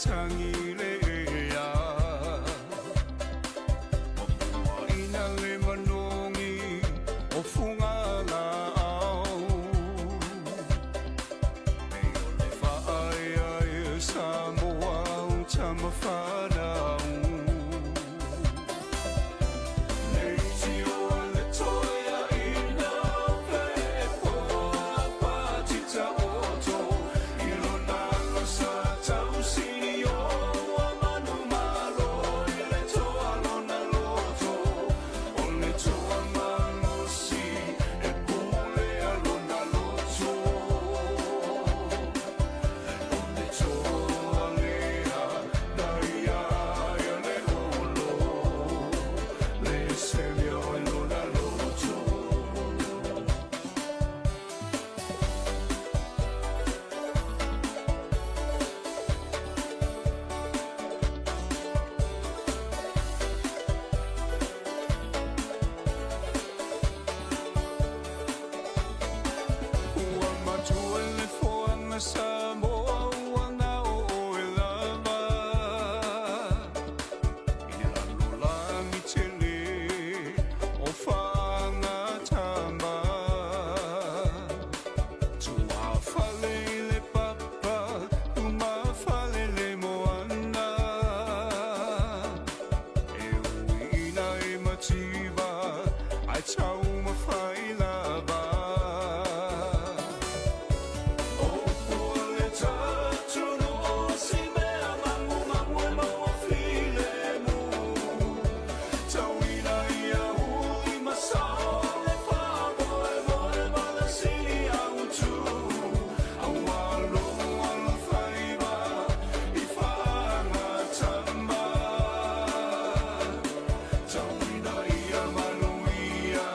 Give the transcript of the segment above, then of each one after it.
Matagi le ea. Ua puaina le manogi o Fugalaau. Pei o le faaeaea Samoa o tama fanau. Ua matua le foaga Samoa ua gao oe lava i le lalolagi tele o faagatama. Tuafale i le papa, lumafale le moana. E ui ina e mativa, ae taumafai lava. O upu a le atunuu o si mea magumagu e maua filemu. Tauina ia uli ma sao le faamoemoe ma le sili autu. Aua lou alofaiva i faagatama. Tauina ia manuia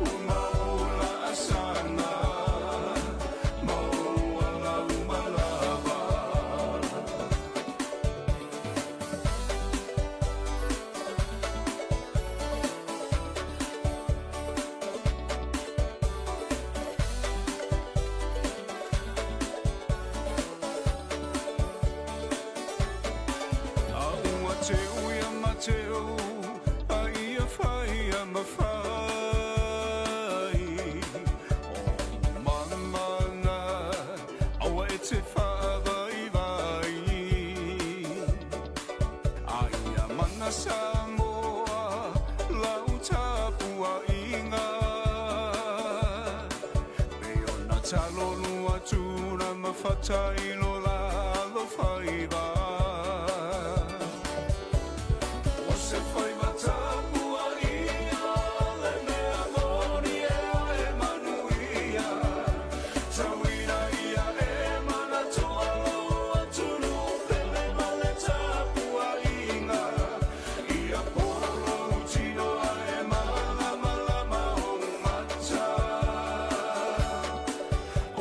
ua mau laasaga ma ou ala uma lava. A ua teu ia Mateo a ia fai ia mafai. O mamana aua e te faavaivai. A ia mana Samoa lau tapuaiga. Pei ona talolu atu na mafata i lo la alofaiva. O se faiva tapuaia le mea moni e oe manuia. Tauina ia e manatua lou atunuu pele ma le tapuaiga. Ia po lou tino ae malamalama ou mata.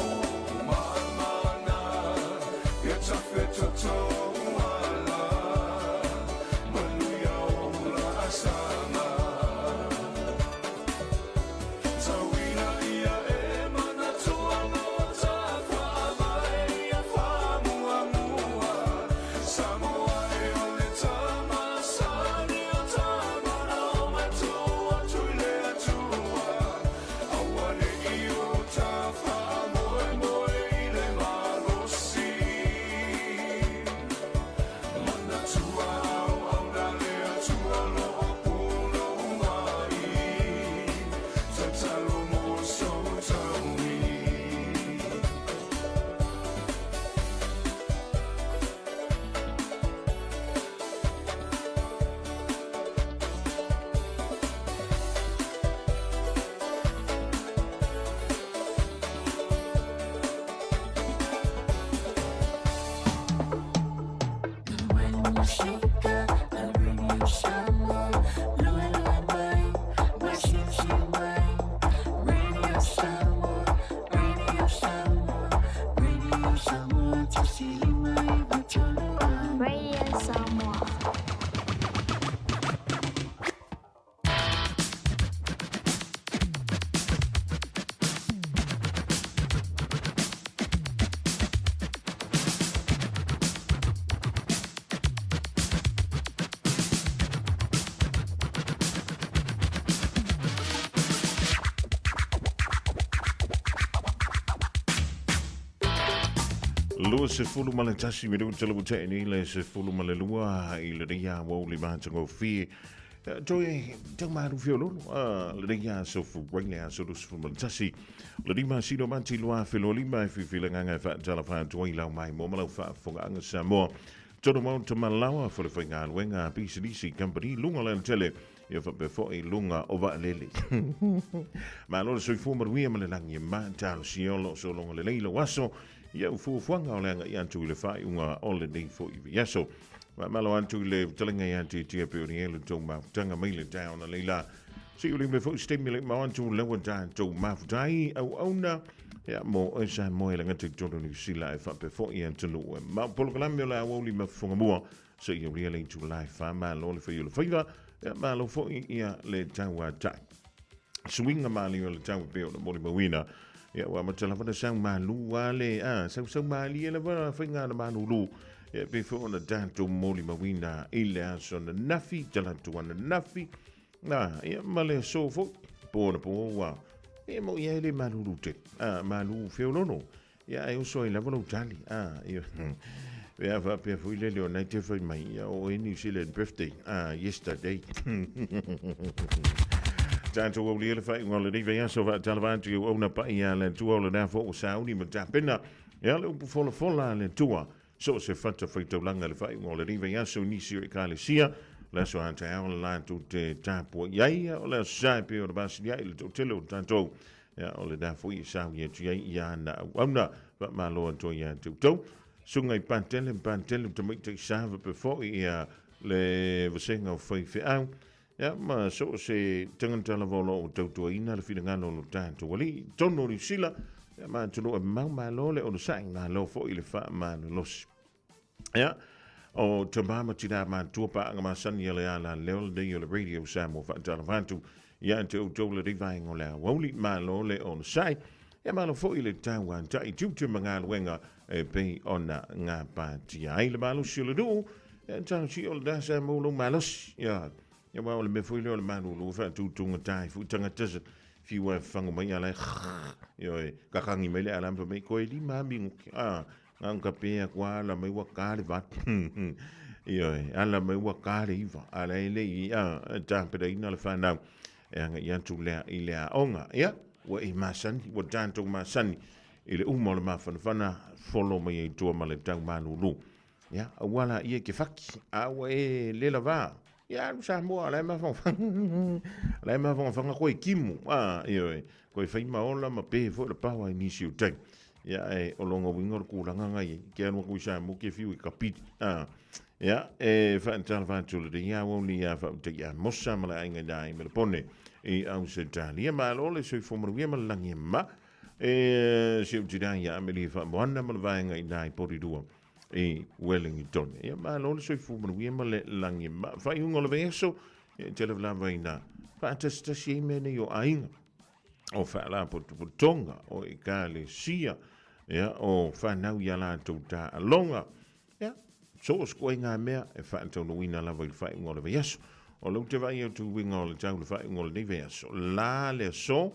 O mamana ia tafetoto ou ala. Manuia ou laasaga. Tauina ia e manatua lo ta faavae ia faamuamua. Samoa e o le tama sani o tama na o matua atu i le Atua. Aua ne i o ta faamoemoe i le malosi. Manatua auauna le Atua o lo o pulou ai. Tatalo mo sou taui. When you shake up the Radio Samoa, lua lua mai, masiasi mai. Radio Samoa, Radio Samoa, Radio Samoa, 105 3. Radio Samoa. 11 minute le ua nei le 12 i lenei aoauli matagofie. Toe tau malu feololo lenei aso fuai le aso 21 le 5 masina o Mati 2025 e whiwhi le nganga e whaatala whaatuai lau mai mo malau whaafongaaga Samoa. Tonu mau tamalawa fo le faigaluega pisinisi company luga o le alatele ia faapea foi luga o vaalele. Malo le soifua manuia ma le lagi e matalosia o lo o sologa lelei lou aso ia u fuafuaga o le agai atu i le faaiuga o lenei foi vaiaso. Faamalo atu i le fetalaiga ia Tiatia Peoni le tou mafutaga mai le taeao na leila. Se i ulime foi se taimi le mau atu leua tatou mafutai auauna ia mo oe Samoa e le gata i totonu o Niu Sila ae faapea foi i atunuu e mau. Polokalame o le aoauli mafufoga mua se i aulia le itula e fa malo le fai o le faiva ia malo foi ia le tauatai. Suiga malie o le tau e pei ona molimauina ia ua amata lava na sau malu a le a sau sau malie lava faiga na malulu ia pei foi ona tatou molimauina i le aso ananafi talaatu ananafi na ia ma le aso foi po na po ua ia mo ia le malulu te a malu feolono ia ai oso ai lava lou tali a ia ia faapea foi le leo nai te fai mai ia o e New Zealand birthday a yesterday tatou aulia le faaiuga o lenei vaiaso faatalava atu i auauna paia a le Atua o lena foi ua sauni ma tapena ia le upu folafola a le Atua so o se fata faitaulaga i le faaiuga o lenei vaiaso i nisi o ekalesia le aso a taeao le latou te tapuai ai o le aso sa e pei ona vasiliai le toatele o tatou ia o lena foi e sauni atu ai ia ana auauna faamalo atu ai ia te outou susuga i Patele ma Patele tamaitai sa faapea foi ia le vasega o faifeau ia ma so o se tagata lava o lo o tautuaina le finagalo o lo tatou alii totonu o Niu Sila ia ma atunuu e mamao malo le onosai malo foi le faamalolosi. Ia, o tama ma tina matua paaga masani a le ala leo lenei o le Radio Samoa faatalofa atu ia te outou lenei vaega o le aoauli malo le onosai ia malo foi le tauatai tiute ma galuega e pei ona gapatia ai le malosi o le nuu ia talosia o lena sa maua lou malosi ia ia aua o le mea foi lea o le malulu e faatutugata ai foi tagata sa fiu e fafago mai ala e ioe kakagi mai le ala ma fai mai koe lima a minuti a Gauta pea kua ala mai ua ka le valu. Ioe, ala mai ua ka le iva. Ala e le i a taperaina le whanau. E anga i atu lea i le aoga. Ia, ua e masani, ua tatou masani i le uma o le mafanafana folo mai ai tua ma le tau malulu. Ia, aua la ia ke whaki, a ua e lela vā. Ia, alu Samoa, la e mafanafana, la e mafanafana koe kimu. A, ioe, koe whai maola ma pē foi la pawa i nisi o taimi. Ia, e, o longa uiga o le kulaga nga iai, ke alu aku i Samoa ke fiu i kapili. A, ia, e whaatalafa atu le ringa au ni ia whaute ia mosa ma le aiga i ai me le pone i Ausetalia. Malo le soifua manuia ma le lagi e ma. E, si au tira ia Amelie Whaamoana ma le vaega i nai Porirua i Wellington. Ia, malo le soifua manuia ma le lagi e ma. Whaiunga o le vaiaso, ia, te lava i nā. Whaatasitasi ai mea nei o aiga. o Faalapotopotoga, o Ekalesia, ia, o whanau i a latou taaloga. Ia, so o se koe ngā mea e whaataunuina lava i le faaiuga o le vaiaso. O lou te vaai atu i uiga o le tau le faaiuga o lenei vaiaso. La le aso,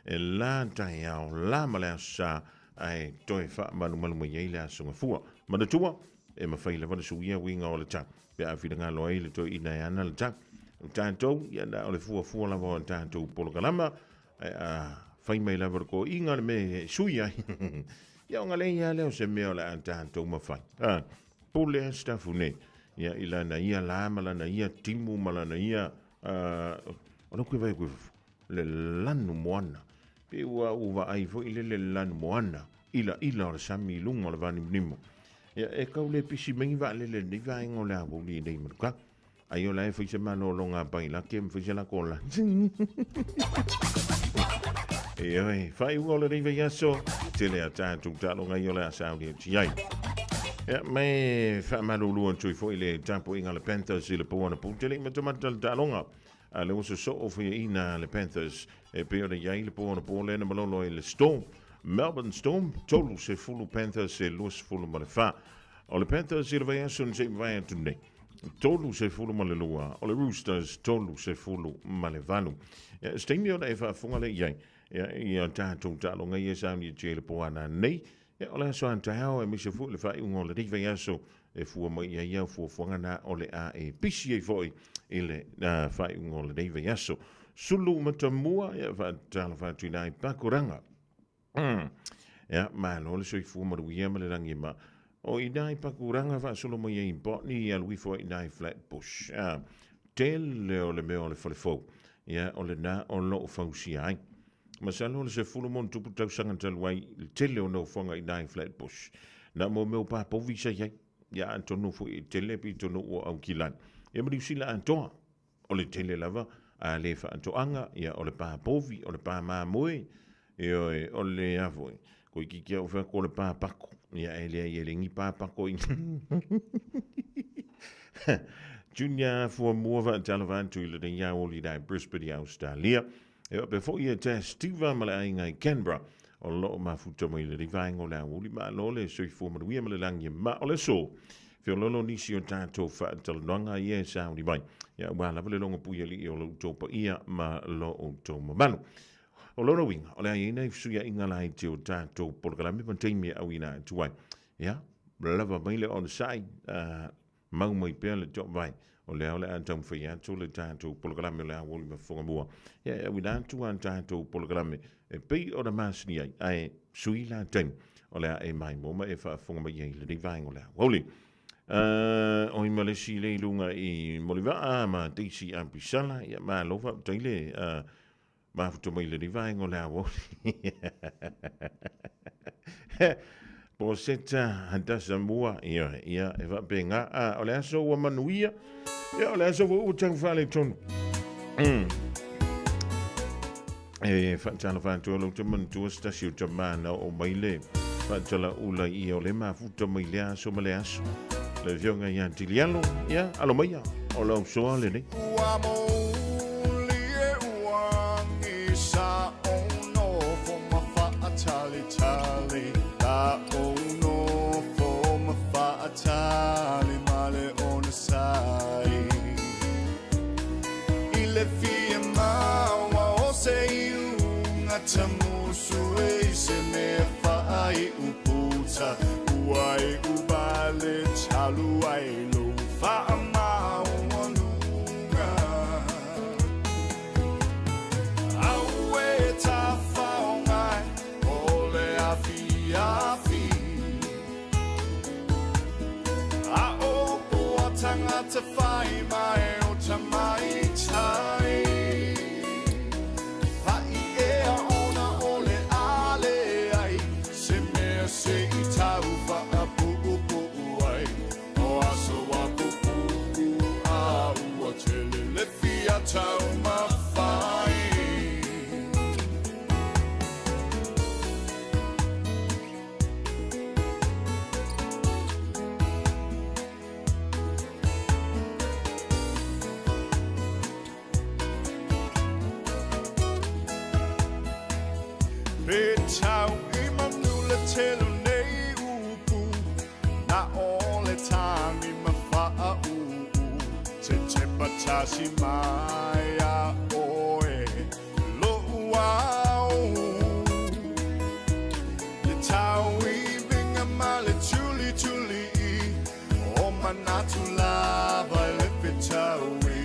e la taeao, la ma le aso sa, ae toe faamalumalu mai ai le aso gafua. Manatua, e mafai lava le suia uiga o le tau, pe a finagalo ai le toeaina e ana le tau. O tatou, ia na o le fuafua lava o tatou polokalama, ae a fai mai lava le koiga le mea e sui ai, ia ona leai lava lea o se mea o le a tatou mafai. A, pule a sitafu nei, ia i lana ia la ma lana ia timu ma lana ia, o lau koe vai koe fufu, le lanu moana. Pe ua ou vaai foi le le lanu moana, ilaila o le sami i luga o le vanimonimo. Ia, e kau le pisi mai ni vaalele lenei vaega o le aoauli i nei manuka. Ai o la e fai se malologa a Pailake ma fai se lako la. Ioe, faaiuga o lenei vaiaso, tele a tatou taaloga ia o le a sauni atu i ai. Ia, me faamalulu atu ai foi le tapuaiga a le Panthers i le po anapo. Tele i matamata le taaloga. A le ua sosoo faiaina le Panthers e pei ona i ai le po anapo lea na malolo ai le Storm. Melbourne Storm, 30 Panthers e 24. O le Panthers i le vaiaso na se i mavae atu nei. 32, o le Roosters 38. Ia, se taimi ona e faafofoga lea i ai, ia, i a tatou taaloga ia e sauni atu ai le po ana nei. Ia, o le aso a taeao aemaise foi le faaiuga o lenei vaiaso e fua mai i ai au fuafuaga na o le a e pisi ai foi i le faaiuga o lenei vaiaso. Sulu Matamua, ia faatalofa atu i nai Pakuranga. Ia, malo le soifua manuia ma le lagi ma o i nai Pakuranga faasolo mai ai i Botany, ia alu ifo ai i nai Flatbush. Tele o le mea o le fale fou, ia o lena o lo o fausia ai. Masalo o le 10+ tausaga talu ai le tele o nofoaga i ina i Flatbush. Na mo mea o papovi sa i ai. Ia atonu foi e tele pitonuu o Aukilani. Ia ma Niu Sila atoa. O le tele lava a le faatoaga, ia o le papovi, o le pa mamoe, ioe, o le a foi, toeitiiti lava ou fai atu o le papako. Ia e leai e leai ni papako i Junior Fuamua faatalofa atu i lenei aoauli i ina i Brisbane i Ausetalia. E faapea foi e Tess Tiva ma le aiga i Canberra o lo o mafuta mai lenei vaega o le aoauli. Malo le soifua manuia ma le lagi e ma o le aso. Feoloolo nisi o tatou faatalanoaga ia e sauni mai. Ia aua lava le logo puialii o lo outou paia ma lo outou mamalu. O lona uiga, o le a i ai nai fesuiaiga laiti o tatou polokalame ma taimi e auina atu ai. Ia, lava mai le onosai, mau mai pea le toavae, o lea o le a taumafai atu le tatou polokalame o le Aoauli ma Fofogamua. Ia, e auina atu a tatou polokalame e pei ona masani ai, ae sui la taimi o le a e maimoa ma e faafofoga mai ai i lenei vaega o le aoauli. O i ma le isi le i luga i Molivaa ma Daisy Apisala, ia malo faafetai le mafuta mai lenei vaega o le aoauli. Po seta Hadasa mua, ia, ia, e faapena. A, o le aso ua manuia, ia, o le aso foi ua tau faaletonu. E faatalofa atu ai lou te manatua se tasi o tama na oo mai le faatalaula ia o le mafuta mai le aso ma le aso. Le afioga ia Tilialo, ia, alo maia, o lau soa lenei. Ua mouli e uagi sa ou nofo ma faatalitali La ou nofo ma faatali ma le onosai I le fia maua o se iuga tamusu e i se mea faaiu puta Ua iu vale talu ai lou faamaualuga Auē tafaogai o le afiafi A o poa tangata whai mai o tamaitai Paʻi ea ona o le ale ai Se mea se i tau whaapuʻupuʻu ai O aso a pupuʻu a ua tele le fia taumafai. Pe tau i manu le telu nei upu Na o le tangi ma whaau Te tepa tasi mai a oe Lo'u au Le tau i vinga ma le tuli tuli i O manatu lava i le fetaui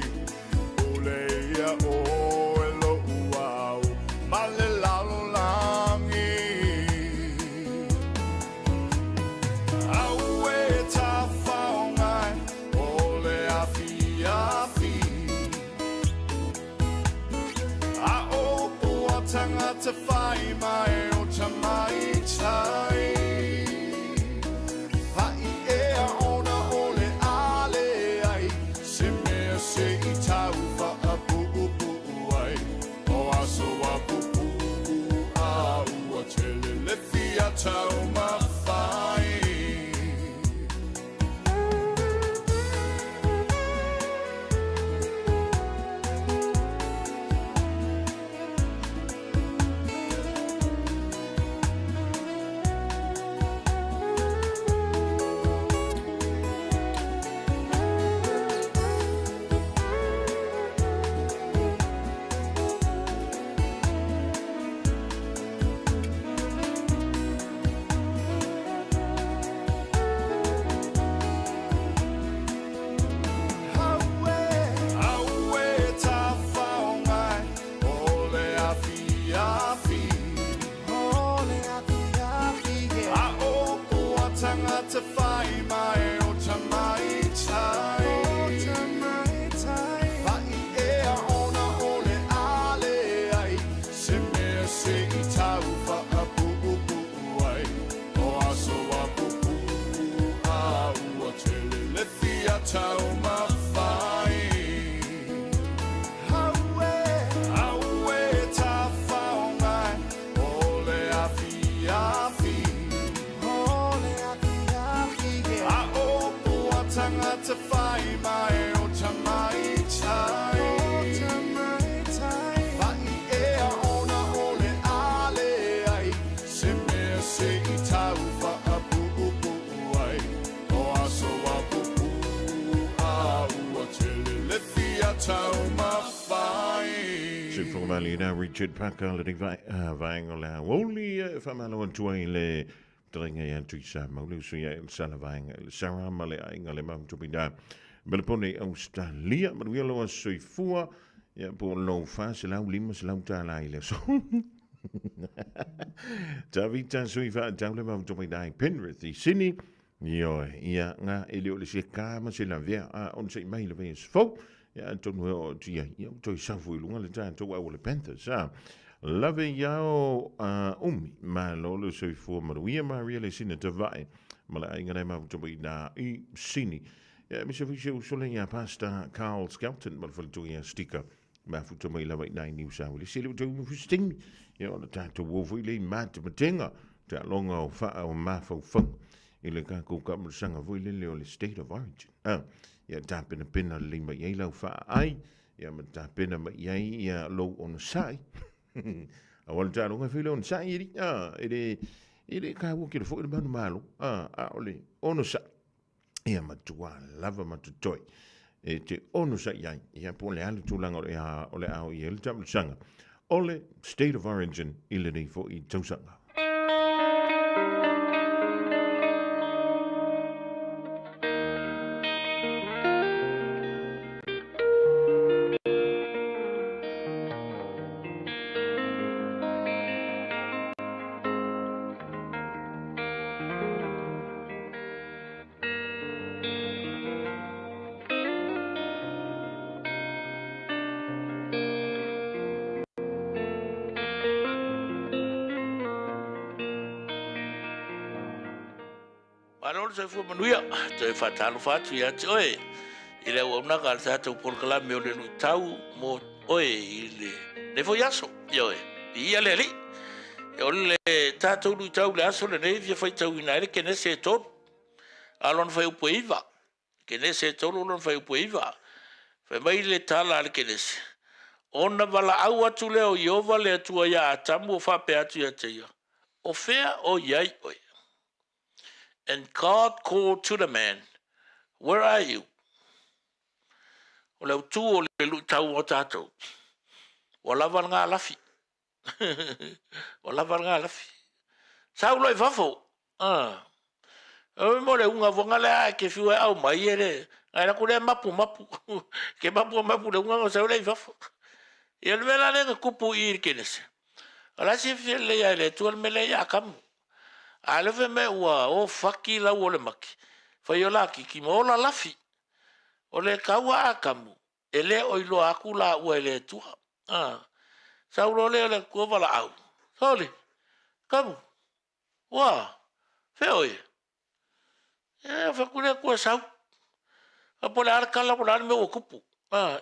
Pule ia oe lo'u au ma le lalolagi Auē tafaogai o le afiafi A o poa tangata whai mai o tamaitai Paʻi ea ona o le ale tagata fai mai o tamaitai. Fa'i ea ona o le a leai se mea se i tau faapuupuu ai. O aso a pupuu a ua tele le fia taumafai. Soifua na Richard Parker le nei vaega o le aoauli e faamalo atu ai le fetalaiga ia Tuisa Maule uso ia i le sala vaega i le Sarah ma le aiga le Mount Melbourne i Australia. Manuia lou aso soifua ia po o lou $450 tala i le aso. Tavita sui faatau le Mount i Penrith i Sydney. Ioe, ia nga e le o le se ka ma se lavea a on se mai le vaiaso fou. Ia atonu e oo atu i ai, ia ua toe safu i luga le tatou au o le Panthers. A lave iao a umi, malo le soifua manuia Maria le sina tavae ma le aiga le mafuta mai na i Sini. Ia aemaise foi si ou uso lea ia Pastor Carl Skelton ma le faletua ia Stika mafuta mai lava i nai Niu Sauelesi. E le o tau umi foi se taimi, ia ona tatou o foi lea i matematenga, taaloga o faa o mafaufauga i le tatou taamilosaga foi lele o le State of Origin. Ah, ia tapenapena lelei mai ai lau faaai, ia ma tapena mai ai ia lou onosai. Aua le taaloga e fai le onosai e ah, e le e le taua tele foi le manumalo, ah, a o le onosai. Ia matua lava ma totoe e te onosai ai, ia po o le a le tulaga o le a o le a o i ai le taamilosaga o le State of Origin i lenei foi tausaga. Malo le soifua manuia, toe faatalofa atu ia te oe i le auaunaga a le tatou polokalame o le luitau mo oe i lenei foi aso. Ioe, viia le Alii. O le tatou luitau i le aso lenei e fia faitauina ai le Kenese e 3. A o lona fuaiupu e 9. Kenese e 3 lona fuaiupu e 9. Fai mai le tala a le Kenese, Ona valaau atu lea o Ieova le Atua iā Atamu o faapea atu ia te ia, O fea o i ai oe? And God called to the man, Where are you? O le autū o le luitau o tatou, ua lava le galafi. Ua lava le galafi. Sau loa i fafo. Ah. Oi mo le unga vonga le a ke fiu e au mai e le. Ngai la ku le mapu mapu. Ke mapu mapu le unga sau le i fafo. Ia le mea la le kupu i le kenese. O la si fi le ia le tu le mele ia kamu. A le fe me ua o faki la o le maki. Fai o la kiki mo la lafi. O le kaua a kamu. E le o iloa atu la ua e le Atua. A, sau loa lea o le Atua valaau, Sole, kamu, ua, fea oe? E, fai atu le Atua sau. A po o le a le tala, po o le a le mea ua tupu. A,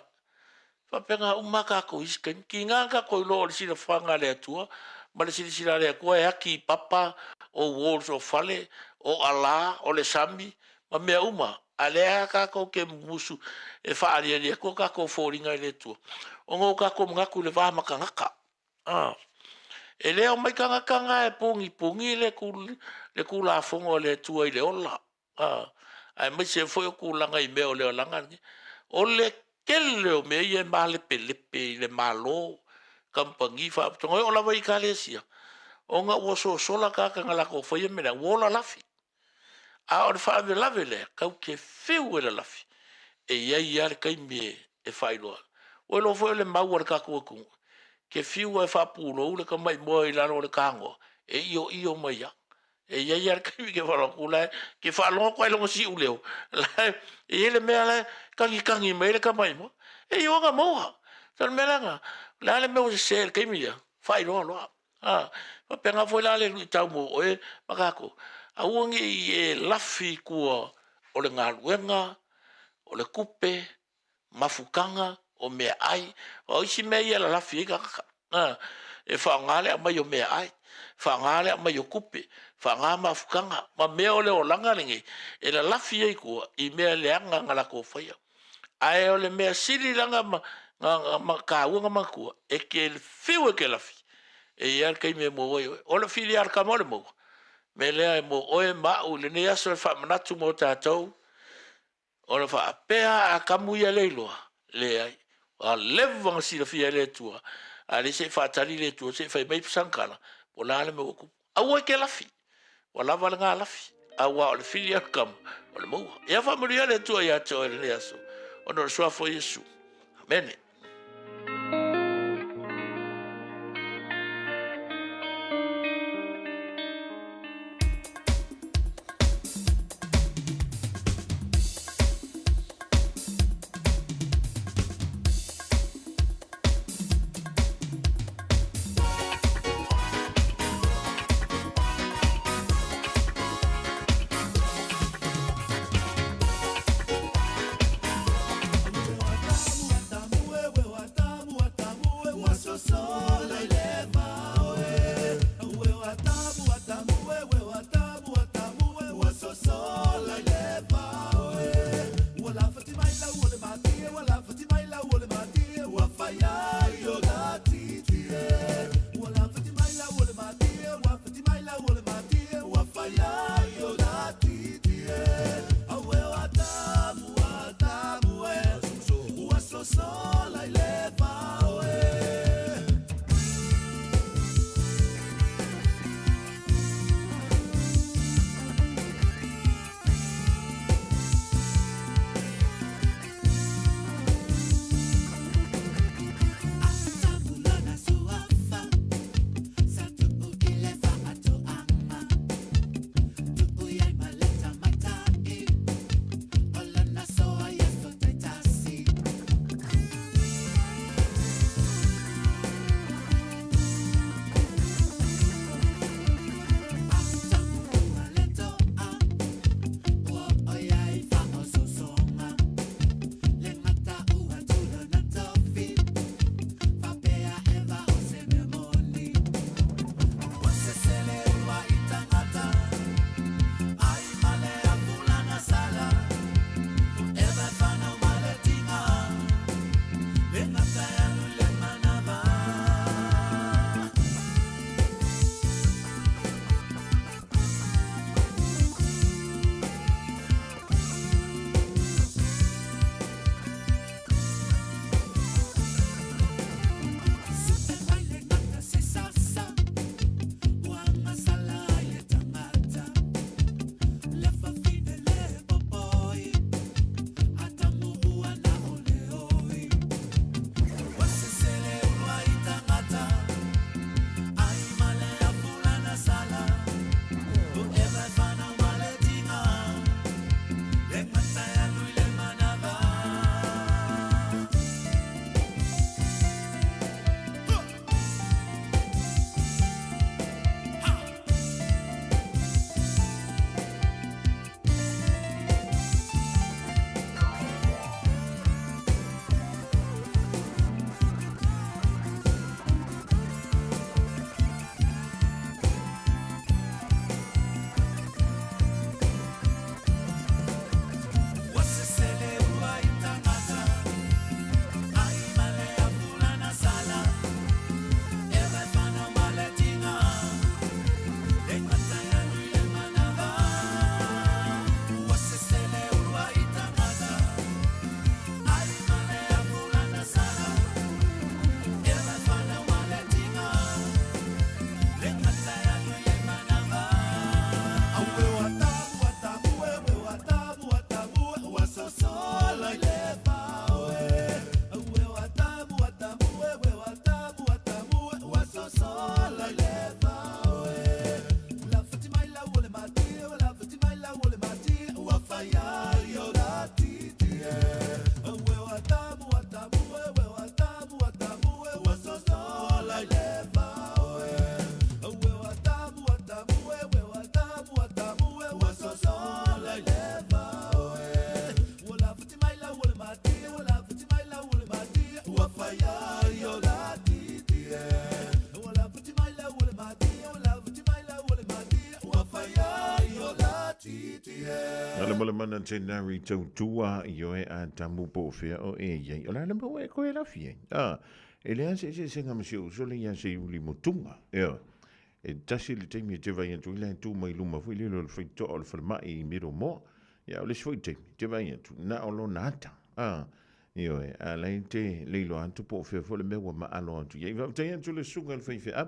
faapena uma lava tatou i isi taimi. Tiga tatou iloa o le silafaga a le Atua ma le silasila a le Atua e ati i papa, o walls o fale, o alā, o le sami, ma mea uma. A lea tatou te mumusu e faaaliali atu o tatou foliga i le Atua, ona o tatou manatu i le va ma tagata. A. E le omai tagata na e pugipugī le, le Tulafono a le Atua i le ola. A. Aemaise foi o tulaga i mea o le olaga lenei. O le tele o mea ia e malepelepe i le Malo, kamupani, faalapotopotoga, e oo lava i Ekalesia, ona ua sosola tagata na latou faia mea leaga, ua ola lafi. A o le faalavelave lea, tatou te fiu e lalafi, e i ai lava le taimi e faailoa. Ua iloa foi o le mau a le tatou atunuu, e te fiu lava e faapulou le tamaimoa i lalo o le tanoa, e ioio mai lava. E i ai lava le taimi e te faalogo atu la e te faalogo atu lava i lona siuleo, la e i ai le mea la e tagitagi mai ai le tamaimoa. E ioga maua. So o le mea la lena, o le a le mea ua sese i le taimi lea, faailoa loa. A, faapena foi la le luitau mo oe ma tatou, aua ne i e lafi i tua o le galuega, o le tupe, mafutaga, o meaai, o isi mea ia e lalafi ai tagata. A, E faaaoga le aumai o meaai, faaaoga le aumai o tupe, faaaoga mafutaga ma mea o le olaga lenei e lalafi ai i tua i mea leaga na latou faia. Ae o le mea sili la na ma taua na manatua, e te fiu e te lafi, e i ai lava le taimi e maua ai oe. O le fili lava a le tama o le maua. O le mea lea mo oe ma au i lenei aso e faamanatu mo tatou, Ona faapea a Atamu ia le iloa? Leai. Ua leva ona silafia e le Atua, a leai se i faatali le Atua se i fai mai sana tala, po o le a le mea ua tupu. Aua e te lafi, ua lava lena lafi, aua o le fili a le tama, o le maua. Ia faamanuia le Atua ia te oe i lenei aso, ona o le Suafa o Iesu. Amene. Moana Tenari Tautua, ioe Atamu po o fea o e iai. O le a le mea ua e koe lafi ai? A, e leai se eseesega ma si ou uso lea ia Seiuli Motuga. Ioe. E tasi le taimi e te vaai atu ai la e tu mai luma foi lele o le faitotoa o le falemai i Middlemore. Ia, o le isi foi taimi, e te vaai atu, na o lona ata. A, ioe, a la e te le iloa atu po o fea foi le mea ua maalo atu i ai. Faafetai atu le susuga i le faifeau,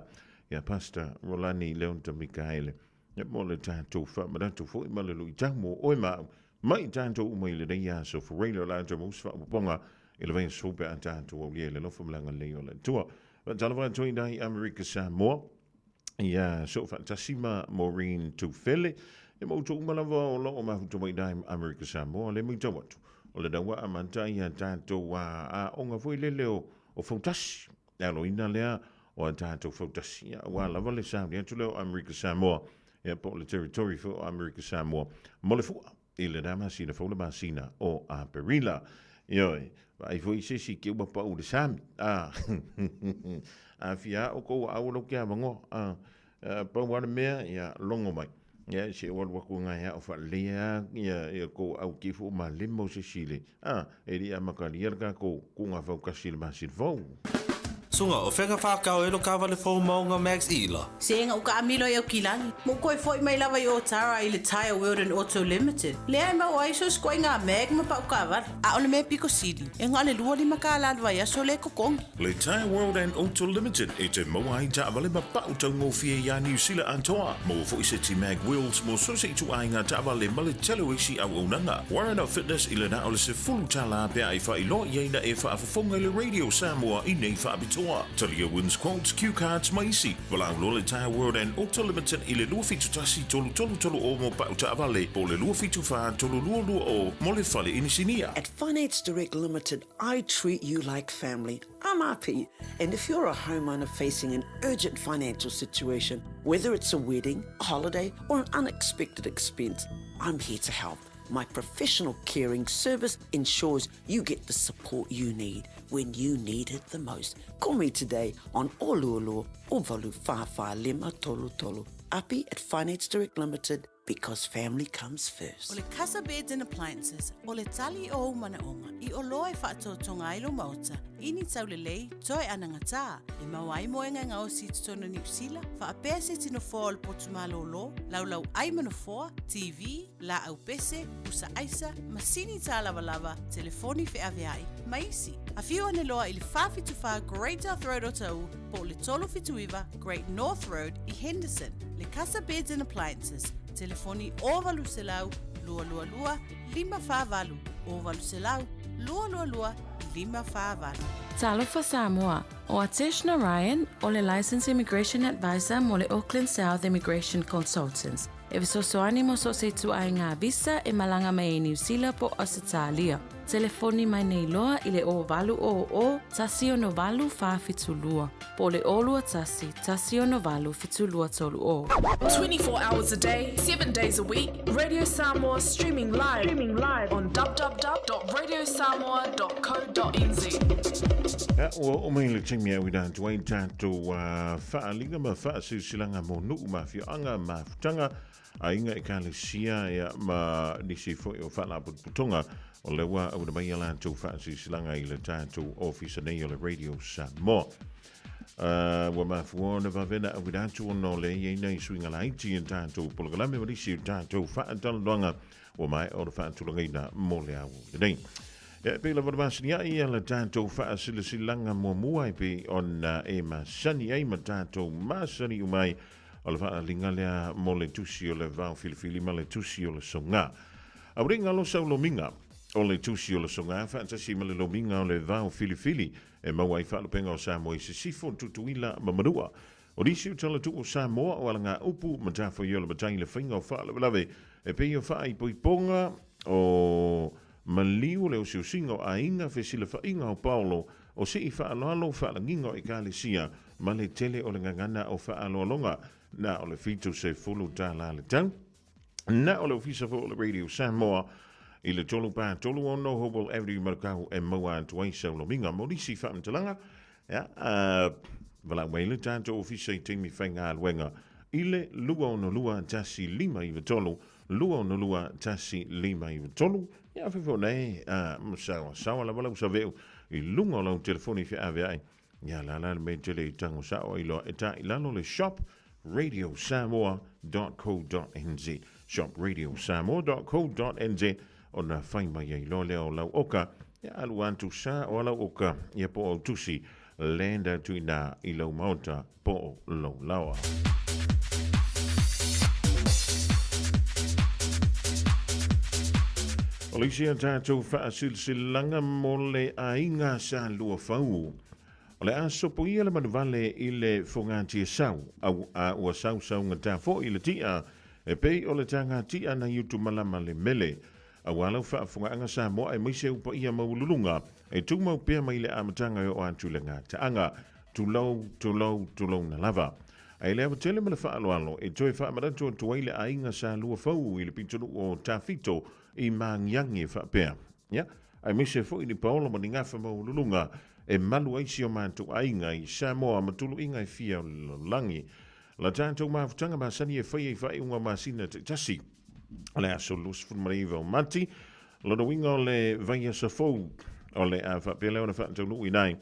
ia Pastor Rolani Leonta Mikaele. Ia mo le tatou faamanatu foi ma le luitau mo oe ma au, mai i tatou uma i lenei aso Fureira o le ata mo se faaopoopoga i le vaiaso fou pe a tatou aulia i le alofa ma le agalelei o le Atua. Faatalofa atu ai i Amerika Samoa, ia soo faatasi ma Maureen Tufele, e ma outou uma lava o lo o mafuta mai i Amerika Samoa, le matau atu, o lena ua amata ia tatou aoga foi lele o fautasi. Le aloina lea o a tatou fautasi, ia, aua lava le sauni atu lea o Amerika Samoa, ia, po o le territory foi o Amerika Samoa, mo le fua i lena masina fou le masina o Aperila. Ioe, vaai foi i se isi ke ua pau le sami. A, a fia o kou au lo ke avangoa. A, pau a le mea, ia, logo mai. Ia, se o alu atu ngai a o faaleleia ia, ia kou au ki fu ma lima o se sile. A, e li amatalia le tatou kuga fautasi i le masina fou. Suga, o fea ka whakao e lo kawale fou maunga Max Ila? Se nga uka amilo i au kilagi. Mo koe foi mai lava i Otara i le Tyre World and Auto Limited. Lea e mau ai so skoe nga mag ma pau kawale. A o le mea piko sili, e nga le 25 kālā le vaiaso le kokongi. Le Tyre World and Auto Limited e te maua ai taavale ma pau taugofie iā Niu Sila atoa. Maua foi se ti mag wheels mo so se ituaiga taavale ma le tele o isi auaunaga. Warren Fitness i le na o le $10 pe a e faailoa i ai na e faafofoga i le Radio Samoa i nei faapitoa. Talia wins quotes, cue cards ma isi. Valaau loa le Tyre World and Auto Limited i le 271 333 o mo pau taavale po o le 274 322 mo le fale inisinia. At Finance Direct Limited, I treat you like family. I'm Api, and if you're a homeowner facing an urgent financial situation, whether it's a wedding, a holiday, or an unexpected expense, I'm here to help. My professional caring service ensures you get the support you need when you need it the most. Call me today on Oluolu o valu whawha lima tolu tolu. Api at Finance Direct Limited because family comes first. O le Casa Beds and Appliances, o le tali o ou manaoga, i oloa e faatotoga ai lou maota, i ni taulelei, toe anagatā, e maua ai moega e gaosi i totonu o Niu Sila, faapea se tino foa o le potu malōlō, laulau ai ma nofoa, TV, laau pese, pusa aisa, masini tālavalava, telefoni feaveai, ma isi. Afio ane loa i le 474 Great South Road o Taʻu, po o le 379 Great North Road i Henderson. Le Casa Beds and Appliances, telefoni 0800 222 548, 0800 222 548. Talofa Samoa, o Atesh Narayan, o le Licensed Immigration Advisor mo le Auckland South Immigration Consultants. E fesoasoani mo so o se ituaiga visa e malaga mai ai Niu Sila po o Ausetalia. Telefoni mai nei loa i le 0800 168 472 po o le 021 168 7230. 24 hours a day, 7 days a week, Radio Samoa streaming live, streaming live on www.radiosamoa.co.nz. Ia, ua oo mai le taimi au i rātou ai tātou whaaliga ma whaasilasilaga mo nuu ma afioaga ma mafutaga, aiga ekalesia ia ma nisi foi o faalapotopotoga o lea ua auina mai a latou faasilasilaga i le tatou ofisa nei o le Radio Samoa. Ua mafua ona vavena auina atu ona o lea e i ai nai suiga laiti i tatou polokalame ma nisi o tatou faatalanoaga ua maea ona faatulagaina mo le ao lenei. Ia, e pei lava ona masani ai le tatou faasilasilaga muamua e pei ona e masani ai ma tatou masani uma ai O le faaaliga lea mo le tusi o le vao filifili ma le tusi o le soga. Aure galo sau lomiga o le tusi o le soga faatasi ma le lomiga o le vao filifili e maua ai faalupega o Samoa i Sisifo, Tutuila ma Manua. O nisi o talatuu o Samoa o alagaupu, matafaioi o le matai i le faiga o faalavelave e pei o faaipoipoga o maliu o le osiosiga o aiga, fesilafaiga o paolo, o sii faaaloalo, faalagiga o ekalesia, ma le tele o le gagana o faaaloaloga, na o le $70 le tau. Na o le ofisa foi o le Radio Samoa i le 3 3 6 Hopewell Avenue Manukau e maua atu ai sau lomiga mo nisi faamatalaga. Ia, valaau mai le tatou ofisa i taimi faigaluega i le 262 1593. 262 1593. Ia afai foi ona e saoasaoa lava lau saveu i luga o lau telefoni feaveai, ia la la le mea tele i tago sao ai loa e tā i lalo le shop radiosamoa.co.nz shop radiosamoa.co.nz ona fai mai ai loa lea o lau oka, ia alu atu sa o lau oka ia po o tusi land atu ina i lau maota po o lou laoa. O le isi a tatou faasilasilaga mo le aiga sa Luafau. O le a sopoia le manuvale i le fogatiasau, au a ua sausaugata foi le tia, e pei o le tagatia nai utumalama le mele. Aua lau faafofogaaga Samoa aemaise ou paia maualuluga, e tumau pea mai le amataga e oo atu i le gataaga. Tulou, tulou, tulouna lava. Ae le ava tele ma le faaaloalo e toe faamanatu atu ai le aiga sa Luafau i le pitonuu o Tafito i Magiagi e faapea, Ia, aemaise foi ni paolo ma ni gafa maualuluga e malu ai si o matou aiga i Samoa ma tuluiga e fia o le lalolagi. La tatou mafutaga masani e faia i faaiuga o masina taitasi. O le aso 29 o Mati, lona uiga o le vaiaso fou, o le a faapea lea ona faataunuuina ai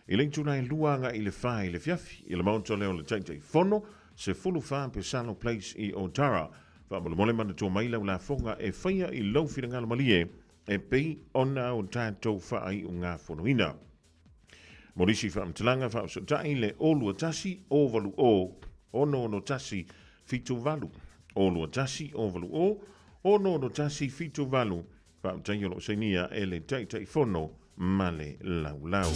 i le itula e 2 agai i le 4 i le fiafi i le maota lea o le Taitaifono, 14 Pesalo Place i Otara. Faamolemole manatua mai lau lafoga e faia i lou finagalo malie e pei ona o tatou faaiugafonoina. Mo nisi faamatalaga faafesootai le 021 080 661 78 021 080 661 78 Faafetai o lo o sainia e le Taitaifono ma le Laulau.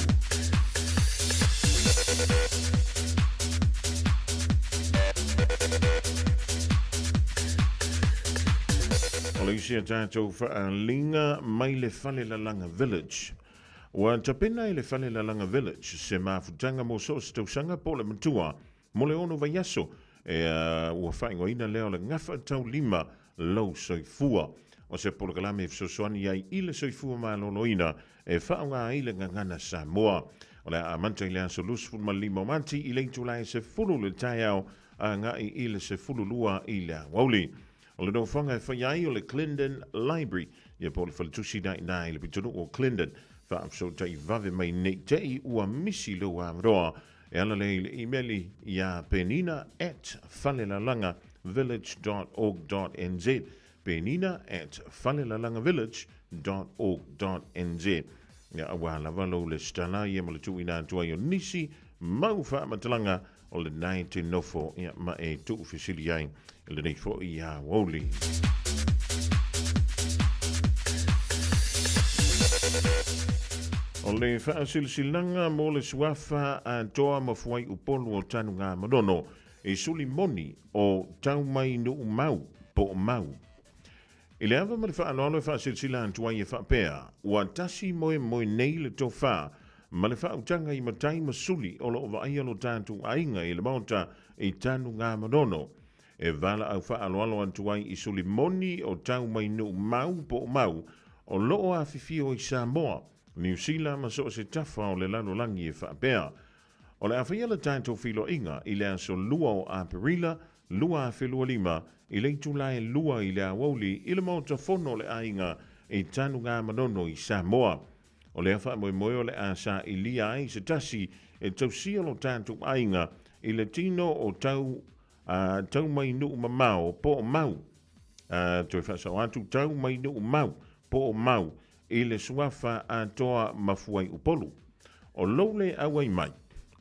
O le isi a tatou faaaliga mai le Falelalaga Village. Ua tapena e le Falelalaga Village se mafutaga mo so o se tausaga po o le matua mo le ono vaiaso e ua faaigoaina lea o le Gafa Taulima Lou Soifua. O se polokalame e fesoasoani ai i le soifua maloloina e faaaoga ai le gagana Samoa. O le a amata i le aso 25 o Mati i le itula e 10 le taeao agai i le 12 i le aoauli. O le nofoaga e fai ai o le Clendon Library, ia po o le faletusi naina i le pitonuu o Clendon. Faafesootai vave mai nei te i ua misi lou avanoa e ala lea i le imeli iā penina at falelalanga village dot org dot nz penina at falelalanga village dot org dot nz Ia aua lava lou lesitala ia ma le tuuina atu ai o nisi mau faamatalaga o lena e te nofo ia ma e tuufesili ai i lenei foi aoauli. O le faasilasilaga mo le suafa a Toa ma Fuaiupolu o Tanugamanono i suli moni o Taumainuu-mau po o Mau. I le ava ma le faaaloalo e faasilsila atu ai e faapea, ua tasi moemoe nei le tofa ma le faautaga i matai ma suli o lo o vaaia lo tatou aiga i le Maota i Tanugamanono. E valaau faaaloalo atu ai i suli moni o Taumainuu-mau po o Mau o lo o afifio i Samoa, Niu Sila ma so o se tafa o le lalolagi e faapea, O le a faia le tatou feiloaiga i le aso 2 o Aperila 2025 i le itula e 2 i le aoauli i le Maota Fono o le Aiga i Tanugamanono i Samoa. O lea faamoemoe o le a sailia ai se tasi e tausia lo tatou aiga i le tino o tau a tau mai nuu mamao po o mau a toe faasao atu tau mai nuu mau po o mau i le suafa atoa ma Fuaiupolu. O lou le auai mai,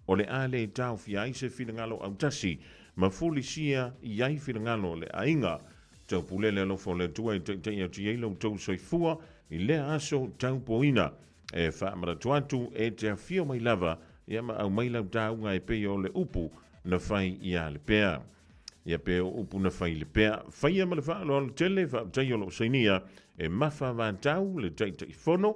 o le a le taofia ai se finagalo autasi ma fulisia i ai finagalo o le aiga. Taupule le alofa o le Atua e taitai atu i ai lo outou soifua i lea aso taupoina. E faamanatu atu e te afio mai lava ia ma aumai lau tauga e pei o le upu na fai ia Lepea. Ia pe o upu na fai Lepea, faia ma le faaaloalo tele, faafetai o loo sainia e Mafa Vatau le Taitaifono,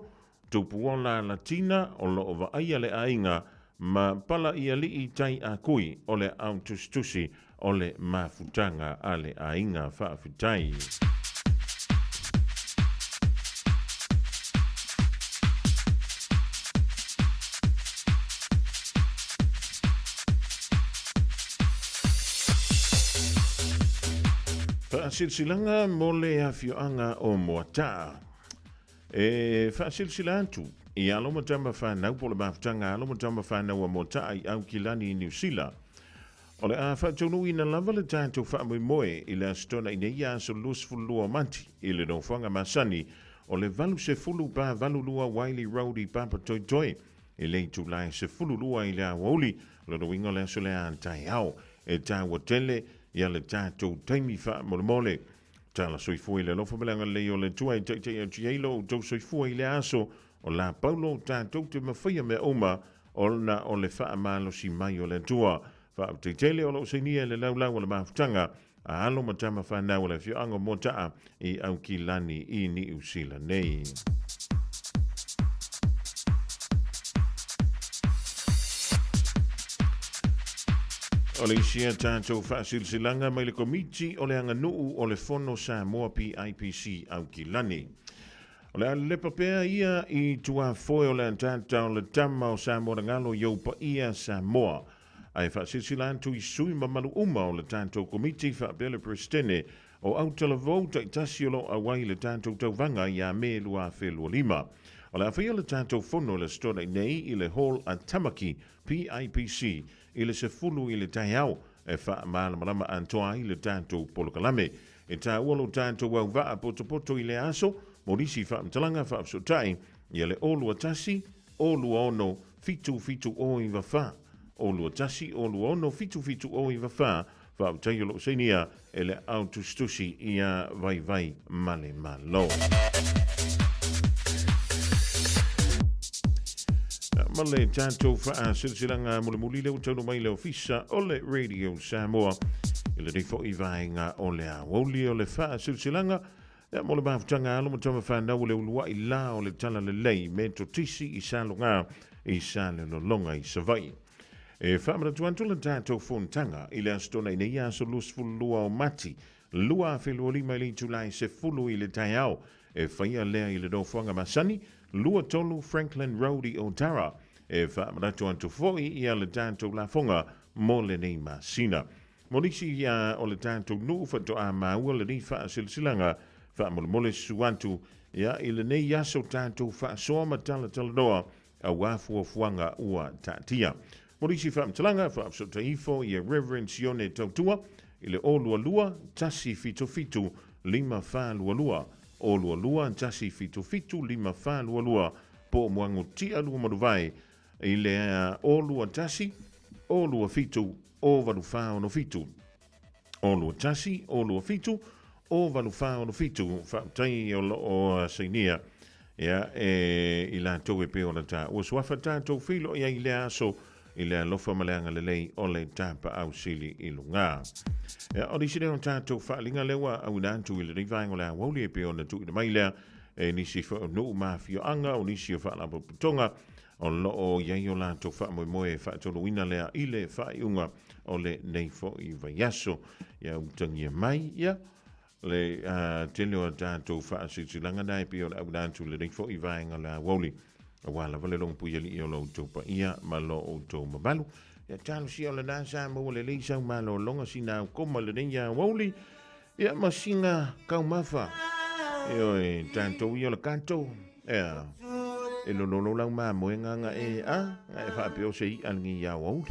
Tupuola Latina o loo vaaia le aiga ma Palaialii Tai Akui o le aao tusitusi o le mafutaga a le aiga. Faafetai. Faasilasilaga mo le afioaga o Moataa. E faasilasila atu i alo ma tama fanau po o le mafutaga a alo ma tama fanau a Moataa i Aukilani i Niu Sila. O le a faataunuuina lava le tatou faamoemoe i le Aso Toonai nei aso 22 o Mati i le nofoaga masani o le 80 pa 82 Wiley Road i Papatoetoe i le itula e 12 i le aoauli. O lona uiga o le aso lea a taeao e taua tele ia le tatou taimi faamolemole. Tala soifua i le alofa ma le agalelei o le Atua e taitai atu i ai lo outou soifua i lea aso o la paulo tatou te mafaia mea uma ona o le faamalosi mai o le Atua. Faafetai tele o lo o sainia i le laulau o le mafutaga a alo ma tama fanau o le afioaga o Moataa i Aukilani i Niu Sila nei. O le isi a tatou faasilasilaga mai le Komiti o le Aganuu o le Fono Samoa PIPC Aukilani. O le a lelepa pea ia i tuafoe o le ataata o le tama o Samoa na galo i ou paia Samoa. Ae faasilasila atu i sui mamalu uma o le tatou Komiti faapea le Peresetene o Autalavou taitasi o lo o auai i le tatou tauvaga ia Me 2025. O le a faia le tatou fono i le Aso Toonai nei i le Hall a Tamaki, PIPC, i le 10 i le taeao e faamalamalama atoa ai le tatou polokalame. E taua lo tatou auvaa potopoto i lea aso mo nisi faamatalaga faafesootai ia le 021 026 7794, 021 026 7794, faafetai o lo o sainia e le au tusitusi ia Vaivai Malemalo. Ma le tatou faasilasilaga mulimuli lea ua taunuu mai le ofisa o le Radio Samoa i lenei foi vaega o le aoauli o le faasilasilaga Ia mo le mafutaga alo ma tama fanau o le uluai la o le Talalelei Metotisi i Saloga i Salelologa i Savaii. E faamanatu atu le tatou fonotaga i le Aso Toonai nei aso 22 o Mati 2025 i le itula e 10 i le taeao. E faia lea i le nofoaga masani 23 Franklin Road i Otara. E faamanatu atu foi ia le tatou lafoga mo lenei masina. Mo nisi ia o le tatou nuu faatoa maua lenei faasilasilaga, faamolemole susu atu ia i lenei aso tatou faasoa ma talatalanoa auā fuafuaga ua taatia. Mo nisi faamatalaga, faafesootai ifo ia Reverend Sione Tautua i le 022 177 5422, 022 177 5422, po o Muagutia Luamanuvae i le 021 027 0847. 021 027 0847. Faafetai o lo o sainia ia e i latou e pei ona taua suafa tatou feiloai ai i lea aso i le alofa ma le agalelei o le Tapaau Sili i luga. Ia, o nisi lea o tatou faaaliga lea ua auina atu i lenei vaega o le aoauli e pei ona tuuina mai lea e nisi foi o nuu ma afioaga, o nisi o faalapotopotoga O lo o i ai o latou faamoemoe e faataunuuina lea i le faaiuga o lenei foi vaiaso. Ia utagia mai ia le tele o tatou faasilasilaga na e pei o le auina atu i lenei foi vaega o le aoauli aua lava le logopui alii o lo outou paia ma lo outou mamalu. Ia talosia o lena sa maua lelei sau malologa sina au koma i lenei aoauli ia ma sina taumafa. Ioe, tatou ia o le kato. Ea, e lololo lau mamoega nga e a, nga e faapea o se i'a lenei aoauli.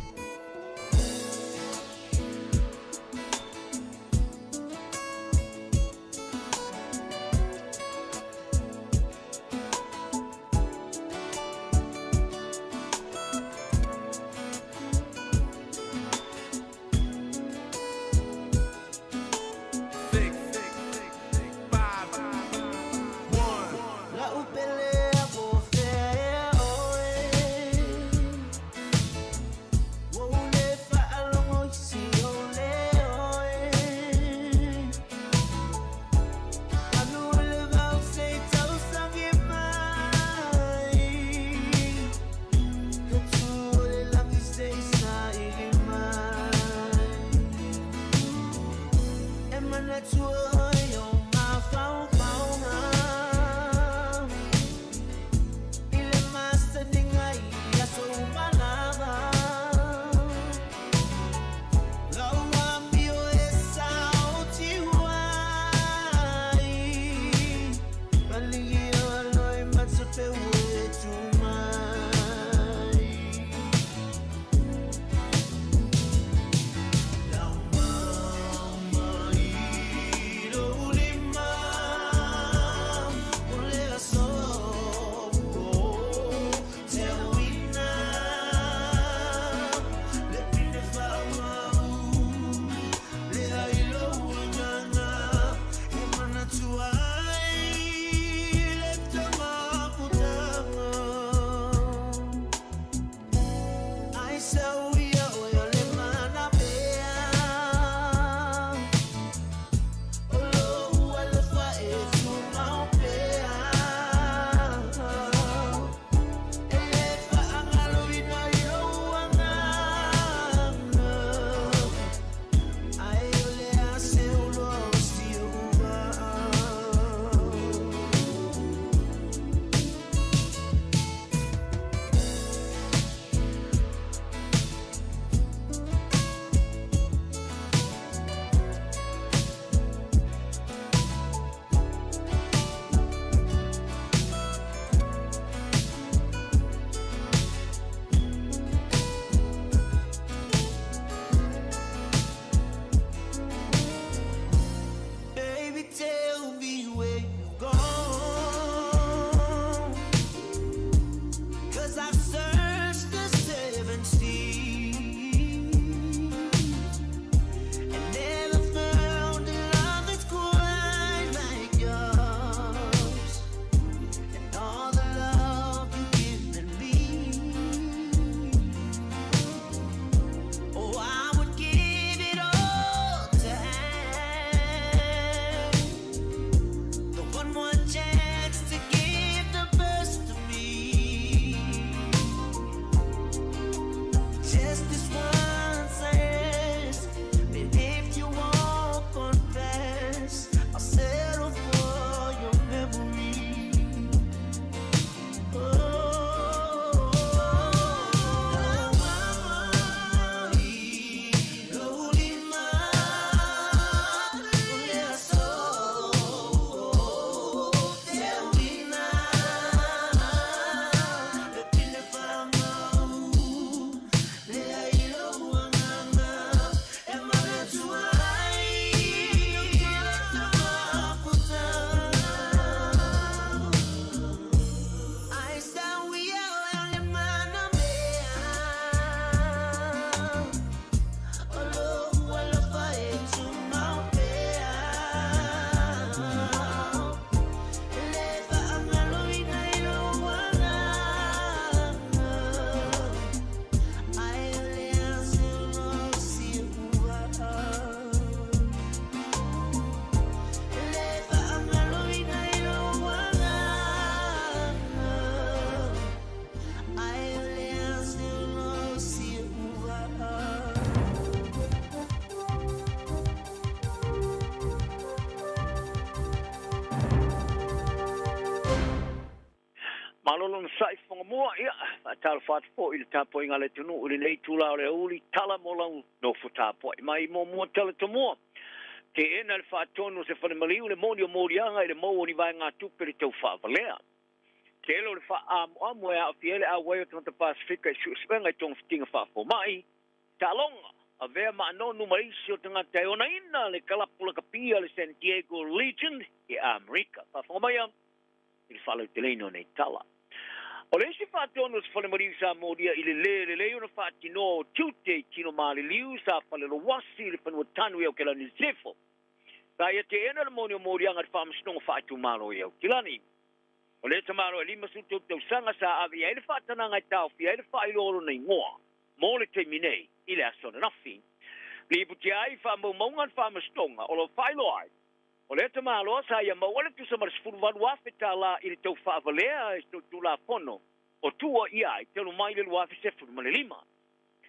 Malo lona sa'i fofogamua, ia, faatalofa atu foi i le tapuaiga a le atunuu i lenei itula o le aoauli, tala mo lau nofo tapuai mai. Muamua tala tomua, teena le faatonu o se fale maliu le moni o moliaga i le maua o ni vaegatupe i le tau faavalea. Tele o le faaamuamu e aafia ai le auai o tagata Pasefika i suesuega i togafitiga faafomai, taaloga, avea ma anonu ma isi o tagata e onaina le kalapu lakapia le San Diego Legion i Amerika. Faafofoga maia i le faalauteleina o nei tala. O le isi faatonu o se falemaliu sa molia i le lē lelei ona faatinoa o tiute i tino maliliu sa falelowasi i le fanua tanu i Aokelani Sisifo. Sa ia teena le moni o moliaga i le Faamasinoga Faaitumalo i Aukilani. O lea tamaloa e 53 tausaga sa ave i ai le faatanaga e taofia ai le faailoa o lona igoa mo le taimi nei i le aso ananafi. Lipotia ai i faamaumauga a le Faamasinoga o lo o faailoa ai O lea tamaloa sa ia maua le tusa ma le $18,000 tala i le tau faavalea i solitulafono o tua ia ai talu mai le 2015.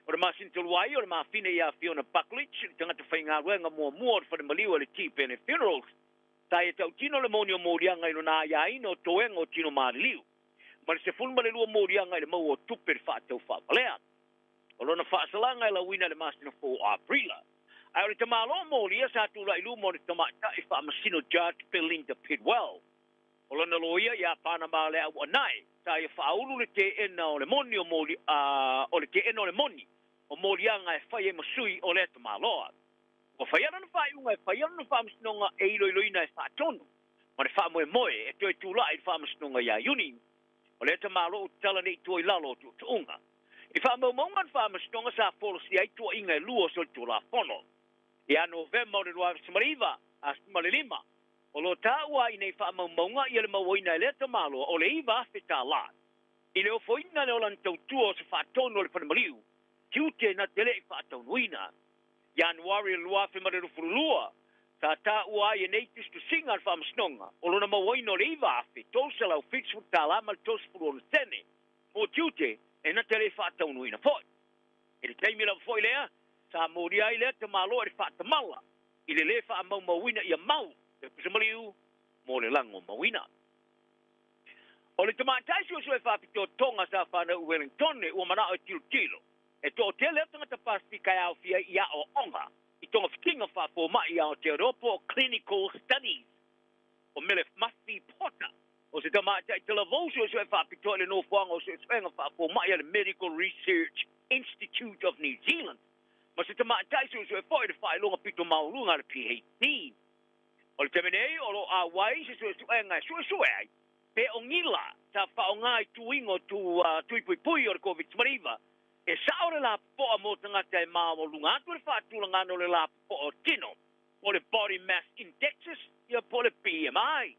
O le masina talu ai o le mafine ia Fiona Buckledge, le tagata faigaluega muamua o le fale maliu a le Tipene Funerals, sa ia tautino le moni o moliaga i lona aiaina o toega o tino maliliu ma le 12 moliaga i le maua o tupe i le faatau faavalea. O lona faasalaga e lauina i le masina fou o Aperila. Ae o le tamaloa molia sa tulai i luma o le tamaitai faamasino Judge Belinda Pidwell. O lona loia ia Panama le Auanae, sa ia faaulu le teena o le moni o moli, a, o le teena o le moni o moliaga e fai ai ma sui o lea tamaloa. Ua faia lona faaiuga e faia lona faamasinoga e iloiloina e faatonu ma le faamoemoe e toe tulai i le faamasinoga ia Iuni. O lea tamaloa ua tatala nei i tua i lalo o tuutuuga. I faamaumauga a le Faamasinoga sa folasia ai tuuaiga e lua o solitulafono. Ia Novema o le 2019 a 15, o lo o taua ai nei faamaumauga ia le mauaina e lea tamaloa o le $9,000 i le ofoina le olana tautua o se faatonu o le falemaliu, tiute na te le i faataunuina. Ianuari o le 2022, sa taua ai e nei tusitusiga a le Faamasinoga o lona mauaina o le $9,370 ma le 36 sene mo tiute e na te le i faataunuina foi. I le taimi lava foi lea, sa molia ai lea tamaloa i le faatamala i le lē faamaumauina ia mau le pusa maliu mo le lagomauina. O le tamaitai suesue faapitoa Tonga sa fanau i Wellingtone ua manao e tilotilo e toatele o tagata Pasefika e aofia ai i aoaoga i togafitiga faafomai i Aotearoa po o clinical studies. O Melef Mafi Porter, o se tamaitai talavou suesue faapitoa i le nofoaga o suesuega faafomai a le Medical Research Institute of New Zealand, ma se tamaitai suesue foi i le faailoga pito maualuga a le PhD. O le taimi nei o lo o auai se suesuega e suesue ai pe o gila sa faaaoga i tuiga o tui puipui o le Koviti-19 e sao le lapopoa mo tagata e maualuga atu le faatulagana o le lapopoa o tino, po o le Body Mass Indexes ia po o le BMI.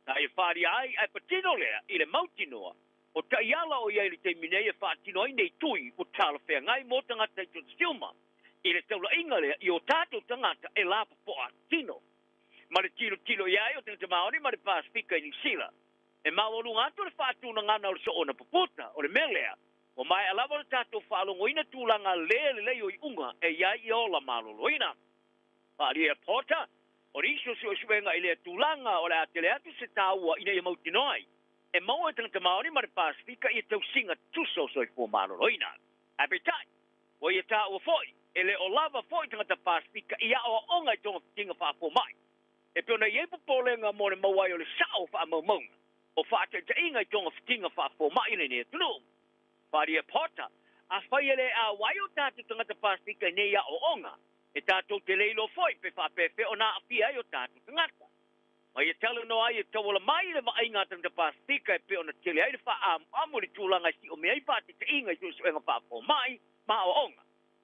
Na ia faaalia ai ae patino lea i le mautinoa o taiala o i ai i le taimi nei e faatino ai nei tui ua talafeagai mo tagata i Totosiuma i le taulaiga lea i o tatou tagata e lapopoa tino ma le tilotilo i ai o tagata Maori ma le Pasefika i Niu Sila. E maualuga atu le faatulagana o le soona puputa o le mea lea ua maea lava ona tatou faalogoina tulaga le lelei o iuga e i ai i ola maloloina. Faaalia Porter, o nisi o suesuega i lea tulaga o le a tele atu se taua ina ia mautinoa ai e maua e tagata Māori ma le Pasefika ia tausiga tusa o soifua maloloina. Ae peitai, ua ia taua foi, e le o lava foi tagata Pasefika i aoaoga i togafitiga faafomai. E pei ona i ai popolega mo le maua ai o le sao o faamaumauga o faataitaiga i togafitiga faafomai i lenei atunuu. Faaalia Porter, afai e le auai o tatou tagata Pasefika i nei aoaoga, E tatou te le iloa foi pe faapefea ona aafia ai o tatou tagata. Ma ia talanoa ai e tauala mai i le vaaiga a tagata Pasefika e pei ona tele ai le faaamuamu i le tulaga e siomia ai faataitaiga i suesuega faafomai ma aoaoga,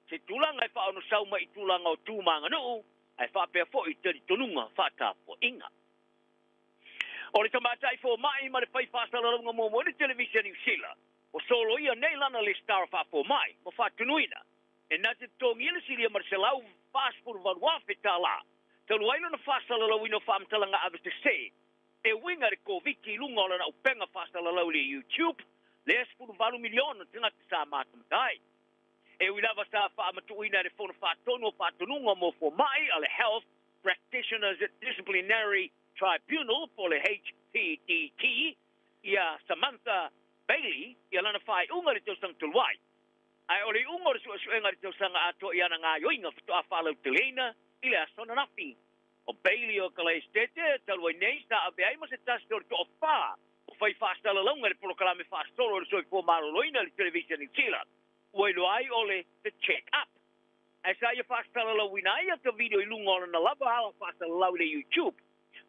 se tulaga e faaonosau mai i tulaga o tu ma aganuu, ae faapea foi i talitonuga faatapuaiga. O le tamaitai fomai ma le fai faasalalauga muamua i le televise a Niu Sila, ua soloia nei lana lesitala faafomai ma faatunuina E na te totogia le silia ma le $148,000 talu ai lona faasalalauina o faamatalaga avesese e uiga i le Koviti i luga o lana upega faasalalau i le YouTube, lea 18 miliona tagata sa matamata ai. E ui lava sa faamatuuina e le Fono Faatonu o Faatonuga mo Fomai a le Health Practitioners Disciplinary Tribunal po o le HPDT Ia Samantha Bailey ia lana faaiuga i le tausaga talu ai. Ae o le iuga o le suesuega i le tausaga atoa i ana gaoioiga faatoa faalauteleina i le aso ananafi. O Bailey o Kalaesetete talu ai nei sa avea ai ma se tasi o le toafa o fai faasalalauga i le polokalame faasolo i le soifua maloloina i le televise a Niu Sila ua iloa ai o le The Check Up. Ae sa ia faasalalauina ai ata video i luga o lana lava ala faasalalau i le YouTube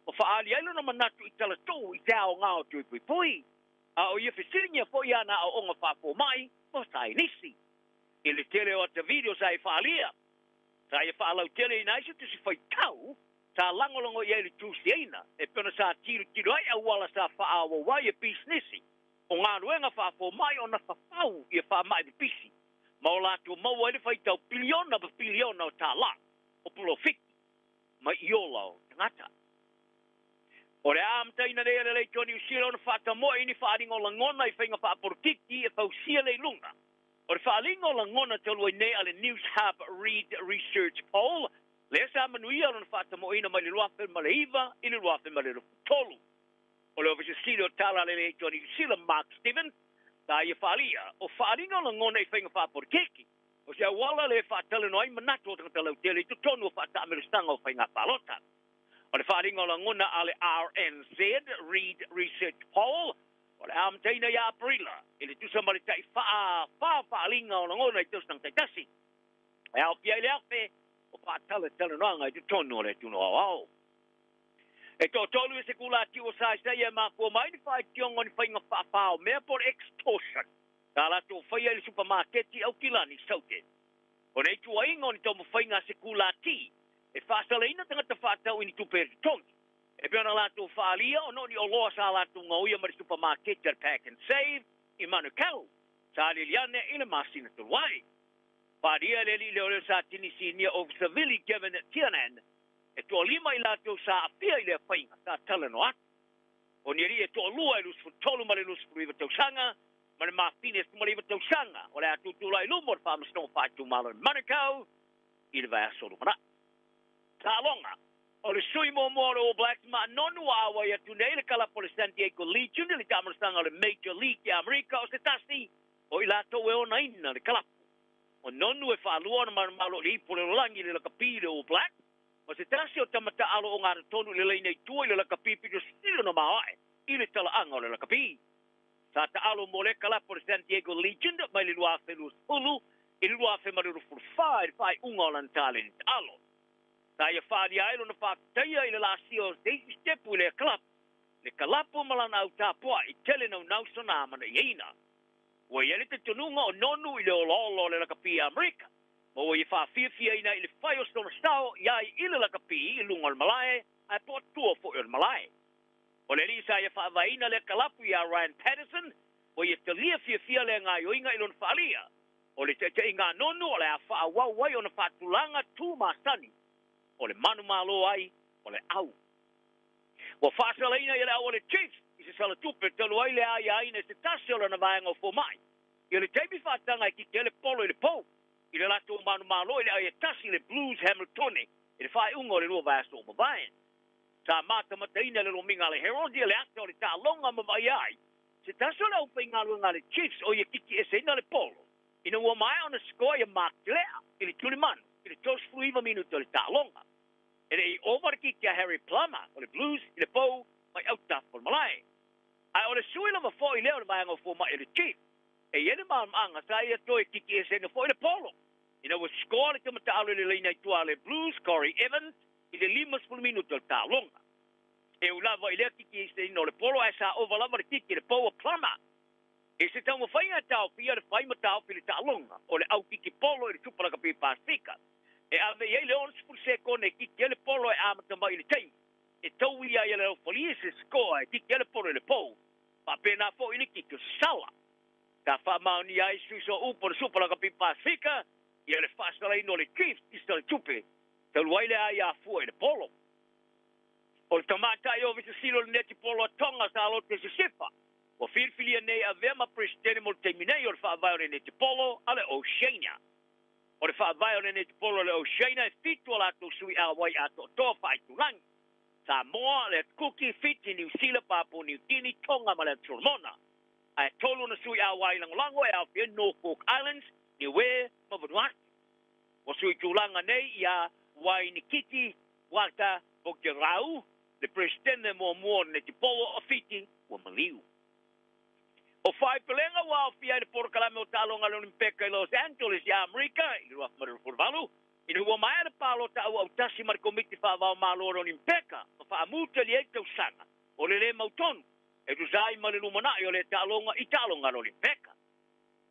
ma faaali ai lona manatu i talatuu i te aoga o tui puipui. A o ia fesiligia foi ana aoaoga faafomai ma saienisi. I le tele o ata video sa e faalia, sa ia faalauteleina ai se tusi faitau sa lagolago i ai le tusiaina e pei ona sa tilotilo ai auala sa faaauau ai e pisinisi o galuega faafomai ona fafau ia faamai pipisi ma o latou maua ai le faitau piliona ma piliona o tālā o polofiti mai i ola o tagata. O le a amataina nei e le Leitio a Niu Sila ona faatamoe i ni faaaliga o lagona i faiga faapolokiki e fausia le iluga. O le faaaliga o lagona talu ai nei a le Newshub Reid Research Poll, lea sa manuia lona faatamoeina mai le 2009 i le 2023. O le Ofisa Sili o Tala a le Leitio a Niu Sila, Mark Stevens, sa ia faaalia, o faaaliga o lagona i faiga faapolokiki, o se auala lea e faatalanoa ai manatu o tagata lautele i totonu o faataamelositaga o faiga palota. O le faaaliga o lagona a le RNZ, Reid Research Poll, o le amataina ia Aperila, i le tusa ma le tai faa fa faaaliga o lagona i tausaga taitasi. E aofia ai le 1,000 o faatalatalanoaga i totonu o le atunuu aoao. E toatolu i se kulati ua saisai e mafua mai ni faitioga o ni faiga faapao mea po o le extortion sa latou faia i le supamaketi i Aukilani, Saute. O nei tuuaiga o ni taumafaiga a se kulati e faasalaina tagata faatau i ni tupe e totogi. E pei ona latou faaalia ona o ni oloa sa latou gaoia mai le supamaketi a le Pack and Save i Manukau, sa aliali ane i le masina talu ai. Faaalia e le alii leoleo sa Tinisinia Officer Billy Kevin Tiernan e toalima i latou sa aafia i lea faiga sa talanoa atu. O ni alii e toalua e 23 ma le 29 tausaga ma le mafine e 19 tausaga o le a tutulai i luma o le Faamasinoga Faaitumalo i Manukau i le vaiaso lumanai. Taaloga. O le sui muamua o le All Blacks ma Nonu ua auai atu nei le kalapu o le San Diego Legion i le taamalosaga o le Major League i Amerika o se tasi o i latou e onaina le kalapu. O Nonu e faalua ona malomalo i le ipu o le lalolagi i le lakapi i le All Blacks ma se tasi o tama taalo o ogatotonu i le laina i tua i le lakapi pito sili ona maoae i le talaaga o le lakapi. Sa taalo mo le kalapu o le San Diego Legion mai le 2020 i le 2024 i le faaiuga o lana taleni taalo. Sa ia faaalia ai lona faafetaia i le laasia o se isi sitepu i lea kalapu, le kalapu ma lana autapua'i tele naunau sona amanaiaina. Ua i ai le talitonuga o Nonu i le olaola o le lakapi a Amerika, ma ua ia faafiafiaina i le fai o sona sao i ai i le lakapi i luga o le malae ae po o tua foi o le malae. O le alii sa ia faavaeina lea kalapu iā Ryan Patterson, ua ia talia fiafia lea gaoioiga i lona faalia. O le taitaiga a Nonu o le a faaauau ai ona faatulaga tu masani o le manumalo ai o le au. Ua faasalaina ia le au a le Chiefs i se sala tupe talu ai le aiaina i se tasi o lana vaega o fomai. Ia le taimi faataga e kiki ai le polo i le pou i le latou manumalo i le ai e tasi i le Blues Hamiltone i le faaiuga o le lua vaiaso ua mavae. Sa matamataina le lomiga a le Herald ia le ata o le taaloga ma vaaia ai se tasi o le aufaigaluega a le Chiefs o ia kiki eseina le polo ina ua maea ona sikoa ia Mark Telea i le tulimanu i le 39 minute o le taaloga. E le i ova le kiki a Harry Plummer o le Blues i le pou mai autafa o le malae. Ae o le sui lava foi lea o le vaega o fomai o le Chiefs. E i ai le malamalamaaga sa ia toe kiki eseina foi le polo ina ua sikoa le tama taalo i le laina i tua a le Blues, Corey Evans, i le 50 minute o le taaloga. E ui lava i lea kiki eseina o le polo ae sa ova lava le kiki i le pou a Plummer. I se taumafaiga e taofia le fai ma taofi le taaloga o le au kiki polo i le Supa Lakapi Pasefika, e ave i ai le 60 sekone e kiki ai le polo e amata mai i le taimi e tauia ai e le aufalie se sikoa e kiki ai le polo i le pou, faapena foi i le kiki o se sala. Sa faamaonia ai sui sooupu o le Supa Lakapi Pasefika ia le faasalaina o le Chiefs i Saletupe talu ai le aia fua i le polo. O le tamaitai Ofisa Sili o le Netipolo a Tonga sa Lote Sisifa ua filifilia nei e avea ma Peresetene mo le taimi nei o le faavae o le netipolo a le Oceania. O le faavae o le netipolo a le Oceania e fitu a latou sui auai atoatoa faaitulagi. Samoa, le Atu Kuki, Fiti, Niu Sila, Papua Niu Kini, Tonga ma le Atu Solomona. Ae tolu ona sui auai lagolago e aofia ai Norfolk Islands, Niue ma Vanuatu. Ua sui tulaga nei ia Wainikiti Walter Bokerau, le Peresetene muamua o le Netipolo o Fiti, ua maliu. O faaipelega ua aofia ai le polokalame o taaloga a le Olimpeka i Los Angeles i Amerika i le 2028, ina ua maea le palota auautasi ma le Komiti Faavaomalo o le Olimpeka ma faamutali ai le tausaga o le lē mautonu e tusa ai ma le lumanai o lea taaloga i taaloga a le Olimpeka.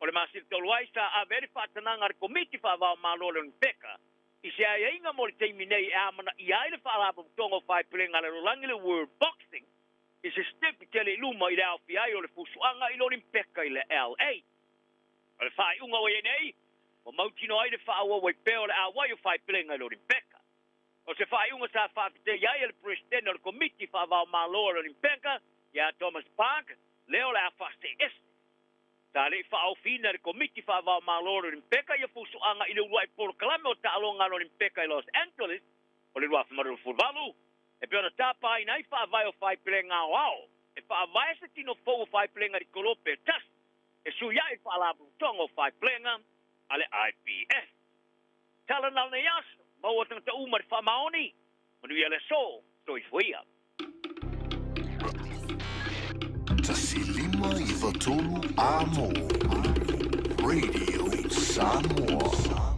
O le masina talu ai sa ave ai le faatanaga a le Komiti Faavaomalo o le Olimpeka i se aiaiga mo le taimi nei e amanaia ai le Faalapotopotoga o Faepelega a le Lalolagi le World Boxing i se sitepu tele i luma i le aofia ai o le fusuaga i le Olimpeka i le LA. O le faaiuga ua i ai nei, ua mautinoa ai le faaauau ai pea o le auai o faepelega i le Olimpeka. O se faaiuga sa faafetai ai e le Peresetene o le Komiti Faavaomalo a le Olimpeka, ia Thomas Bach, lea o le a faasee ese. Sa le i faaofiina e le Komiti Faavaomalo o le Olimpeka ia fusuaga i le uluai polokalame o taaloga a le Olimpeka i Los Angeles o le 2028, e pei ona tapaina ai faavae o faepelega aoao e faavae se tino fou o faepelega likolope e tasi e sui ai le Faalapotopotoga o Faepelega a le IPF. Tala na lenei aso, maua tagata uma i le faamaoni, manuia le aso, soifua ia. 1 5 93 Amo Radio Samoa.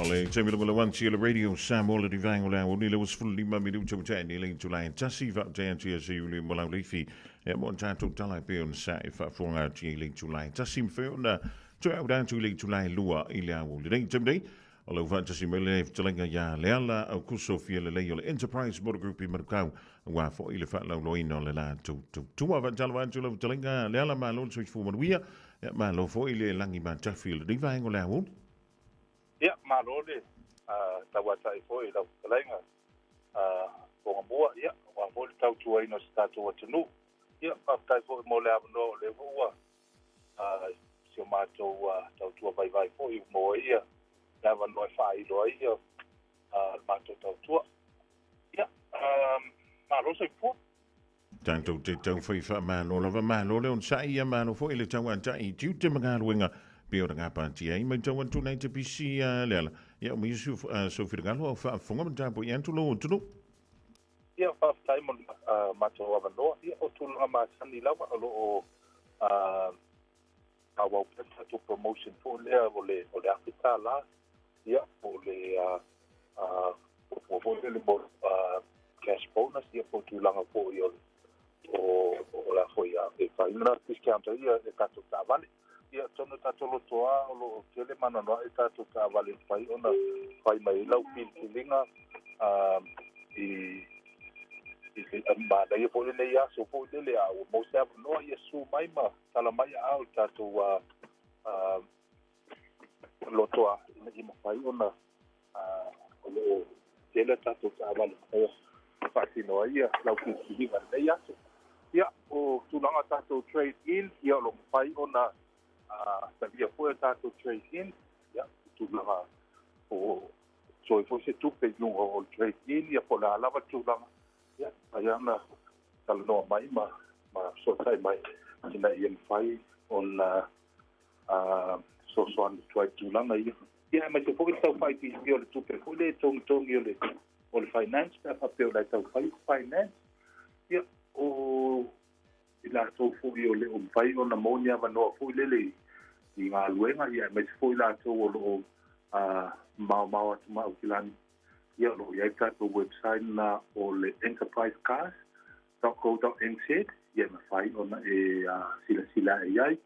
O le taimi lava le wanti o le Radio Samoa le rivaenga o le aoauli le 25 minuta ua tea nei le itula e tasi faapea atu ia se iuli mo lau leifi e mo tatou tala e pei ona sa e faafofoga atu i le itula e tasi ma fai ona toe auda atu i le itula e lua i le aoauli nei taimi nei o lau faatasi mai le fetalaiga ia Leala Aukuso Fialelei o le Enterprise Motor Group i Manukau aua foi le faalauloaina o le latou tautua. Faatalofa atu lau fetalaiga Leala, malo le soifua manuia, ia malo foi le lagi matafi o lenei vaega o le aoauli. Ia, malo le tauatai foi i lau fetalaiga Togamua, ia, aua foi le tautuaina o si tatou atunuu. Ia, faafetai foi mo le avanoa o lea foi ua si o matou tautua vaivai foi ua maua ai le avanoa e faailo ai le matou tautua. Ia, malo soifua. Tatou te taufai faamalo lava, malo le onosai, ia malo foi le tauatai i tiute ma galuega pei ona gapatia ai. Matau atu nai te pisi Leala, ia o Isu sou finagalo au faafofoga ma tapuai atu lou atunuu. Ia, faafetai mo le matou avanoa. Ia, o tulaga masani lava o lo o faaauau pea le tatou promotion foi lea o le o le $1,000, ia, po o le fuafua foi lele mo cash bonus, ia, po o tulaga foi o o le a foi e fai ai discount ai ia tatou taavale. Ia, atonu e tatou lotoa o lo o tele ma anoanoai tatou taavale e mafai ona fai mai ai lau filifiliga i i manaia foi lenei aso foi lele a ua maua se avanoa, ia susu mai ma tala mai aao i le tatou lotoa ina ia mafai ona o lo o tele a tatou taavale e faatino ai ia lau filifiliga i lenei aso. Ia, o tulaga o tatou trade in, ia o lo o mafai ona talia foi a tatou trade in, ia, i tulaga o toe foi se tupe i luga o le trade in, ia po o le a lava le tulaga, ia, mafai lava ona talanoa mai ma fesootai mai ina ia mafai ona fesoasoani atu ai i tulaga ia. Ia, aemaise foi le tau faaitiitia o le tupe foi lea e togitogi o le finance pe a faapea o la e tau fai le finance. Ia, o i latou foi o le o mafai ona maua ni avanoa foi lele i galuega, ia aemaise foi i latou o lo o maomao atu ma Aukilani, ia o lo o i ai le tatou website lena o le enterprisecars.co.nz, ia e mafai ona e silasila ae i ai.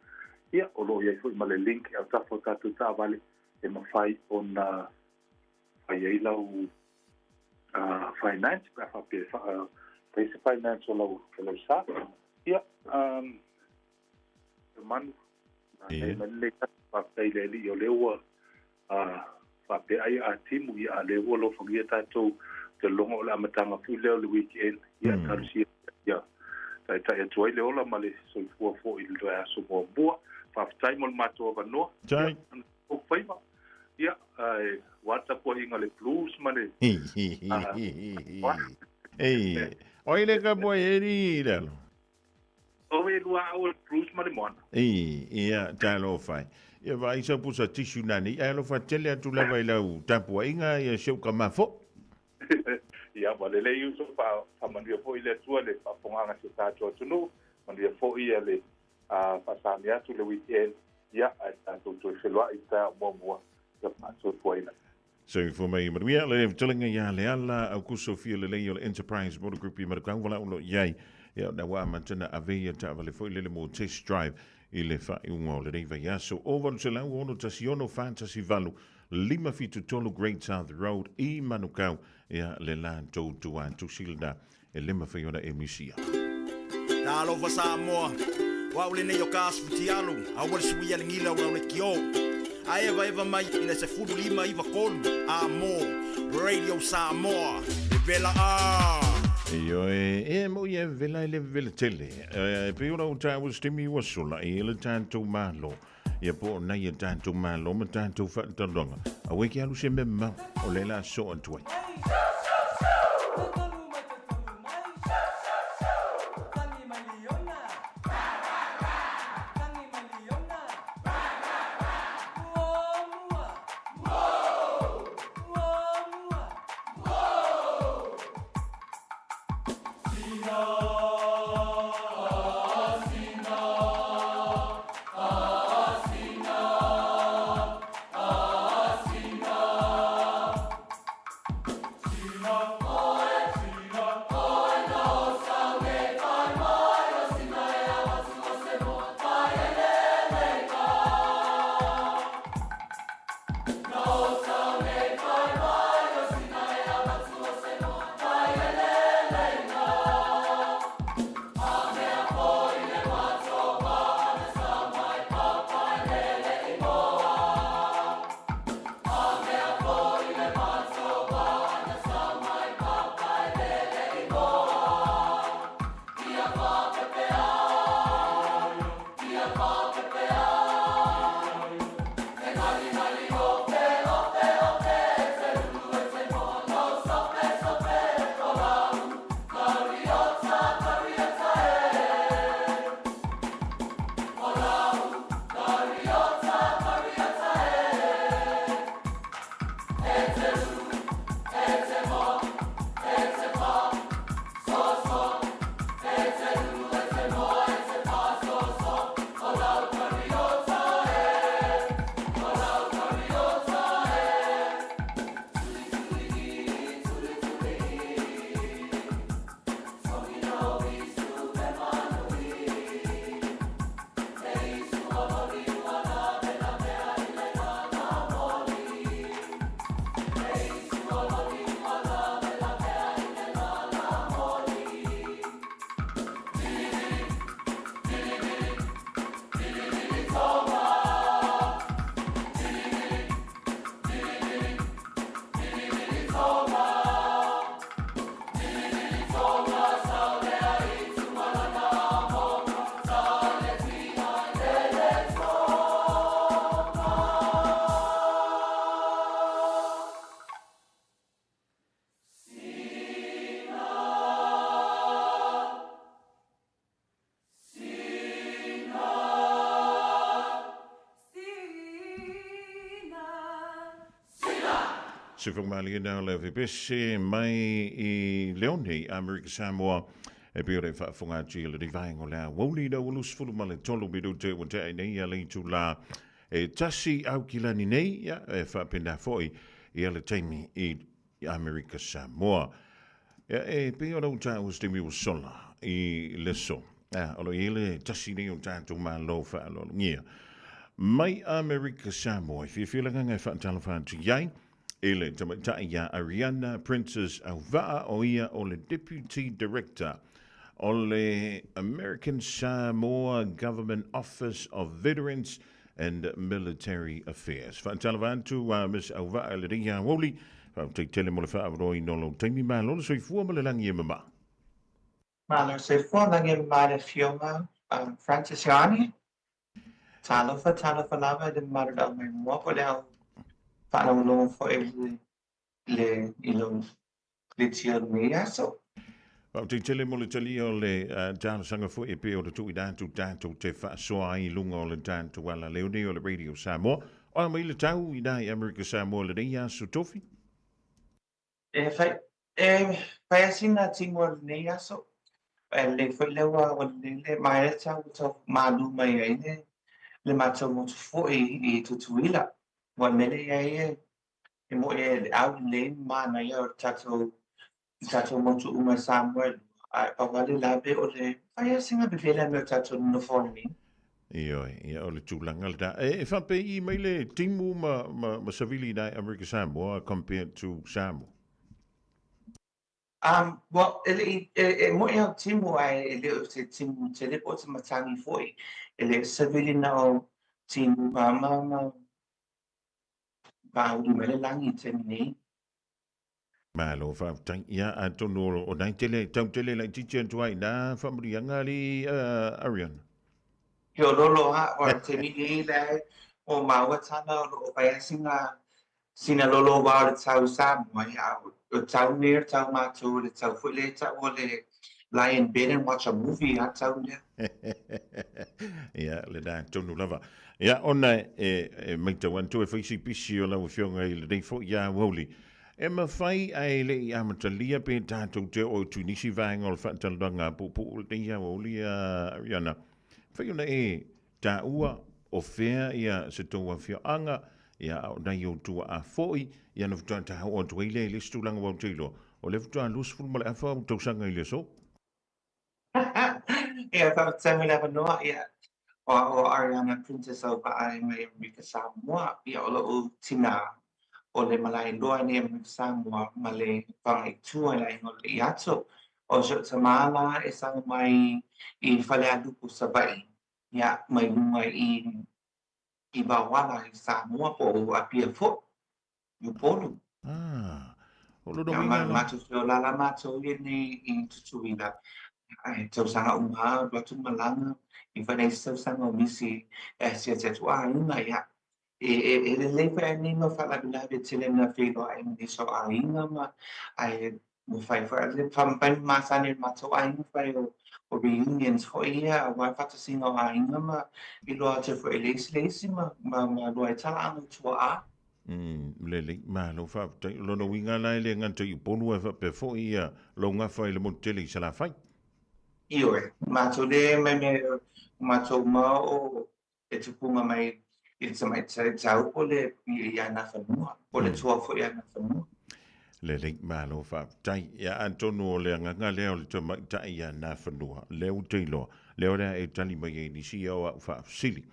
Ia o lo o i ai foi ma le link e autafa o tatou taavale e mafai ona fai ai lau finance pe a faapea e fai se finance o lau sa. Ia, manu, nai mai lenei faafetai i le Alii o lea ua faapea ai a timu, ia a lea ua alofagia tatou te logo o le amataga foi lea o le weekend, ia talosia ia taitai atu ai le ola ma le soifua foi i le aso muamua. Faafetai mo le matou avanoa. Tai. Ia, faiva. Ia, ae ua tapuaiga le blues ma le Ei, oi le ka boy eri le alo. O e lua au le blues ma le moana. Ei, ia, talofa e. Ia vaai sau pusa tissue nani, ae alofa tele atu lava i lau tapuaiga, ia si ou tama foi. Ia, ua lelei uso, faamanuia foi le Atua le faafofogaaga a si o tatou atunuu, manuia foi ia le faasani atu le weekend, ia, ae tatou toe feloai i le taeao muamua, ia faasoifuaina. Soifua mai manuia le fetalaiga ia Leala Aukuso Fialelei o le Enterprise Motor Group i Manukau wala ulo iai. Ia na ua amata na ave ia taavale foi lele mo test drive i le faaiuga o lenei vaiaso. O 861 418 573 Great South Road i Manukau ia le latou tuatusi lena e le mafai ona e misia. Talofa Samoa, o au lenei o ka asu futialu, aua le suia le gila o lau lekiō. A evaeva mai i le 15 93 a mo Radio Samoa, e vela a! Ioe, e mo ia vela e le vela tele. E pei ona ou taua se taimi ua sola i le tatou Malo. Ia po o nai e tatou Malo ma tatou faatalanoaga. Aua e ke alu se mea mamao, o lea la soo atu ai. Soifua o le Vepese mai i Leone, Amerika Samoa, e pei o le faafofoga atu i lenei vaega o le aoauli ina ua 23 minute ua tea ai nei ia le itula e 1 Aukilani nei, ia, e faapena foi ia le taimi i Amerika Samoa. Ia, e pei ona ou taua se taimi ua sola i le aso, ia, o lo o i ai le tasi nei o tatou Malo faaaloalogia mai Amerika Samoa e fiafia le agaga e faatalofa atu i ai i le tamaitai ia Ariana Princess Auvaa, o ia o le Deputy Director o le American Samoa Government Office of Veterans and Military Affairs. Faatalofa atu a Miss Auvaa i lenei aoauli. Faafetai tele mo le faaavanoaina o lou taimi. Malo le soifua ma le lagi e mama. Malo le soifua, lagi e mama i le Afioga Francis Ioane. Talofa, talofa lava i le mamalu o le au maimoa po o le au faalogologo foi i le i lou letia o lenei aso. Faafetai tele mo le talia o le talosaga foi e pei ona tuuina atu tatou te faasoa ai i luga o le tatou alaleo nei o le Radio Samoa. O a mai le tau i nā i Amerika Samoa lenei aso Tofi? E fai, e fai lava sina timu o lenei aso. E lelei foi lea ua ua lelei le ma e tau ua tau malu mai ai le le matou motu foi i Tutuila. Ua mele ia e e moe e le au lelei ma manaia o le tatou i tatou motu uma i Samoa e lua, ae pau lava le lave o le fai lava sina vevela me o tatou nonofo ai nei. Ioe, ia o le tulaga lena. E, e faapei mai le timu ma, ma, ma savili i Amerika Samoa compared to Samoa? Well, e le i, e, e moe au timu ae e le o se timu tele po o se matagi foi. E le o savili na o timu ma, ma, ma pāulu mai le lagi i taimi nei. Malo faafetai. Ia, atonu o nai tele, tau tele laitiiti atu ai nā faamanuiaga alii Ariana. He ololo ha, o le taimi nei le o māua tala o lo o fai lava sina, sina lolo wā o le tau Samoa, ia, o tau nei o le tau mātou, o le tau foi lea e tau o le lie in bed and watch a movie a tau lea. Ia, lena tonu lava. Ia, ona e, e maitau atu e fai si pisi o lau afioga i lenei foi aoauli. E mafai ae le i amatalia pe tatou te oo i nisi vaega o le faatalanoaga puupuu lenei aoauli a Ariana. Mafai ona e taua o fea ia se tou afioaga, ia a o nai ou tuaa foi, ia ona faatoa ta oo atu ai lea i le isi tulaga ua ou te iloa, o lea faatoa 20 ma le afa ou tausaga i le aso. Ia, faafetai mo le avanoa, ia, o o Ariana Princess Auva'a mai Amerika Samoa, ia, o lo'u tinā o le Malaeloa nei Amerika Samoa ma le Fagaitua i le aiga o Leiato. O si o'u tamā la e saga mai i Falealupo, Savaii, ia, mai luga i i Vaoala i Samoa po o Apia foi, i Upolu. Ah, o lona Ia, uiga ma la. matou feolala matou ia nei i Tutuila. Ae tausaga uma lava alu atu malaga, i fai nei isi tausaga o misi e asiasi atu aiga, ia. E, e, e lelei foi ae nei mau faalavelave tele na feiloai ma nisi o aiga ma, ae ua fai foi le fai masani o le matou aiga fai o, o reunions foi ia aua le faatasiga o aiga ma iloa atu ai foi e le isi le isi ma, ma, ma lua ai talaaga o tuaa. Lelei, malo faafetai. O lona uiga la e le gata i Upolu ae faapea foi ia lou gafa i le motu tele i Salafai. Ioe, matou le mai mea o matou uma o e tupunga mai i le tamaitai tau po le i ana fanua, po le tua foi i ana fanua. Lelei, malo faafetai. Ia atonu o le agaga lea o le tamaitai i ana fanua, lea ua te iloa, lea o le a e tali mai ai nisi ia o au faafesili.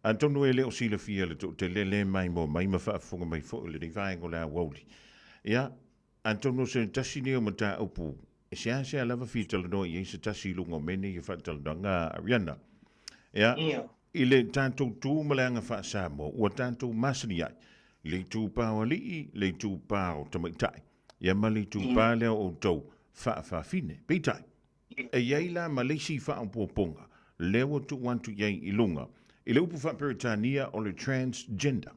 Atonu e le o silafia le toatele le maimoa mai ma faafofoga mai foi o lenei vaega o le aoauli. Ia, atonu o se tasi nei o mataupu e seasea lava fia talanoa i ai se tasi i luga o mea nei o faatalanoaga a Ariana. Ia, i le tatou tu ma le aga faa-Samoa, ua tatou masani ai, le itupa o alii, le itupa o tamaitai, ia ma le itupa lea o outou faafafine. Peitai, E i ai la ma le isi faaopoopoga lea ua tuu atu i ai i luga i le upu faa-Peretania o le transgender.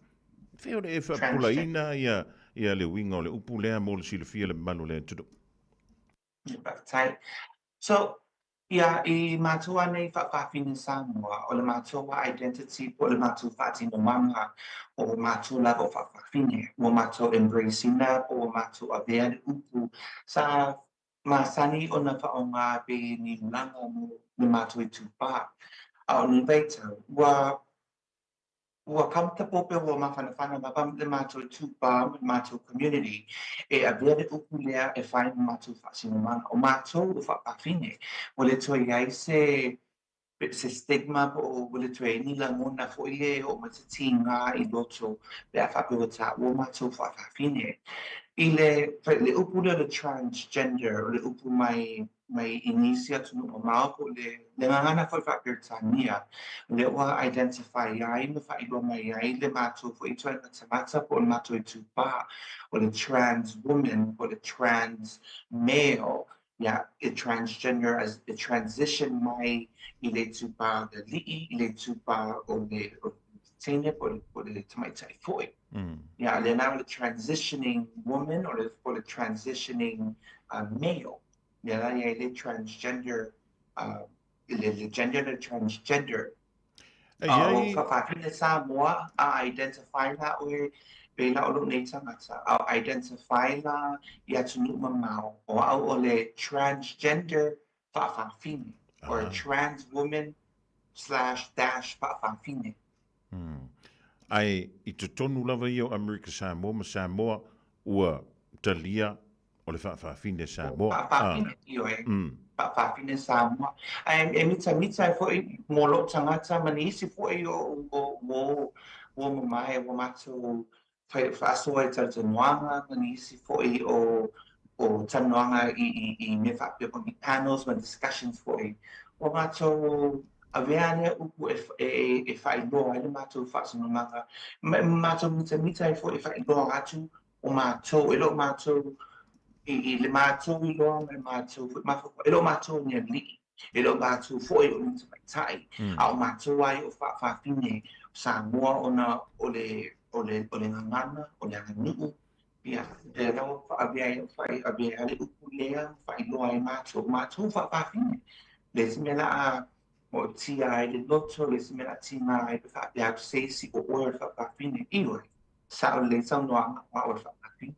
Fea o le e faapupulaina ia, ia le uiga o le upu lea mo le silafia le mamalu o le atunuu? Faafetai. So, Ia, i matou lava nei faafafine Samoa, o le matou lava identity po o le matou faatinomaga, o matou lava o faafafine. Ua matou embrace ina po ua matou avea le upu sa masani ona faaaoga pei ni ulaga mo le matou itupa. A o lenei vaitau, ua Ua comfortable pe ua mafanafana lava le matou itupa ma le matou community e avea le upu lea e fai ma matou faasinomaga. O matou o faafafine, ua le toe i ai se se stigma po o ua le toe i ai ni lagona foi lea e oo mai se tiga i loto pe a faapea ua taua matou faafafine. I le le upu lea o le transgender, o le upu mai mai i nisi atunuu mamao po o le le gagana foi faa-Peretania, lea ua identify ai ma faailoa mai ai le matou foi ituaiga tagata po o le matou itupa, o le trans woman po o le trans male, ia, e transgender as e transition mai i le itupa o le alii i le itupa o le teine po o le tamaitai foi. Ia, lea la o le transitioning woman o le transitioning male. Mea la i ai le transgender, le gender le transgender. A o faafafine Samoa, a identify la oe, pei la o lou nei tagata, a identify la i atunuu mamao, o au o le transgender faafafine, or a trans woman slash dash faafafine. Ae i totonu lava ia o Amerika Samoa ma Samoa ua talia O le faafafine Samoa. Faafafine, ioe. Faafafine Samoa. Ae e mitamita ai foi mo lou tagata ma nisi foi o ua ua mamae ua matou faasoa i talatalanoaga ma nisi foi o talanoaga i mea faapea po o ni panels ma discussions foi. Ua matou avea lea upu e faailoa ai le matou faasinomaga ma matou mitamita ai foi e faailoa atu o matou, e le o matou i le matou iloa ma le matou foi mafaufau, e le o matou ni alii, e le o matou foi o ni tamaitai, a o matou lava ia o faafafine o Samoa ona o le, o le, o le gagana, o le aganuu, ia, lea la ua faavea ai, faavea ai le upu lea, faailoa ai matou, o matou faafafine. Le isi mea la a moetia ai le loto, le isi mea la a tiga ai pe faapea atu se isi o oe o le faafafine, ioe. Sao lelei saunoaga o au o le faafafine.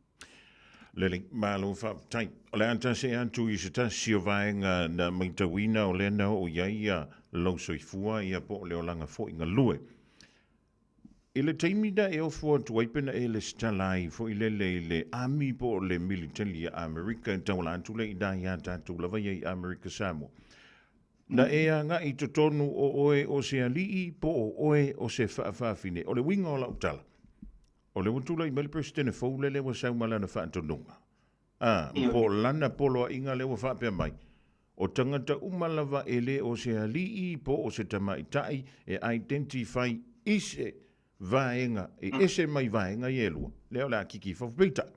Lelei, malo faafetai. O le a tasi atu i se tasi o vaega na matauina o lea na oo i ai ia lou soifua ia po o le olaga foi galue. I le taimi na e ofo atu ai pe na e lesitala ai foi lele i le Army po o le Militeli a Amerika e tauala atu lea i ina iā tatou lava ia i Amerika Samoa. Na e agai i totonu o oe o se alii po o oe o se faafafine. O le uiga o lau tala, o lea ua tulai mai le Peresetene fou lele ua sau ma lana faatonuga. A, po o lana poloaiga lea ua faapea mai, o tagata uma lava e le o se alii po o se tamaitai e identify i se vaega e ese mai vaega ia e lua, lea o le a kiki i fafo. Peitai,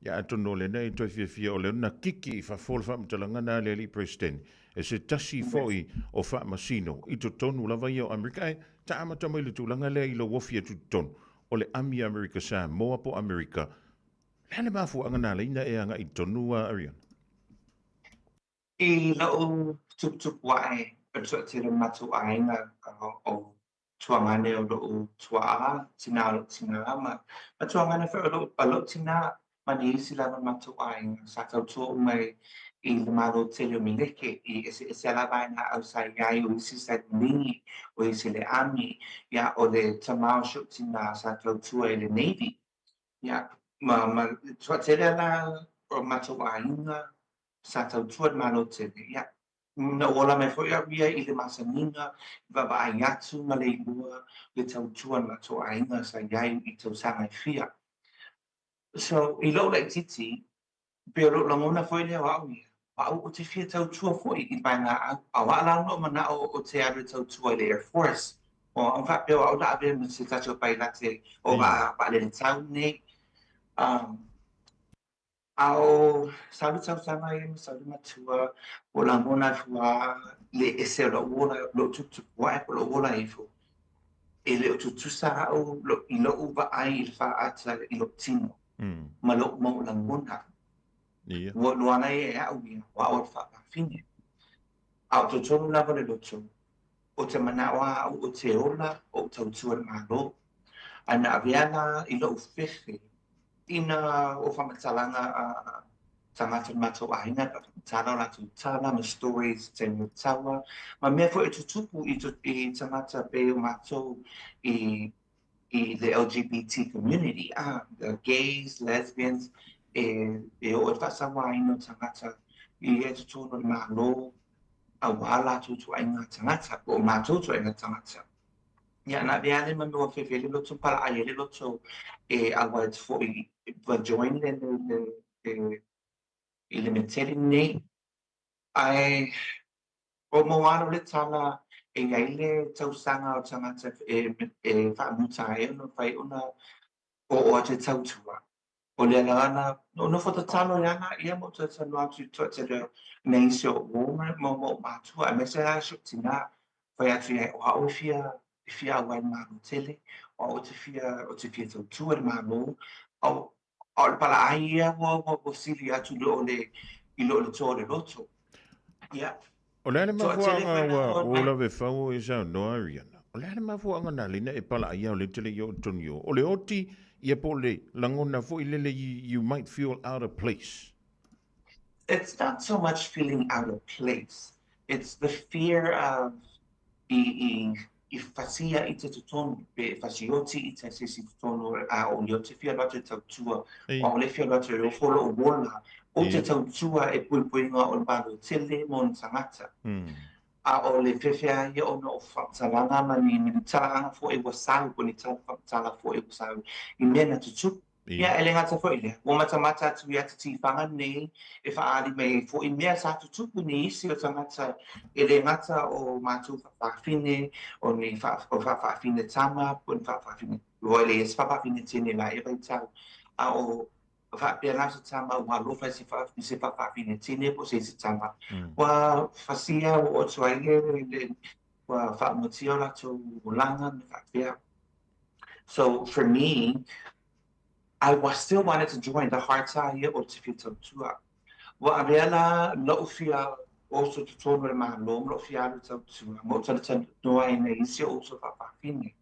ia atonu o lena e toe fiafia o lea na kiki i fafo le faamatalaga na a le alii Peresetene, e se tasi foi o faamasino i totonu lava ia o Amerika. Ae ta amata mai le tulaga lea i lou ofi atu i totonu o le Ami Amerika Samoa po o Amerika. Le a le mafuaaga na ala ai na e agai i totonu a Ariana? I lou tuputupu ae o le toatele o le matou aiga o tuagane o lo'u tua'a, tinā o lo'u tinā, ma ma tuagane foi o lo'u a lo'u tinā, ma nisi lava o le matou aiga sa tautua uma i le Malo tele o Meleke, i eseese lava vaega'au sa i ai, o isi sa i le Maligi, o isi i le Army, ia, o le tamā o si o'u tinā sa tautua i le Navy, ia, ma ma toatele la o matou aiga sa tautua i le Malo tele, ia. Na ou ola mai foi au ia i le masaniga i vaavaai atu ma le iloa le tautua a le matou aiga sa i ai i tausaga e fia. So, i lou laitiiti, pei o lou lagona foi lea o au ia, o au ou te fia tautua foi i le vaegaau, a o a'u la na ou mana'o ou te alu e tautua i le Air Force. O au faapea o au la avea ma se tasi o pailate o vaalele tau nei. A o sau le tausaga ia ma sau le matua, ua lagona ai fua le ese o lou ola, lou tuputupu ae po o lou ola ifo. E le o tutusa au i lou vaai i le faaata i lou tino ma lou mau lagona. Ua iloa ai e au ia, o au o le faafafine. A o totonu lava o le loto, o te manao a au o te ola o ou tautua i le Malo. Ae na avea la i lou fefe ina o faamatalaga a tagata o le matou aiga, faamatala o latou tala ma stories i taimi o taua, ma mea foi e tutupu i i tagata pei o matou i i le LGBT community, a, the gays, lesbians, e e oo i le faasauaina o tagata i e totonu o le Malo auā latou ituaiga tagata, po o matou ituaiga tagata. Ia, na avea le ma mea ua fefe ai le loto ma palaai ai le loto e auai atu foi ua join le le le i le militeli lenei. Ae o maua alo le tala e i ai le tausaga o tagata e e faamuta ai ona mafai ona oo atu e tautua. O le ala la na nofo tatalo ai lava ia ma ou talatalanoa atu i toatele o nai isi o uo ma ma ou matua aemaise lava si ou tina. Fai atu i ai, o au e fia e fia auai i le Malo tele, o au ou te fia ou te fia tautua i le Malo. A o a o le palaai ia ua ua ua sili atu i lo le i lo le toa o le loto. Ia. O le a le mafuaaga ua ua lave fau e saunoa Riana? O le a le mafuaaga na lena e palaai au le tele i o tonu o? O le oti ia po o le lagona foi lele you might feel out of place. It's not so much feeling out of place, it's the fear of i i i whatia i te totonu, pe e whasioti i te sesi totonu a o le o te whia loa te tautua, o le whia loa te ofo lo wola, o te tautua e puipuiga o le Malo tele mo ni tagata. A o le fefea ia ona o whamatalaga ma ni ma ni talaaga foi ua sau, po ni tala whamatala foi ua sau i mea na tutupu. Ia, e le gata foi i lea, ua matamata atu ia te tīwhanga nei e whakaari mai ai foi mea sa tutupu ni isi o tagata e le gata o mātou whawhawhine, o ni o whawhawhine tama, po ni whawhawhine, ua le se whawhawhine tene la e vaitau, a o whaapea la se tama ua alofa i se i se whawhawhine tene po se isi tama. Ua whasia ua otu ai le, le, ua whaamotia o latou olanga me whaapea. So for me, I was still wanted to join the heart a ia o te fia tautua. Ua avea la lou fia oso totonu o le Malo ma lou fia alu tautua ma ou talatalanoa ai nai isi o uso faafafine.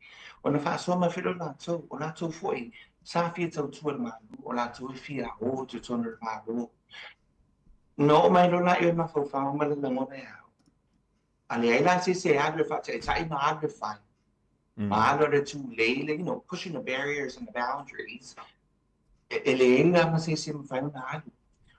Ona faasoa mai foi lea o latou, o latou foi sa fia tautua i le Malo, o latou e fia o totonu o le Malo. Na oo mai loa laia o le mafaufau ma le lagona e au. A leai la se isi e alu e faataitai ma alu e fai. Ma alu le tulei le, you know, pushing the barriers and the boundaries. E leai la ma se isi e mafai ona alu.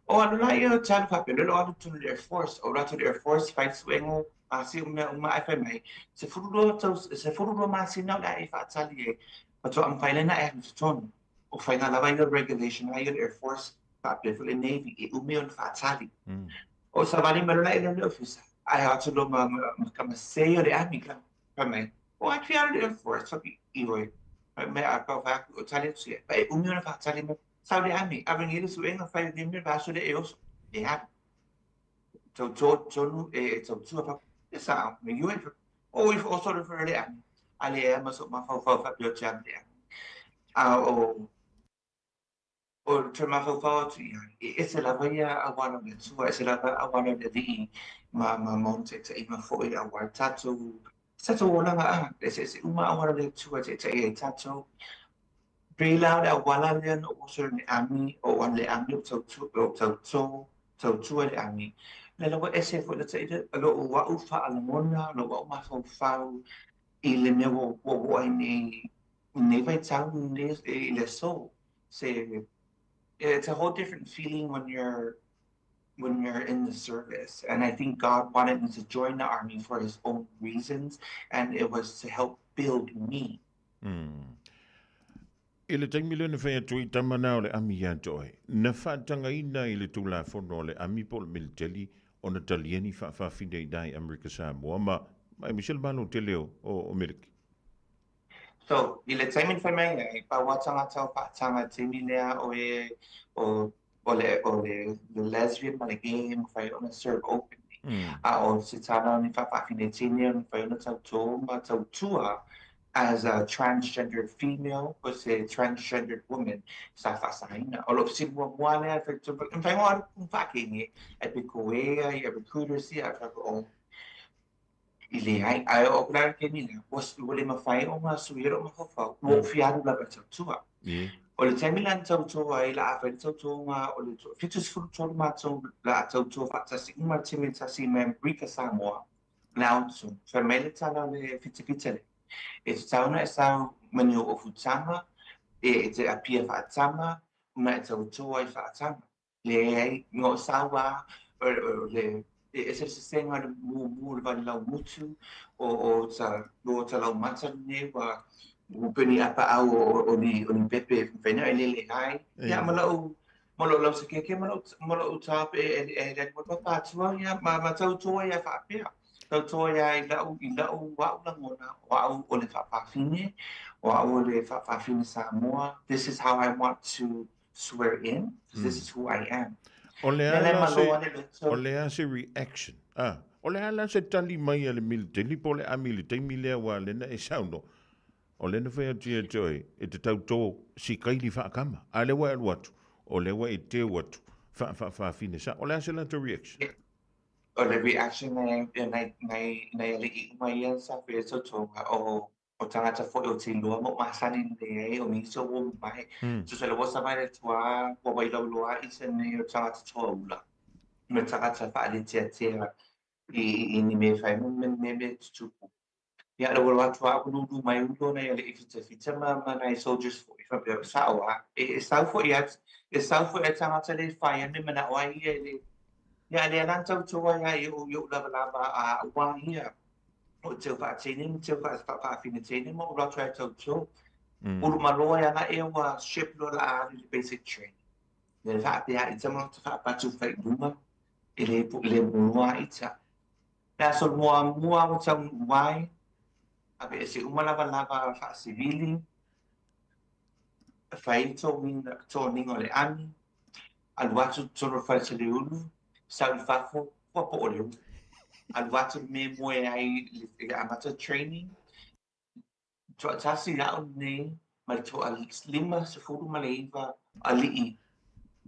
O alu la ia o te alu faapea, lele o alu tonu i le Air Force, o alu atu i le Air Force, fai suega, pasi mea uma ae fai mai, 12 tau, 12 masina o le a e faatali ai, faatoa mafai lea ona e alu i totonu. O faiga lava ia o le regulation a ia o le Air Force, faapea foi le Navy, e umi ona faatali. O savali mai loa la i le ofisa, ae o atu loa ma, ma, ma ka masei o le army ka, fai mai, o ai fia alu i le Air Force, fai ioe, fai mai a pau fai atu, o tali atu ia, e umi ona faatali mai, sau le army, ave nei le suega, fai le mea, vaiaso lea e oso, e alu. Tautua tonu, e tautua, fai, e sao, me ioe, fai, o ifo oso le le army, a le ea ma so mafaufau faapea o te alu i le army. A o, O toe mafaufau atu i ai, e ese lava ia auala o le Atua, ese lava auala o le Alii ma ma ma ona taitaiga foi auā tatou, tatou olaga a, eseese uma auala o le Atua e taitai ai tatou. Pei la o le auala lea na ou oso i le army, o ou alu i le army ou tautua, ou tautō, tautua i le army. Lea la ua ese foi le lou au faalagona, lou au mafaufau i le mea ua ua oo ai nei i lenei vaitau i le aso. Se it's a whole different feeling when you're when you're in the service. And I think God wanted me to join the army for his own reasons, and it was to help build me. I le taimi lea na fai atu ai tama na o le ami ia te oe, na faatagaina i le Tulafono a le Ami po o le Militeli ona talia ni faafaafine i nā i Amerika Samoa ma ma aemaise le Malo tele o o Amerika. So, i le taimi na fai mai ai, pau a tagata o faataga i le taimi lea o e o o le o le the lesbian ma le gay e mafai ona serve openly. A o se tala o ni faafaafine teine o mafai ona tautō ma tautua as a transgendered female po o se transgendered woman sa faasaina. O lou fesili muamua lea e fai e mafai ona alu faakenge ai pe ko e ai a recruiters ia a fai o. I leai, ae oo atu la i le taimi lea, ua ua le mafai ona suia lou mafaufau, ua ou fia alu lava e tautua. O le taimi la na tautua ai, la a fai le tautoga o le 73 matou la a tautua faatasi uma i le taimi e tasi mai Amerika Samoa, le Aotu. Fai mai le tala o le fitafita lea, e tatau ona e sau ma ni ou ofutaga, e te apia faatama ma e tautua ai faatama. Leai, na ou sau lava, o le, e ese le sesega o le mumu o le valilaumutu, o ta, o ta laumata lenei ua ua pei ni apaau o ni o ni pepe e mafai ona e lele ai. Ia ma lou ma lou lausekeke ma lou ma lou top e e e hele atu ma le papa ia ma ma tautua ia faapea. Tautua ia i lau i lau au lagona, o au o le faafafine, o au o le faafafine Samoa. This is how I want to swear in, because this is who I am. O le a la se, o le a se reaction? Ah, o le a la se tali mai a le militeli po o le ami i le taimi lea ua lena e saunoa. O lea na fai atu ia te oe, e te tautō si kaili whaakama. A lea ua e alu atu, o lea ua e teu atu, wha, wha, whawhine sa. O le a se latou reaction? O le reaction nai, nai, nai, nai ali'i uma ia sa faia tautoga, o o tagata foi o te iloa ma o masani lelei ai, o nisi o ua mamae. Tusa le ua savali atu lava, ua wailauloa ita nei o tagata toaula, ma tagata faaleteatea i, i ni mea e fai ma ni mea e tutupu. Ia, le ua atu lava ua lūlū mai ulo nai ali'i fitafita ma, ma nai soldiers foi, faapea, sa'o lava, e, e sau foi a, e sau foi a tagata le fai a me mana'o ai ia e le, ia, lea la na tautua ai i o'u, i o'u lavalava a ua ia, o teu whaatini, ma teu whaafinetini, ma o rātou ai tautua. Ulu maloa ia na e ua strip loa la a alu i le basic training. Le whaapea i tama te whaapatu whai luma, e le pu le mua i ta. Le aso mua mua o tau wai, awe e se uma lava lava whaasivili, whai tō ningo le ami, alu atu tonu whai te le ulu, sau i fafo, ua po'o le ulu. Alu atu le mea moe ai i le amata training, toatasi a'u lenei ma le toa-59 ali'i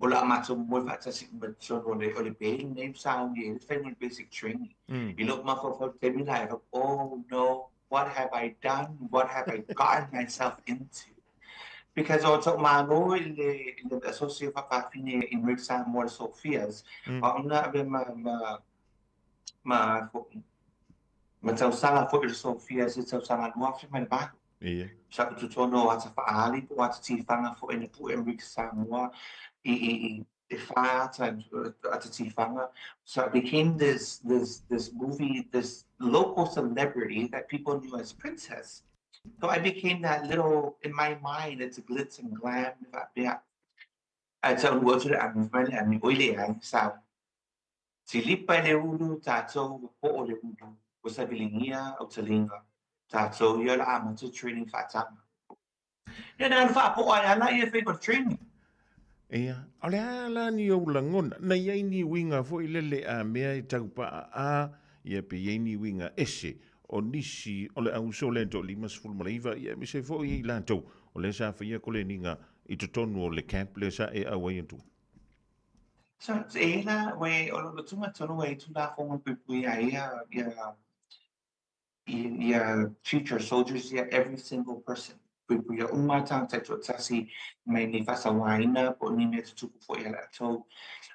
o le a matou moe faatasi uma i totonu o le o le bay lenei sa umi ai le faiga o le basic training. I lou mafaufau i le taimi la, oh no, what have I done? What have I gotten myself into? Because o ta'u malo i le i le Associate Faafafine in Rick Samoa Sophia's, o a'u na avea ma ma ma fo'i ma tausaga foi o le Sophia's i le tausaga 2008. Ia. Sa ou totonu o ata faaali po o ata tifaga foi na pue Rick Samoa i i i e whā ata ata tifaga. So I became this this this movie, this local celebrity that people knew as Princess. So I became that little, in my mind, it's a glitz and glam, faapea. Ae taunuu atu le ami, fai mai le ami, oi leai, sau. Silipa i le ulu, tātou, ua po'o le ulu, ua saviligia au taliga, tātou ia o le amata training faatama. Ia na alu faapo'o ai lava ia faiga o le training. Ia, o le a la ni ou lagona, na i ai ni uiga foi lele a mea e tau pa'a ia pe i ai ni uiga ese o nisi o le auso lea 59, ia aemaise foi i latou o lea sa faia koleniga i totonu o le camp lea sa e auai atu ai. So, e la, we, o lo tunga tonu e tulafono puipui ai ia, ia, ia future soldiers, ia every single person. Puipui ia uma tāngata e tuatasi mai ni whasawāina po o ni mea tutupu foi ia lātou.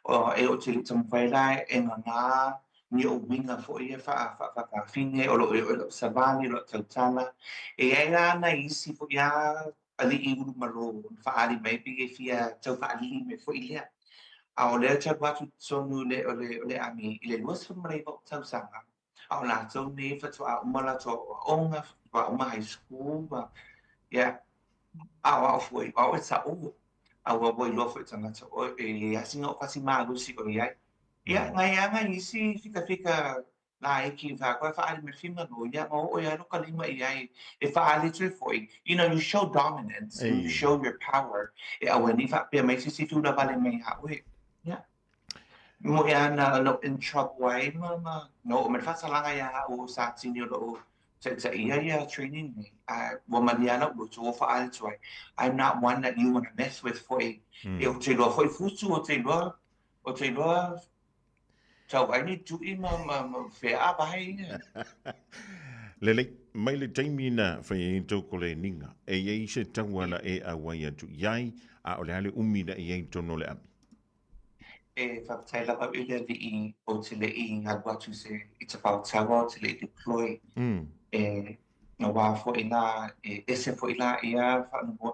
O, e o te le taumafai la e ngangā ni o uiga foi ia wha, wha, wha, whawhine, o lo o lo savali, o lo tautala. E ai la nai isi foi a ali'i ulu malo na whaali mai pe e fia tau whaalili mai foi lea. A o lea tau atu tonu le o le o le ami i le 29 o tausaga, a o latou nei faatoa uma latou aoaoga, faatoa uma high school ma ia, a o a'u foi, o a'u e sa'o, a ua ua iloa foi e tagata o e leai sina o fasi malosi o i ai. Ia, nai a nai isi fikafika laiti wha koe whaali me whima no, ia ma o ia roka lima i ai, e whaali tui foi. You know, you show dominance, and you show your power. E aua ni whaapea mai sisi tūra wale mai ha oe. Yeah. Mo ia na lo in trouble ai ma ma no me whasalanga ia ha o sa tini o lo ta ta ia ia training nei. A ua malia lau loto o whaali tu ai. I'm not one that you wanna mess with foi. E o te loa foi futu o te loa o te loa. Tau ai ni tui ma ma ma feaa vae ia. Lelei, mai le taimi na fai ai tou koleniga, e i ai se tauala e auai atu i ai, a o le a le umi na i ai i totonu o le ami? E faafetai lava i le Alii ou te le i alu atu se i Tafaotaua, ou te le i deploy. E na wā foi la, e ese foi la ia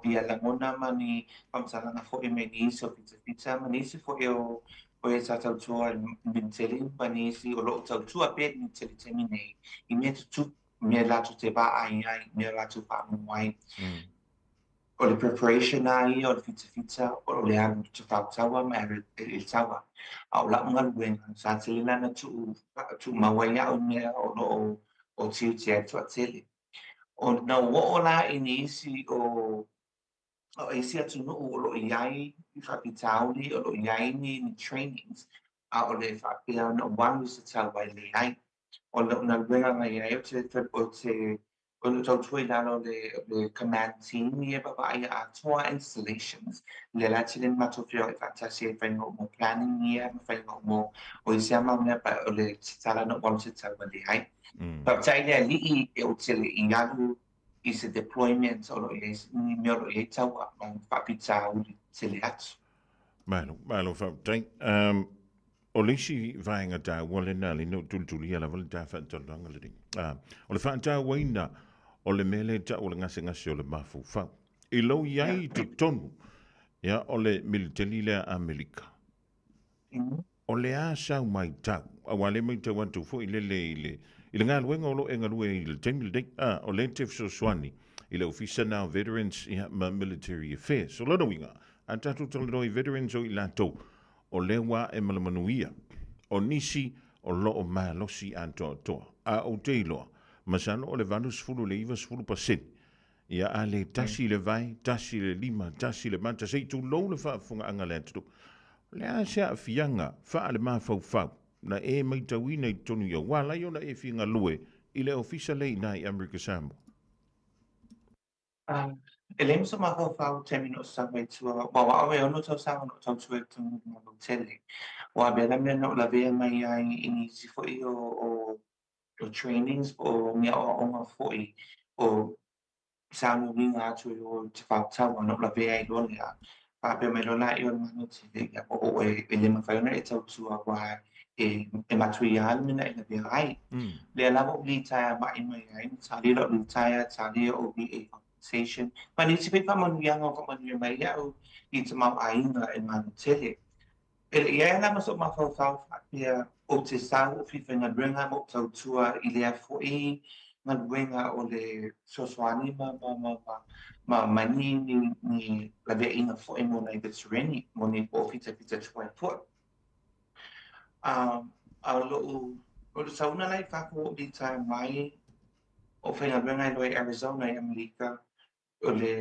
ia lagona ma ni faamatalaga foi mai nisi o fitafita ma nisi foi o o e sa tautua i le militeli ma nisi o lo o tautua pea i le militeli i le taimi nei i mea tutupu, mea latou te vaai ai, mea latou faalogo ai. O le preparation lava ia o le fitafita o le alu i Tafaotaua ma alu i le taua. A o lau galuega, sa tele la na tuu, tuumau ai au i mea o lo o o tiute ai le toatele. O na ou oo la i nisi o o isi atunuu o lo o i ai ni faafitauli, o lo o i ai ni trainings, a o le faapea ona ou alu i se taua e leai. O lou galuega na i ai, ou te, ou te, o lou tautua i lalo o le command team ia e vaavaaia atoa installations. Lea la e tele na matou feoai faatasi ai, fai mo planning ia ma fai mo o isi lava mau mea, but o le tatala na ou alu i se taua e leai. Faafetai i le Alii ou te le i alu i se deployment o lo o i ai ni mea o lo o i ai taua ma faafitauli tele atu. Malo, malo faafetai. O le isi vaega taua lena lena ua tulitulia lava le ta faatalanoaga lenei. O le faatauaina o le mea lea e tau o le gasegase o le mafaufau. I lou i ai i totonu, ia, o le militeli lea a Amerika. O le a sau matau, aua lea e matau atu foi lele i le, i le galuega o lo o e galue ai i le taimi lenei, a, o lea e te fesoasoani i le Ofisa na o Veterans ia, ma Military Affairs. O lona uiga, a tatou talanoa i veterans o i latou, o lea ua ae ma le manuia, o nisi o lo o malosi atoatoa. A ou te iloa, masalo o le 80 i le 90 pasene, ia a le tasi le vae, tasi le lima, tasi le mata, se i tulou le faafofogaaga a le atunuu. O le a se aafiaga faalemafaufau na e matauina i totonu i ua ala ai ona e fia galue i le ofisa lea i ina i Amerika Samoa? E leai ma sou mafaufau i taimi na ou sau ai i tua, aua ua ave e ono tausaga na ou tautua i totonu o le Malo tele. Ua avea la mea na ou lavea mai ai i nisi foi o o trainings po o ni aoaoga foi o sauniuniga atu i o i Tafaotaua na ou lavea ai loa lea. Faapea mai loa laia o le Malo tele, ia ua oe e le mafai ona e tautua aua e matuia le mea na e lavea ai. Lea la ua ou litaea mai mai ai, na talia lau litaea, talia OVA compensation, ma nisi foi faamanuiaga ua faamanuia mai iaʻu i tamaoaiga e Malo tele. E le i ai la ma soʻu mafaufau faapea ou te sau ou fia faigaluega ma ou tautua i lea foi galuega o le fesoasoani ma ma ma ma ma ma ni ni ni laveaiga foi mo nai veterani mo ni poʻo fitafita tuai foi. A o loʻu o le sauna la i fafo ua ou litaea mai o faigaluega ai loa i Arizona i Amelika o le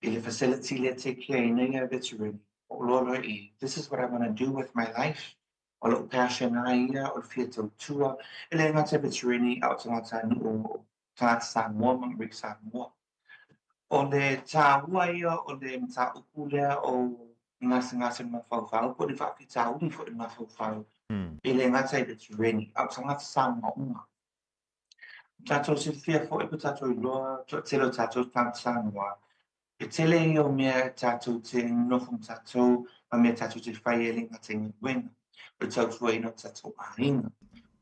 i le facility lea take care ina ia veterani, o loa loa i, this is what I wanna do with my life. O loʻu passion lava ia o le fia tautua, e le gata i veterani a o tagata nuu o tagata Samoa ma Amerika Samoa. O le tāua ia o le mataupu lea o gasegase mafaufau po o le faafitauli foi o le mafaufau e le gata i veterani a o tagata Samoa uma. Tatou silafia foi po tatou iloa toatele o tatou tagata Samoa, e tele ia o mea tatou te nonofo ma tatou ma mea tatou te fai e le gata i galuega, o le tautuaina o tatou aiga,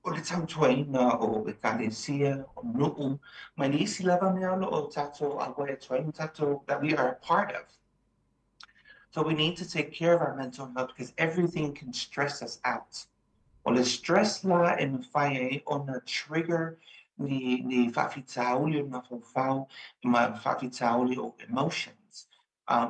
o le tautuaina o ekalesia, o nuu, ma nisi lava mea o lo o tatou auai atu ai ma tatou that we are a part of. So we need to take care of our mental health because everything can stress us out. O le stress la e mafai ai ona trigger ni ni faafitauli o le mafaufau ma faafitauli o emotions.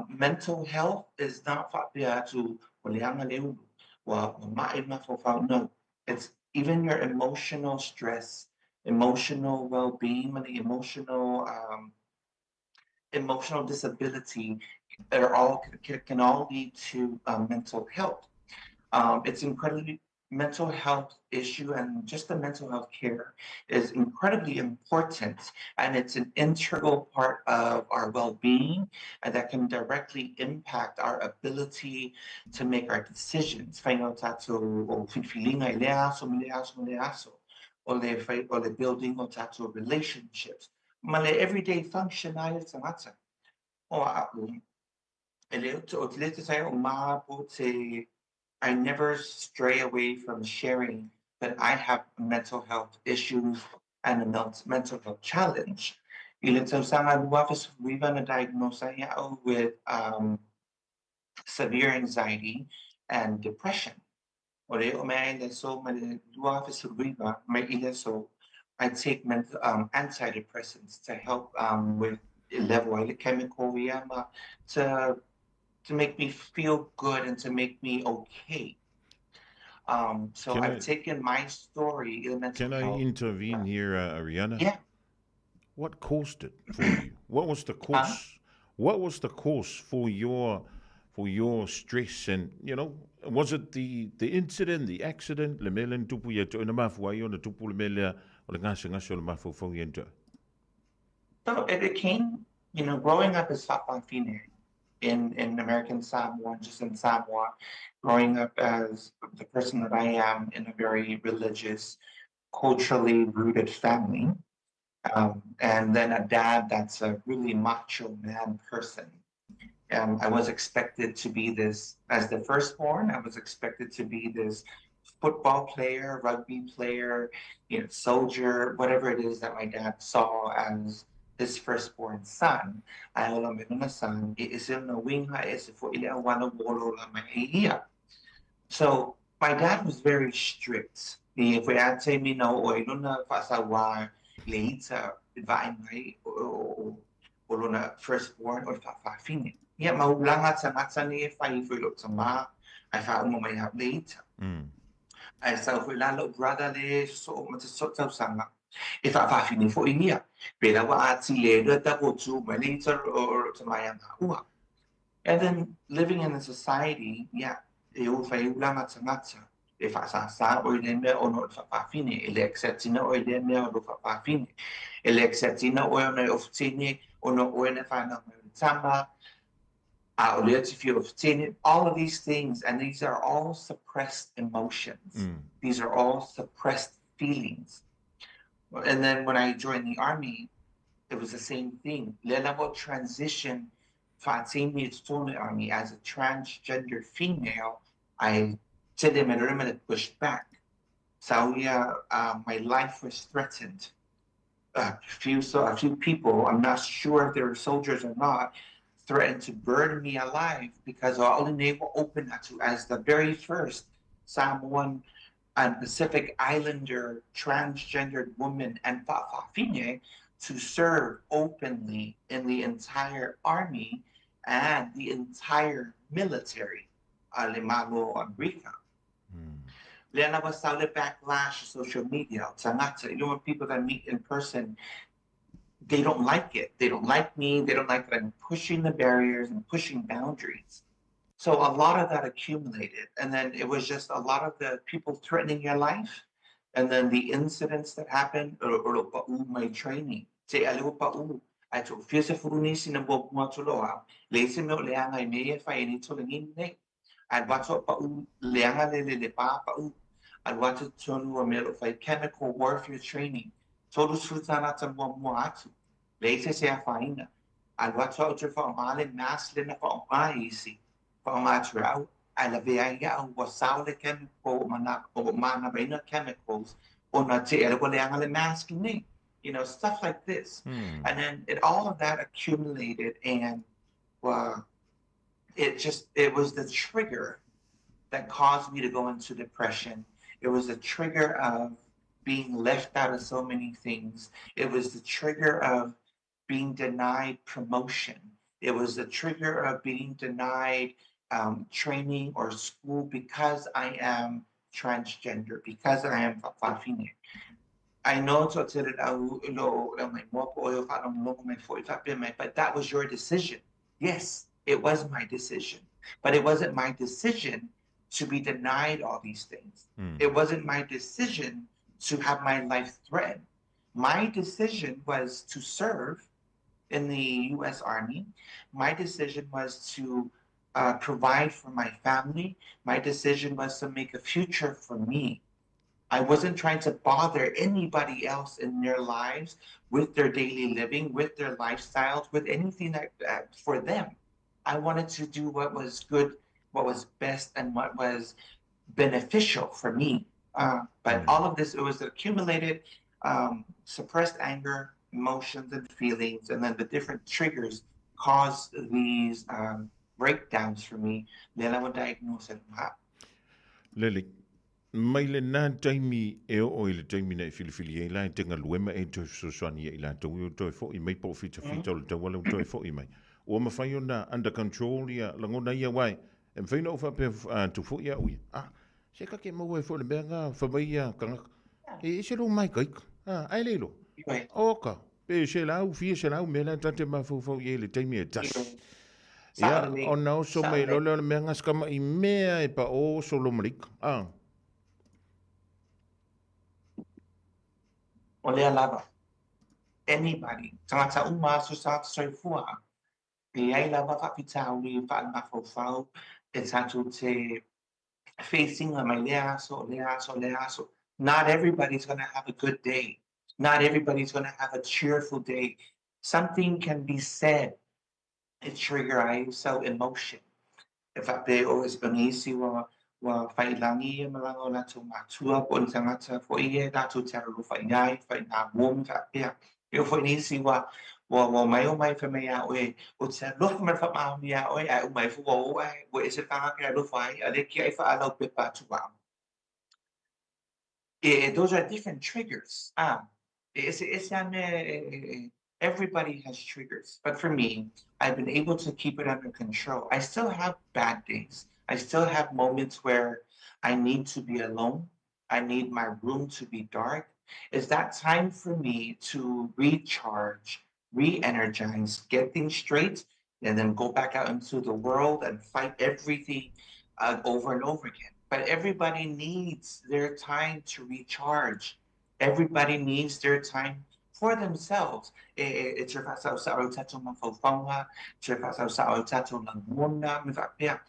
Mental health is not faapea atu ua leaga le ulu, ua maʻi le mafaufau, no. It's even your emotional stress, emotional well-being ma ni emotional emotional disability are all can all lead to mental health. It's incredibly mental health issue and just the mental health care is incredibly important, and it's an integral part of our well-being, and that can directly impact our ability to make our decisions. Faiga o tātou o filifiliga i lea aso ma lea aso ma lea aso, o le fai, o le building o tātou relationships, ma le everyday function ai o tagata. O a'u, e le o te le te tai o mā po te I never stray away from sharing that I have mental health issues and a mental health challenge. I le tausaga 2019 na diagnose ai a'u with severe anxiety and depression. O le o mea i le so ma le 2019 mai i le so, I take antidepressants to help with level ai le chemical ia ma to make me feel good and to make me okay. So Can I've I taken my story i le mental Can I health. intervene here, Ariana? Yeah. What caused it for you? What was the cause? What was the cause for your stress and, was it the incident, the accident, le mea lea na tupu ia te oe, na mafua ai ona tupu le mea lea o le gasegase o le mafaufau ia te oe? So it became, growing up as Fa'afafine in American Samoa, just in Samoa, growing up as the person that I am in a very religious, culturally rooted family, and then a dad that's a really macho man person. I was expected to be this, as the firstborn, I was expected to be this football player, rugby player, soldier, whatever it is that my dad saw as his firstborn son. Ae ola mai lona son, e ese ona uiga, e ese fo'i le auala ua olaola mai ai ia. So my dad was very strict. I fo'i a taimi na oo ai lona faasauā le ita i vaai mai o lona firstborn o le faafafine. Ia ma ulaga tagata nei e fai ifo i lou tamā, ae faauma mai au le ita. Ae sau foi la lou brother le sosoo ma te sosoo tausaga, e faafafine fo'i ia. Pe la ua atili ai loa tatou tu mai le ita o lou tamā ia maua. And then living in the society, ia, e o fai ulaga tagata, e faasāsā oe i lea mea ona o le faafafine, e le accept-ina oe i lea mea o lou faafafine. E le accept-ina oe ona e ofutini, ona o oe na whanau mai o le tama, a o lea te fia ofutini, all of these things, and these are all suppressed emotions. These are all suppressed feelings. And then when I joined the army, it was the same thing. Le lava transition fa'ataimi i totonu army as a transgender female, I tele me rema pushed back. So yeah, my life was threatened. A few people, I'm not sure if they were soldiers or not, threatened to burn me alive because all they were open to as the very first Samoan and Pacific Islander transgendered woman and fa'afafine to serve openly in the entire army and the entire military a le Malo Amerika. Lea lava sau le backlash social media, o tagata, people that meet in person, they don't like it. They don't like me. They don't like that I'm pushing the barriers and pushing boundaries. So a lot of that accumulated. And then it was just a lot of the people threatening your life. And then the incidents that happened, o lo pa'u mai training. Te ale o pa'u, ai to fia se furu nisi na mua mua atu loa. Le isi mea o leaga i mea ia e fai e ni tologini nei. Alu atu a pa'u leaga le le le pā pa'u. Alu atu tonu o mea o lo fai chemical warfare training. 30 tāngata muamua atu. Le isi se afaina. Alu atu au te whaonga le mask le na whaonga isi. Whaonga atu e au. Ae lavea ai au ua sao le chemical o mana, o manawaina chemicals ona te ale ua leaga le mask nei. Stuff like this. And then all of that accumulated, and it was the trigger that caused me to go into depression. It was the trigger of being left out of so many things. It was the trigger of being denied promotion. It was the trigger of being denied training or school because I am transgender, because I am fa'afafine. I know to te re au lo lo mai mua po o whanau mai fo i whapea mai, but that was your decision. Yes, it was my decision, but it wasn't my decision to be denied all these things. It wasn't my decision to have my life threatened. My decision was to serve in the U.S. Army. My decision was to provide for my family. My decision was to make a future for me. I wasn't trying to bother anybody else in their lives with their daily living, with their lifestyles, with anything that for them. I wanted to do what was good, what was best, and what was beneficial for me. But all of this, it was accumulated, suppressed anger, emotions, and feelings, and then the different triggers caused these breakdowns for me. Then I was diagnosed and Lele, mai lenā taimi e oo i le taimi na e filifili ai la e te galue ma e toe fesoasoani ia i latou e o toe fo'i mai po o fitafita o le tauala ua toe fo'i mai. Ua mafai ona under control ia lagona ia aua e mafai ona ou faapea atu foi au ia, ah, se kake maua ai foi le mea nga fai mai ia tagata, e ese lou maikaika, ah, ae le iloa. Oka, pe selau, fia selau mea la ta te mafaufau i ai i le taimi e tasi. Ia, ona oso mai loa lea o le mea nga sikama'i mea e pa o oso lo malika. Ah. O lea lava. Anybody, tagata uma aso sa soifua, e iai lava faafitauli faalemafaufau e tatou te facing mai lea aso, lea aso, lea aso. Not everybody's going to have a good day. Not everybody's going to have a cheerful day. Something can be said e trigger ai sau emotion. E faapea o nisi ua ua faiilagi ia malaga o latou matua po o ni tagata foi ia latou te alolofa i ai, faigamua ma faapea. E oo foi nisi ua ua ua omai omai fai mai ia oe, ou te alofa ma le faamaoni iā oe, ae uma ifo ua oo ae ua ese le tagata e alofa ai, a o lea e kiaʻi faalaupepa atu au. Those are different triggers. E eseese lava mea e, everybody has triggers. But for me, I've been able to keep it under control. I still have bad days. I still have moments where I need to be alone. I need my room to be dark. It's that time for me to recharge, re-energize, get things straight, and then go back out into the world and fight everything over and over again. But everybody needs their time to recharge. Everybody needs their time for themselves. E toe faasaosao ai o tatou mafaufauga, toe faasaosao ai o tatou lagona me faapea.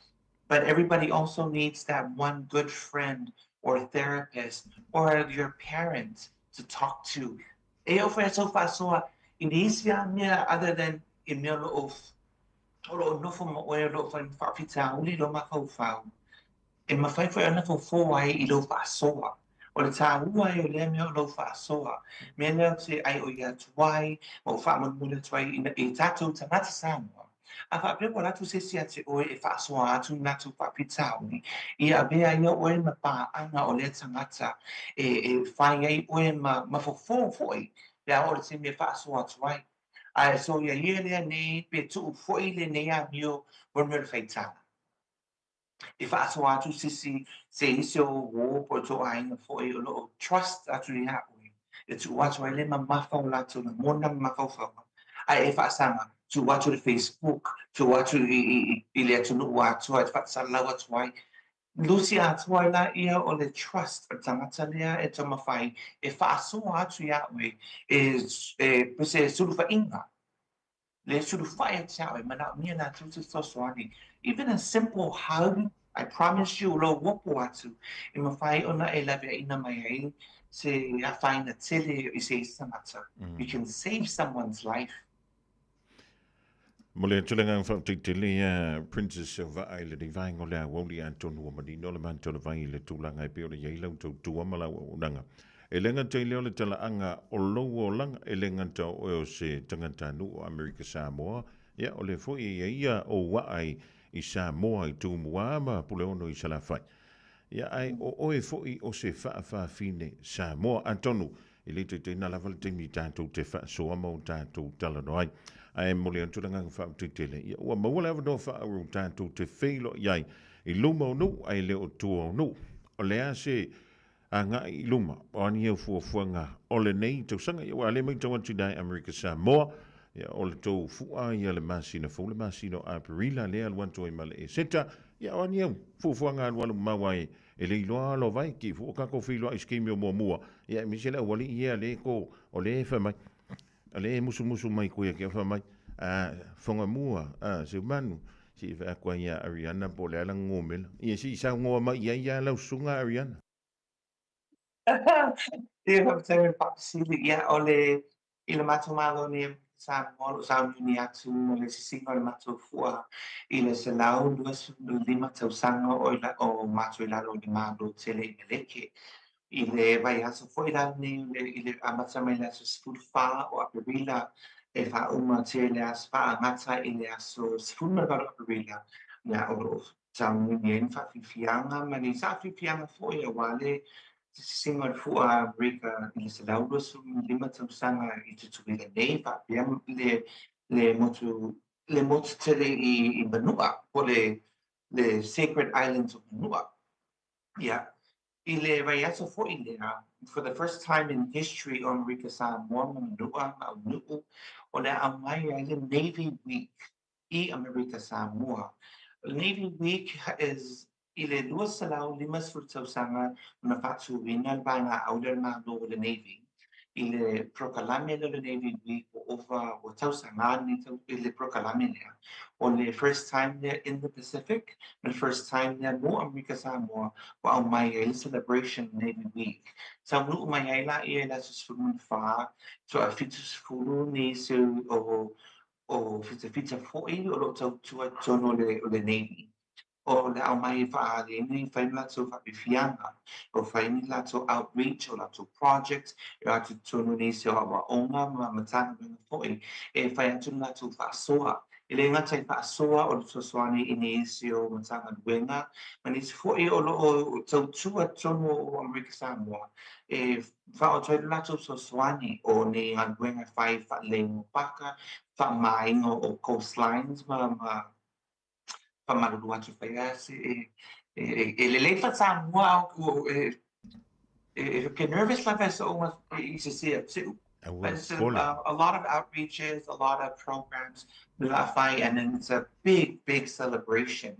But everybody also needs that one good friend or therapist or your parent to talk to. E oo foi aso faasoa i nisi lava mea other than i mea o lo o o lo o nofo ma oe o lo o faafitauli lou mafaufau. E mafai foi ona fofo ai i lou faasoa. O le tāua ai o lea mea o lou faasoa. Mea lea ou te ʻaiʻo atu ai ma ou faamolemole atu ai i tatou tagata Samoa. A faapea ua alu atu se isi ia te oe e faasoa atu ni latou faafitauli, ia avea ia oe ma paaga o lea tagata e fai ai oe ma fofo foi pe a oo i le taimi e faasoa atu ai. Ae so ia ia lea nei pe tuu foi lenei amio mo le mea o le faitala. E faasoa atu se isi se isi o uō po o tō aiga foi o lo o trust atu iā oe e tuu atu ai le mamafa o latou lagona ma mafaufauga ae e faasaga tuu atu i le Facebook, tuu atu i, i, i le atunuu atoa e faasalalau atu ai. Lusi atoa ai laia o le trust o le tagata lea e taumafai e faasoa atu iā oe e, e, se sulufaiga. Le sulufai ia te oe, manaomia latou te fesoasoani. Even a simple hug, I promise you, o lou opo atu, e mafai ona e laveaiina mai ai se afaina tele i se isi tagata. You can save someone's life. Mo le atu le agaga faafetai tele ia Princess Va'a i lenei vaega o le aoauli atonu ua manino le matou le vai i le tulaga e pei ona i ai lau tautua ma lau auaunaga. E le gata i lea o le talaaga o lou olaga, e le gata o oe o se tagatanuu o Amerika Samoa, ia, o lea foi e i ai ia ou a'a i Samoa i Tumua ma Puleono i Salafai. Ia, ae o oe foi o se faafafine Samoa. Atonu, e le taitaiina lava le taimi tatou te faasoa ma o tatou talanoa ai. Ae momoli atu le agaga faafetai tele, ia, ua maua le avanoa faaauau tatou te feiloai ai i luma o nuu ae le o tua o nuu. O le a se agai i luma o ani au fuafuaga o lenei tausaga. Ia, aua o lea e matau atu i ina i Amerika Samoa, ia, o le tou fua ia le masina fou, le masina o Aperila, lea e alu atu ai ma le Eseta, Ia, o ani au, fuafuaga alualu mamao ai, e le iloa alo vai, ki fua kako feiloai i se taimi o muamua, ia aemaise le aualii ia le ko, o le e fai mai, o le e musumusu mai koe ia ke fai mai, a, Fagamua, a, Seumanu, se i vaai atu ai ia Ariana po o le a lana gomela. Ia se i saunoa mai i ai ia lau susuga Ariana. Ia faafetai mo le faafesili. Ia, o le I le matou Malo nei o Samoa, o lo o sauniuni atu mo le sisiga o le matou fua i le 125 tausaga o, o matou i lalo o le Malo tele i Meleke. I le vaiaso foi la lenei o le, i le amata mai le aso 14 o Aperila e faauma atu i le aso faagata i le aso 18 o Aperila, ia o lo o sauniuni ai ni faafiafiaga ma ni saafiafiaga foi aua le sisiga o le fua a Amerika i le 125 tausaga i Tutuila nei faapea le le motu le motu tele i, i Manua po le le Sacred Islands of Manua. Ia, i le vaiaso foi lea, for the first time in history o Amerika Samoa ma Manua ma Aunu'u, o le a aumai ai le Navy Week i Amerika Samoa. Navy Week is i le 250 tausaga ona faatuina le vaega auli a le Malo o le Navy i le polokalame lea o le Navy Week ua ova ua tausaga nei i le polokalame lea. O le first time lea in the Pacific ma le first time lea mo Amerika Samoa ua aumai ai le celebration Navy Week. Taunuu mai ai laia i le aso 14 faatoa 70 nisi o o fitafita foi o lo o tautua i totonu o le, o le Navy. O le aumai e faaaliga fai ni latou faafiafiaga, o fai ni latou outreach, o latou project, e o atu i totonu o nisi o aoaoga ma Matagaluega foi e fai atu le latou faasoa. E le gata i faasoa o le fesoasoani i nisi o Matagaluega ma nisi foi o lo o tautua i totonu o Amerika Samoa e faaoto ai le latou fesoasoani o nei galuega e fai faalelei mo paka, faamamaina o coastlines ma ma faamalulu atu fai lava se e lelei faa-Samoa e e ke nervous lava e so'o i se se atu. But a lot of outreaches, a lot of programs la fai, and then it's a big, big celebration.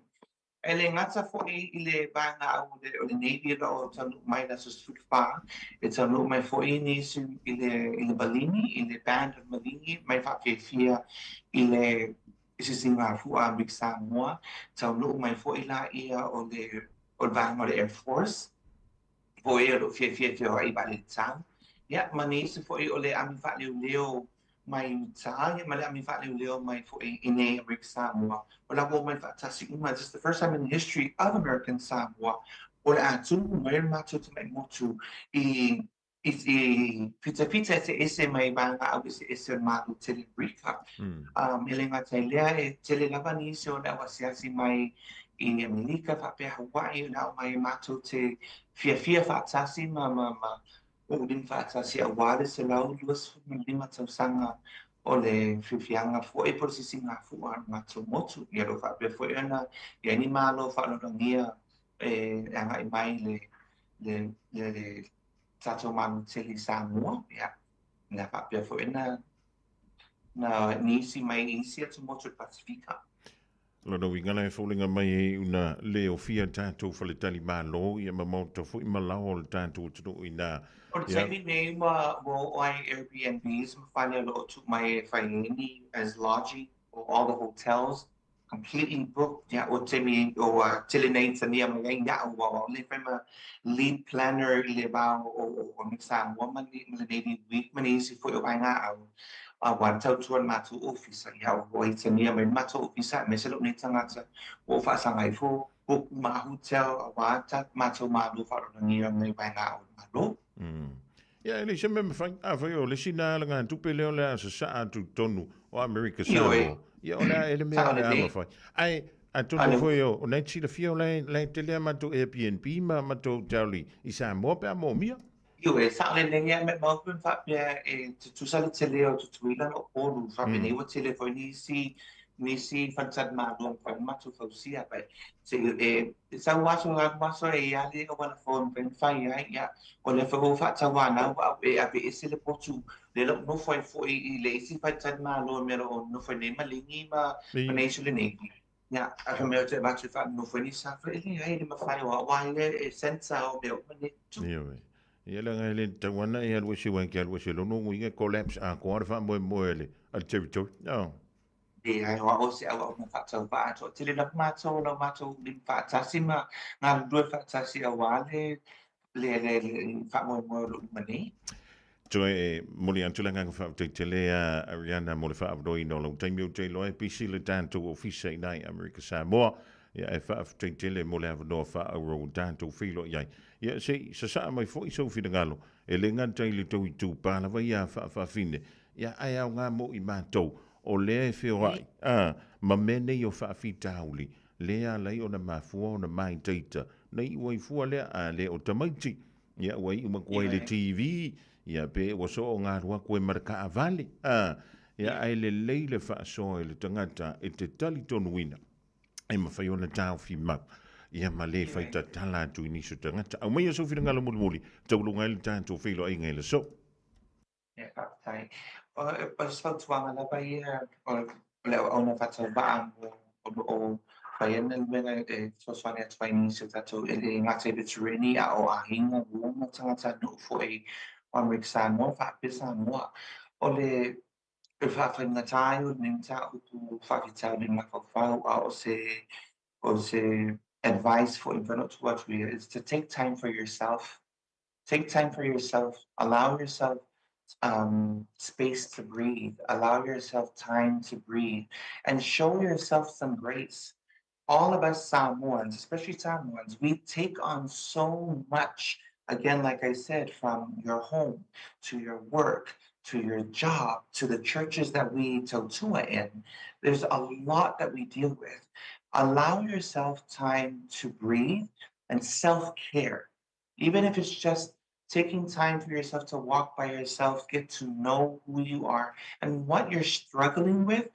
E le gata foi i le vaega au o le, o le Navy o lo o taunuu mai i le aso 14, e taunuu mai foi nisi i le, i le Maligi, i le Band of Maligi, mai faafiafia i le sisiga fua a Big Samoa, taunuu mai foi laia o le, o le vaega o le Air Force, foi o lo o fiafia e feoai i vaalele tau. Ia, ma nisi foi o le ami faaleoleo mai Utah, ia ma le ami faaleoleo mai foi i nei Amerika Samoa. O la ua omai faatasi uma. This is the first time in the history of American Samoa o le a tumu mai le matou tamai motu i i, i fitafita eseese mai vaega au eseese o le Malo tele Amerika. E le gata i lea, e tele lava nisi o le au asiasi mai i Amerika faapea Hawaii o le a omai e matou te fiafia faatasi ma, ma, ma Ulima faatasi aua le 125 tausaga o le fiafiaga foi po o le sisiga fua a le matou motu. Ia o lo o faapea foi ona i ai ni malo faaaloalogia e agai mai le, le, le, le tatou Malo tele i Samoa. Ia, na faapea foi na, na nisi mai isi atumotu o le Pasifika. Lona uiga la e foliga mai ai una le ofia tatou faletali malo ia ma maota foi ma lao o le tatou atunuu ina. O le taimi nei ua ua oo ai Airbnbs ma fale o lo o tuu mai e fai ai ni as lodging or all the hotels completely booked ia ua taimi ua tele nei tania mai ai iaʻu aua o au le fai ma lead planner i le va o o Samoa ma le ma le Navy Week ma nisi foi o vaega au aua le tautua i le matou ofisa, ia ua itagia mai le matou ofisa aemaise lou nei tagata ua ou faasaga ifo book ma hotel aua ta matou malo faaaloalogia mai vaega o le Malo. Ia, e leai se mea mafai. Afai o le isi na alagatupe lea o le a sasaa atu i totonu o Amerika Samoa. Ia, o le a e le mea o le a mafai. Ae, atonu foi o, o na e te silafia o la e, la e tele a matou Airbnb ma matou hotel i Samoa pe a moomia. Ioe, sao lelei lava me Melbourne faapea e tutusa le tele o Tutuila ma Upolu, faapenei ua tele foi nisi nisi faletalimalo e mafai ona matou fausia pai se e sau aso alu aso e i ai le auala fou e mafai ona fai ai, ia o lea foi ua ou faatauanau au e aveese le potu lea la ua nofo ai foi i le isi faletalimalo i mea o lo o nofo ai nei Maligi ma ma nei isi o le Navy. Ia, a fai mai ou te avatu e faanonofo ai ni safa, e leai, e le mafai o au a ia e censor o mea uma nei. Ioe. Ia leaga e le tatau ana e alu ese uae ke alu ese lona uiga e collapse atoa le faamoemoe a le a le territory. Oh. Leai, o au se auauna faatauvaa, toatele lava matou o la matou lima faatasi ma galulue faatasi aua le le le le faamoemoe o lo o luma nei. Toe moli atu le agaga faafetai tele a Ariana mo le faaavanoaina o lau taimi ou te iloa e pisi le tatou ofisa i ina i Amerika Samoa. Ia e faafetai tele mo le avanoa faaauau o tatou feiloai ai. Ia se i sasaa mai foi sou finagalo e le gata i le tou itupa lava ia faafaafine, ia ae aoga mo i matou o lea e feoai a ma mea nei o faafitauli lea ala ai ona mafua ona maitaita na iu ai fua lea a le o tamaiti ia ua iu matua i le TV ia pe ua soo galu atu e ma le taavale a ia ae lelei le faasoa i le tagata e te talitonuina e mafai ona taofi mau ia ma le fai tatala atu i nisi o tagata. Aumaia sou finagalo mulimuli, tauluga ai le tatou feiloaiga i le aso. Ia, faafetai. O se fautuaga lava ia o le auauna faatauvaa mo o lo o fai ana galuega e fesoasoani atu ai i nisi o tatou e le gata i veterani a o aiga, uo ma tagatanuu foi o Amerika Samoa faapea Samoa. O le faafaigata ai o lenei mataupu faafitauli mafaufau a o se o se advice foi e mafai ona tuu atu ia is to take time for yourself. Take time for yourself, allow yourself space to breathe, allow yourself time to breathe, and show yourself some grace. All of us Samoans, especially Samoans, we take on so much. Again, like I said, from your home to your work to your job to the churches that we tautua in, there's a lot that we deal with. Allow yourself time to breathe and self care even if it's just taking time for yourself to walk by yourself, get to know who you are and what you're struggling with,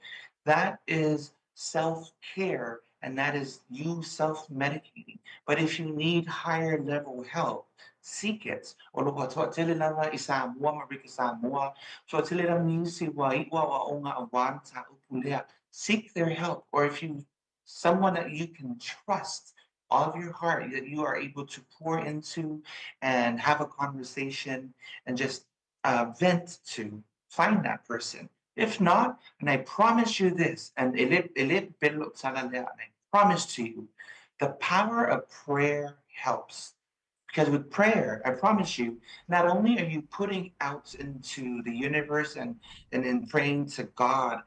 that is self care and that is you self medicating. But if you need higher level help, seek it. O lo toatele lava i Samoa, Marika Samoa, toatele lava nisi wa iwa wa onga a wanta upulea. Seek their help. Or if you someone that you can trust all of your heart, that you are able to pour into and have a conversation and just vent to, find that person. If not, and I promise you this, and I promise to you, the power of prayer helps. Because with prayer, I promise you, not only are you putting out into the universe and, and in praying to God,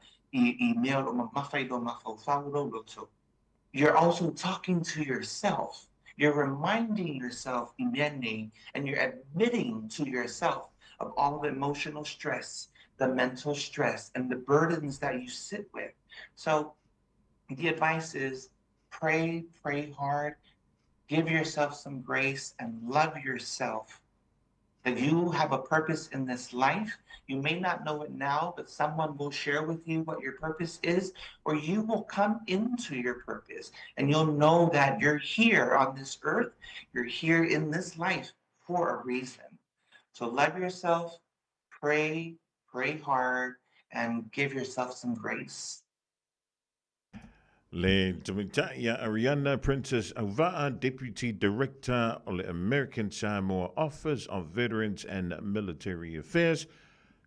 you're also talking to yourself. You're reminding yourself, and you're admitting to yourself of all the emotional stress, the mental stress, and the burdens that you sit with. So the advice is pray, pray hard, give yourself some grace, and love yourself. That you have a purpose in this life. You may not know it now, but someone will share with you what your purpose is, or you will come into your purpose and you'll know that you're here on this earth, you're here in this life for a reason. So love yourself, pray, pray hard, and give yourself some grace. Le tamaitai ia Ariana Princess Auva'a, Deputy Director o le American Samoa Office of Veterans and Military Affairs.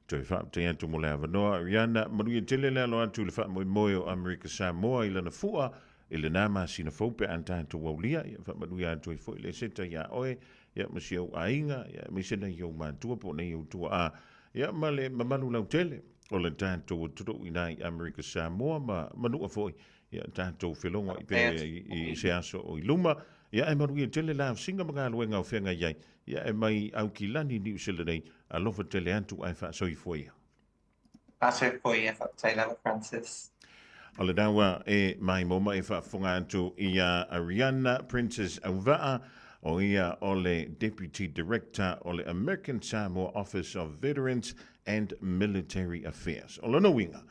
Toe faafetai atu mo le avanoa, Ariana. Manuia tele le alo atu i le faamoemoe o Amerika Samoa i lana fua i lena masina fou pe a tatou aulia. Ia faamanuia atu ai foi le seta iā oe, ia ma si ou aiga, ia aemaise nai ou matua po o nai ou tuaa, ia ma le mamalu lautele o le tatou atunuu ina i Amerika Samoa ma manua foi ia tatou felogoai pea i se aso o i luma. Ia e manuia tele la singa ma galuega o feagai ai. Ia e mai Aukilani Niu Sila nei, alofa tele atu ae faasoifua ia. Faasoifua ia, faafetai lava Francis. O le dawa e maimoa e faafofoga atu ia Ariana Princess Auva'a, o ia o le Deputy Director o le American Samoa Office of Veterans and Military Affairs. O lona uiga,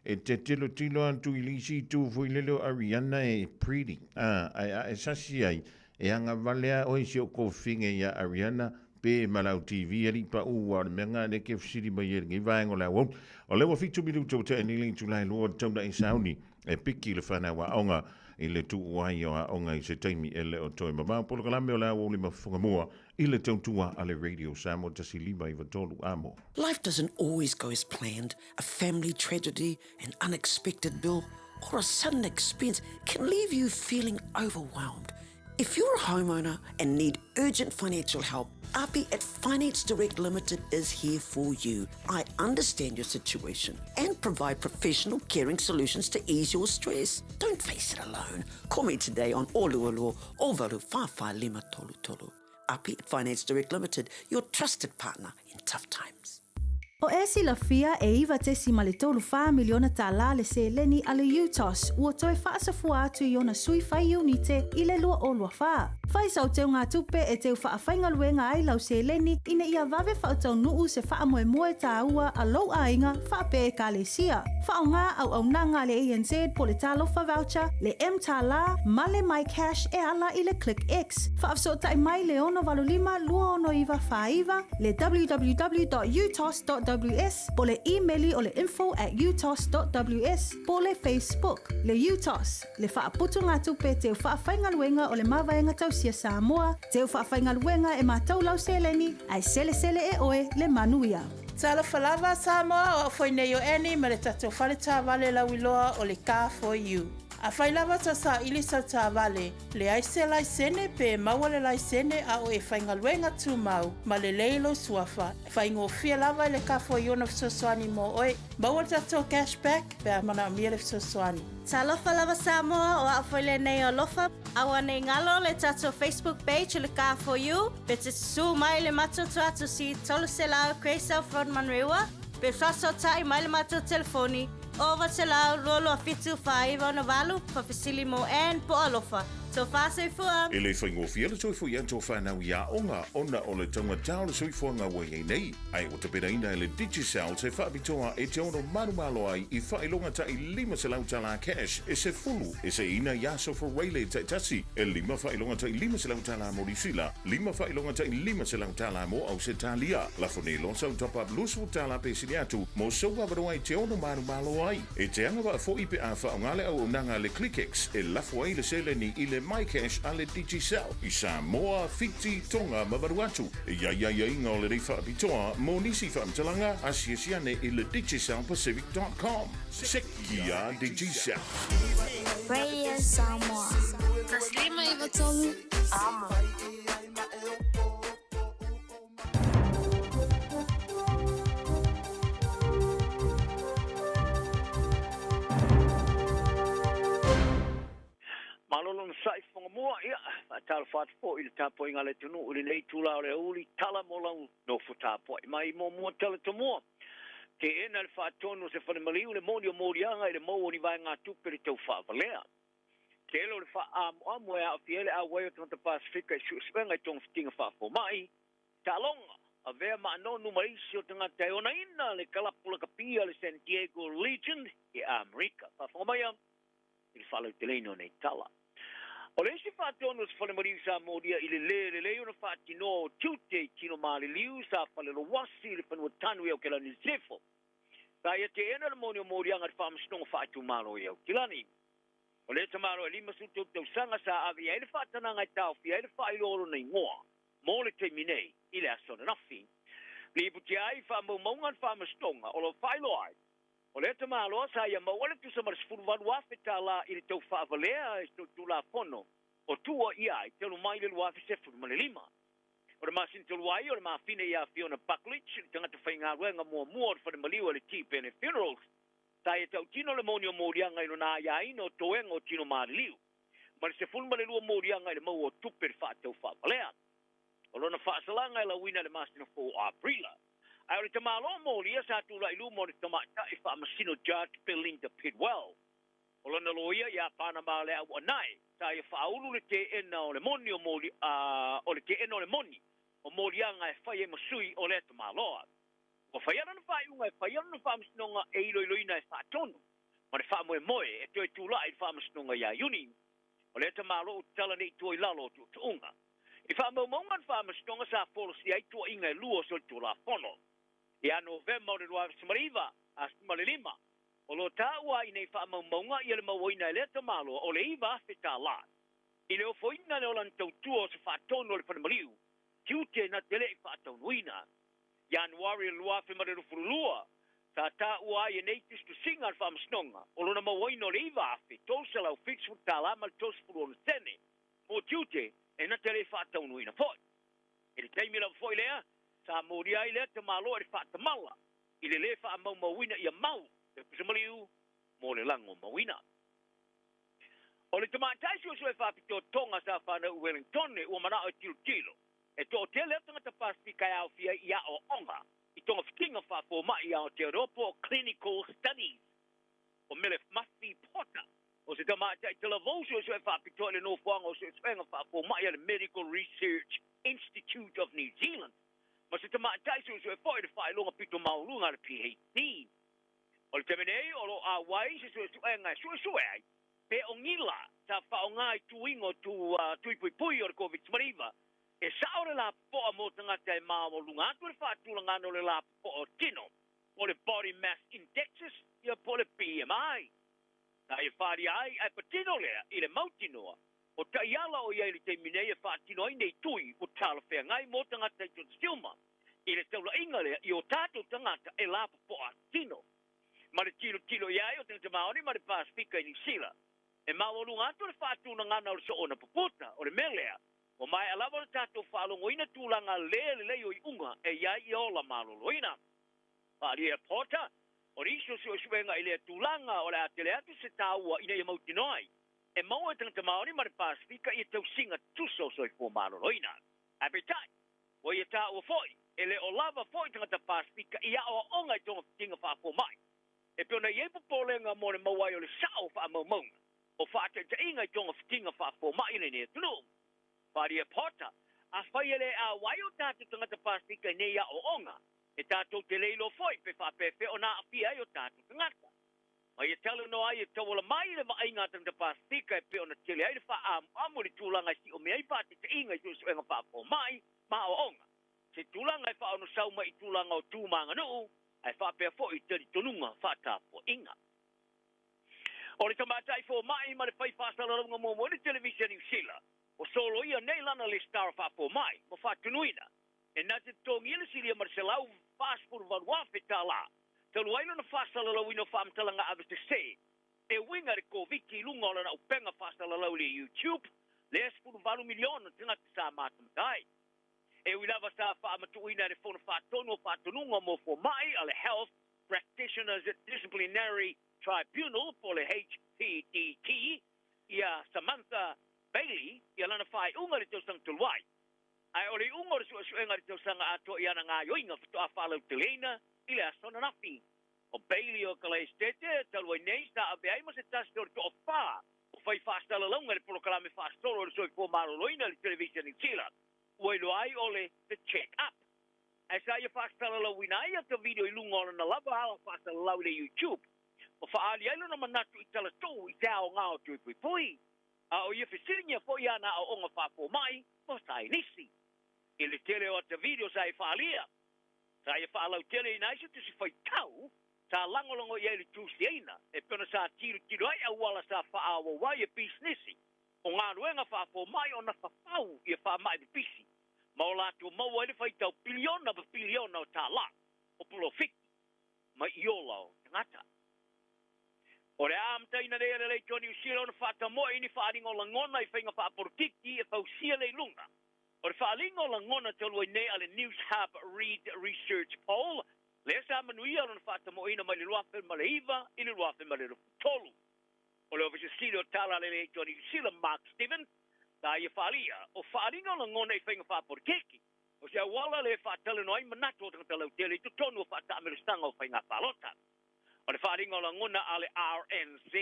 e te tilotilo atu i le isi itu foi lele o Ariana e pretty, a, ae a e sasi ai, e agavalea oe si o kofiga ia Ariana pe ma lau TV alii paʻu ua o le mea lena lea ke fesili mai ai lenei vaega o le auauna. O lea ua 7 minuta ua tea nei le itula e lua o le taulaʻi sauni e piki le fanau aoga. i le tuu ai o aoga i se taimi e le o toe mamao. Polokalame o le aoauli ma Fofogamua i le tautua a le Radio Samoa 1 5 93 amo. Life doesn't always go as planned. A family tragedy, an unexpected bill, or a sudden expense can leave you feeling overwhelmed. If you're a homeowner and need urgent financial help, Api at Finance Direct Limited is here for you. I understand your situation and provide professional caring solutions to ease your stress. Don't face it alone. Call me today on Olualua o Valu Lima Tolu Tolu. Api at Finance Direct Limited, your trusted partner in tough times. O e silafia e $9.34 miliona le seleni a le UTOS ua toe faasafua atu i ona sui fai iunite i le 2024. Fai sau teugatupe e teu faafaigaluega ai lau seleni ina ia vave faataunu'u se faamoemoe tāua a lou aiga faapea ekalesia. Faaaogā auaunaga a le ANZ po le Talofa Voucher, le mTālā ma le MyCash e ala i le ClickX. Faafesootai mai le 685 269 49, le www.utos.ws po le imeli o le info@utos.ws po le Facebook. Le UTOS, le faaputugatupe teu faafaigaluega o le Mavaega Tausia Samoa, teu faafaigaluega e matau lau seleni, ae selesele e oe le manuia. Talofa lava Samoa, o au foi nei o Annie ma le tatou fale taavale lauiloa o le Car for You. Afai lava tau saili sau taavale, leai se laisene pe maua le laisene a o e faigaluega tumau ma lelei lou suafa, faigofie lava i le Car for You ona fesoasoani mo oe. Maua le tatou cashback pe a manaomia le fesoasoani. Talofa lava Samoa, o au foi lenei o Alofa. Aua nei galo le tatou Facebook page o le Car for You, pe te susū mai le matou tuatusi 300 Grey South Road Manurewa, pe faasootai mai le matou telefoni 900 27 49 68 faafesili mo Ann po Alofa. Tofa soifua. E le faigofie le toe foi atu o whānau i aoga ona o le taugatā o le soifuaga ua i ai nei. Ae ua tapenaina e le Digicel se faapitoa e te ono malumalo ai i faailoga tai $500 cash e 10 e seiina i aso Fuailei taitasi e 5 faailoga tai $500 mo Niu Sila, 5 faailoga tai $500 mo Ausetalia. Lafo nei loa sau top up $20 pe sili atu mo sou avanoa e te ono malumalo ai. E te agavaa foi pe a faaaogā le auaunaga le ClickX e lafo ai le seleni i le MyCash a le Digicel i Samoa, Fiti, Tonga ma Vanuatu. E i ai aiaiga o lenei faapitoa mo nisi faamatalaga asiasi ane i le digicelpacific.com. Sekia Digicel. Radio Samoa. 1 5 93 Amo. Malolo na sa'i Fofogamua, ia, faatalofa atu foi i le tapuaiga a le atunuu i lenei itulā o le aoauli, tala mo lau nofo tapuai mai. Muamua tala tomua, teena le faatonu o se fale maliu le moni o moliaga i le maua o ni vaegatupe le tau faavalea. Tele o le faaamoamo e aafia ai le auai o tagata Pasefika i suesuega i togafitiga faafoma'i. Taaloga, avea ma Nonu ma isi o tagata e onaina le kalapu lakapia le San Diego Legion i Amerika. Faafofoga maia i le faalauteleina o nei tala. O le isi faatonu o se fale maliu sa molia i le lē lelei ona faatinoa o tiute i tino maliliu sa falelowasi i le fanua tanu i Aokelani Sisifo. Sa ia teena le moni o moliaga i le faamasinoga faaitumalo i Aukilani. O le tamaloa e 53 tausaga sa ave i ai le faatanaga e taofia ai le faailoa o lona igoa mo le taimi nei i le aso ananafi. Lipotia ai i faamaumauga a le faamasinoga o lo o faailoa ai o lea tamaloa sa ia maua le tusa ma le $18,000 i le tau faavalea i solitulafono o tuua ia ai talu mai le 2015. O le masina talu ai o le mafine ia Fiona Buckledge, le tagata faigaluega muamua o le fale maliu a le Tipene Funerals, sa ia tautino le moni o moliaga i lona aiaina o toega o tino maliliu ma le 12 moliaga i le maua o tupe le faatau faavalea. O lona faasalaga e lauina i le masina fou o Aperila. Ae o le tamaloa molia sa tula'i luma o le tamaita'i faamasino Judge Belinda Pidwell. O lona loia ia Panama le Auanae sa ia faaulu le teena o le moni o moli o le teena o le moni o moliaga e fai ai ma sui o lea tamaloa. Ua fai lona faaiuga e fai lona faamasinoga e iloiloina e faatonu ma le faamoemoe e toe tula'i i le faamasinoga ia Iuni. O lea tamaloa ua tatala nei i tua i lalo o tuutuuga. I faamaumauga a le faamasinoga sa folasia ai tuuaiga e lua o solitulafono. Ia Novema o le 2019 a 15. O lo o taua ai i nei faamaumauga ia le mauaina e lea tamaloa o le $9,000 i le ofoina lea o lana tautua o se faatonu o le falemaliu, tiute na te le i faataunuina. Ianuari 2022, sa taua ai e nei tusitusiga a le Faamasinoga o lona mauaina o le $9,370 ma le 36 sene mo tiute e na te le i faataunuina foi. I le taimi lava foi lea, sa molia ai lea tamaloa i le faatamala i le lē faamaumauina ia mau le pusa maliu mo le lagomauina. O le tamaitai suesue faapitoa Tonga sa fanau i Wellingtone ua manao e tilotilo e toatele o tagata Pasefika e aofia ai i aoaoga i togafitiga faafomai i Aotearoa po o clinical studies. O Mele Mafi Porter o se tamaitai talavou suesue faapitoa i le nofoaga o suesuega faafomai a le Medical Research Institute of New Zealand ma se tamaitai suesue foi i le faailoga pito maualuga a le PhD. O le taimi nei o lo o auai se suesuega e suesue ai pe o gila sa faaaoga i tuiga o tui puipui o le Koviti-19 e sao le lapopoa mo tagata e maualuga atu le faatulagana o le lapopoa o tino po o le Body Mass Indexes ia po o le BMI. Sa ia faaalia ai ae patino lea i le mautinoa o taiala o i ai i le taimi nei e faatino ai nei tui ua talafeagai mo tagata i totosiuma i le taulaiga lea i o tatou tagata e lapopoa tino. Ma le tilotilo i ai o tagata Maori ma le Pasefika i Niu Sila e maualuga atu le faatulagana o le soona puputa o le mea lea ua maea lava ona tatou faalogoina tulaga le lelei o iuga e i ai i ola maloloina. Faaalia Porter, o nisi o suesuega i lea tulaga o le a tele atu se taua ina ia mautinoa ai e maua e tagata Maori ma le Pasefika ia tausiga tusa o soifua maloloina. Ae peitai, ua ia taua foi, e le o lava foi tagata Pasefika i aoaoga i togafitiga faafomai. E pei ona i ai popolega mo le maua ai o le sao o faamaumauga o faataitaiga i togafitiga faafomai i lenei atunuu. Faaalia Porter, afai e le auai o tatou tagata Pasefika i nei aoaoga, e tatou te le iloa foi pe faapefea ona aafia ai o tatou tagata. Ma ia talanoa ai e tauala mai i le vaaiga a tagata Pasefika e pei ona tele ai le faaamuamu i le tulaga e siomia ai faataitaiga i suesuega faafomai ma aoaoga, se tulaga e faaonosau mai i tulaga o tu ma aganuu, ae faapea foi i talitonuga faatapuaiga. O le tamaitai fomai ma le fai faasalalauga muamua i le televise a Niu Sila, ua soloia nei lana lesitala faafomai ma faatunuina e na te totogia le silia ma le $148,000 talu ai lona faasalalauina o faamatalaga avesese e uiga i le Koviti i luga o lana upega faasalalau i le YouTube, lea 18 miliona tagata sa matamata ai. E ui lava sa faamatuuina e le Fono Faatonu o Faatonuga mo Fomai a le Health Practitioners Disciplinary Tribunal po o le HPDT ia Samantha Bailey ia lana faaiuga i le tausaga talu ai. Ae o le iuga o le suesuega i le tausaga atoa i ana gaoioiga faatoa faalauteleina i le aso ananafi. O Bailey o Kalaesetete talu ai nei sa avea ai ma se tasi o le toafa o fai faasalalauga i le polokalame faasolo o le soifua maloloina i le televise a Niu Sila ua iloa ai o le The Check Up. Ae sa ia faasalalauina ai ata video i luga o lana lava ala faasalalau i le YouTube ma faaali ai lona manatu i talatuu i te aoga o tui puipui. A o ia fesiligia foi ana aoaoga faafomai ma saienisi. I le tele o ata video sa e faaalia, sa ia faalauteleina ai se tusi faitau sa lagolago i ai le tusiaina e pei ona sa tilotilo ai auala sa faaauau ai e pisinisi o galuega faafomai ona fafau ia faamai pipisi ma o latou maua ai le faitau piliona ma piliona o tālā o polofiti mai i ola o tagata. O le a amataina nei e le Leitio a Niu Sila ona faatamoe i ni faaaliga o lagona i faiga faapolokiki e fausia le iluga. O le faaaliga o lagona talu ai nei a le Newshub Reid Research Poll, lea sa manuia lona faatamoeina mai le 2009 i le 2023. O le Ofisa Sili o Tala a le Leitio a Niu Sila, Mark Stevens, sa ia faaalia, o faaaliga o lagona i faiga faapolokiki, o se auala lea e faatalanoa ai manatu o tagata lautele i totonu o faataamelositaga o faiga palota. O le faaaliga o lagona a le RNZ,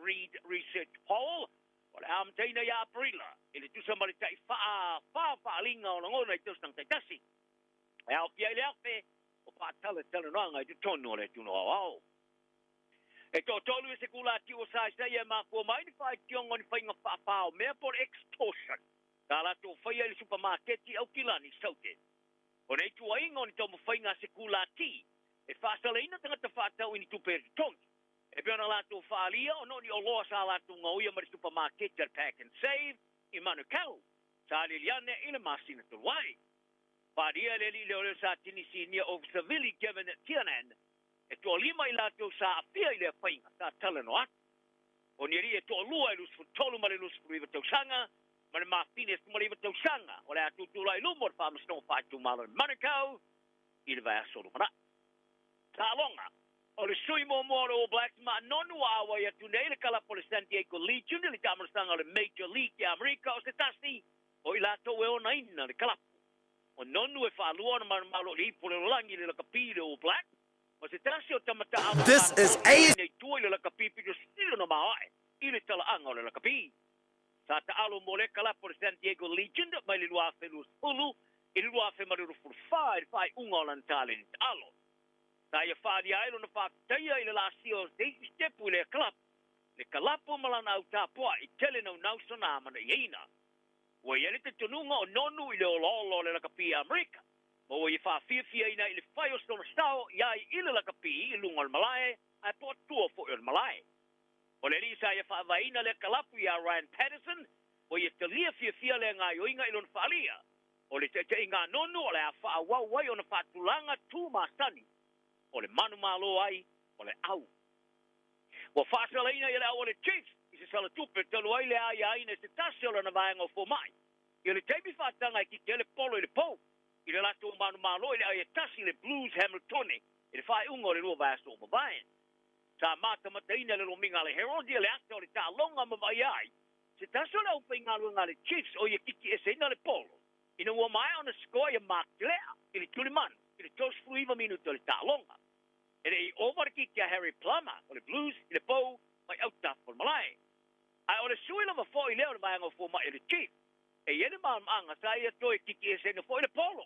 Reid Research Poll, o le amataina ia Aperila i le tusa ma le tai 4 faaaliga o lagona i tausaga taitasi. E aofia ai le 1,000 o faatalatalanoaga i totonu o le atunuu aoao. E toatolu i se kula tiu o Saisaia e mafua mai ni faaitioga o ni faiga faapao mea po o le extortion sa latou faia i le supamaketi i Aukilani, Saute. O nei tuuaiga o ni taumafaiga a se kulati e faasalaina tagata faatau i ni tupe e totogi. E pei ona latou faaalia ona o ni oloa sa latou gaoia mai le supamaketi a le Pack and Save i Manukau, sa aliali ane i le masina talu ai. Faaalia e le alii leoleo sa tini sinia Officer Vili Kevin Tiernan e toalima i latou sa aafia i lea faiga sa talanoa atu. O ni alii e toalua e 23 ma le 29 tausaga ma le mafine e 19 tausaga o le a tutulai i luma o le Faamasinoga Faaitumalo i Manukau i le vaiaso lumanai. Taaloga O le sui muamua o le All Blacks Ma'a Nonu ua auai atu nei i le kalapu o le San Diego Legion i le taamalasaga o le Major League i Amerika o se tasi o i latou e onaina le kalapu. O Nonu e faalua ona malomalo i le ipu o le lalolagi i le lakapi i le All Blacks ma se tasi o tama taalo This sa is na A. i tua i le lakapi pito sili ona maoae i le talaaga o le lakapi. Sa taalo mo le kalapu o le San Diego Legion mai le 2020 i le 2024 i le faaiuga o lana taleni taalo. Sa ia faaalia ai lona faafetaia i le laasia o se isi sitepu i lea kalapu, le kalapu ma lana au tapuai tele naunau sona amanaiaina. Ua i ai le talitonuga o Nonu i le olaola o le lakapi i Amerika, ma ua ia faafiafiaina i le fai o sona sao i ai i le lakapi i luga o le malae ae po o tua foi o le malae. O le alii sa ia faavaeina lea kalapu iā Ryan Patterson, ua ia talia fiafia lea gaoioiga i lona faalia. O le taitaiga a Nonu o le a faaauau ai ona faatulaga tu masani o le manumalo ai o le au. Ua faasalaina ia le au a le Chiefs i se sala tupe talu ai le aiaina i se tasi o lana vaega o fomai i le taimi faataga e kiki ai le polo i le pou i le latou manumalo i le ai e tasi i le Blues Hamiltone i le faaiuga o le lua vaiaso ua mavae. Sa matamataina e le lomiga a le Herald ia le ata o le taaloga ma vaaia ai se tasi o le aufaigaluega a le Chiefs o ia kiki eseina le polo ina ua maea ona sikoa ia Mark Lea i le tulimanu i le 39 minute o le taaloga. E le i ova le kiki a Harry Plummer o le Blues i le pou mai autafa o le malae. Ae o le sui lava foi lea o le vaega o fomai a le Chiefs. E i ai le malamaanga sa ia toe kiki eseina foi le polo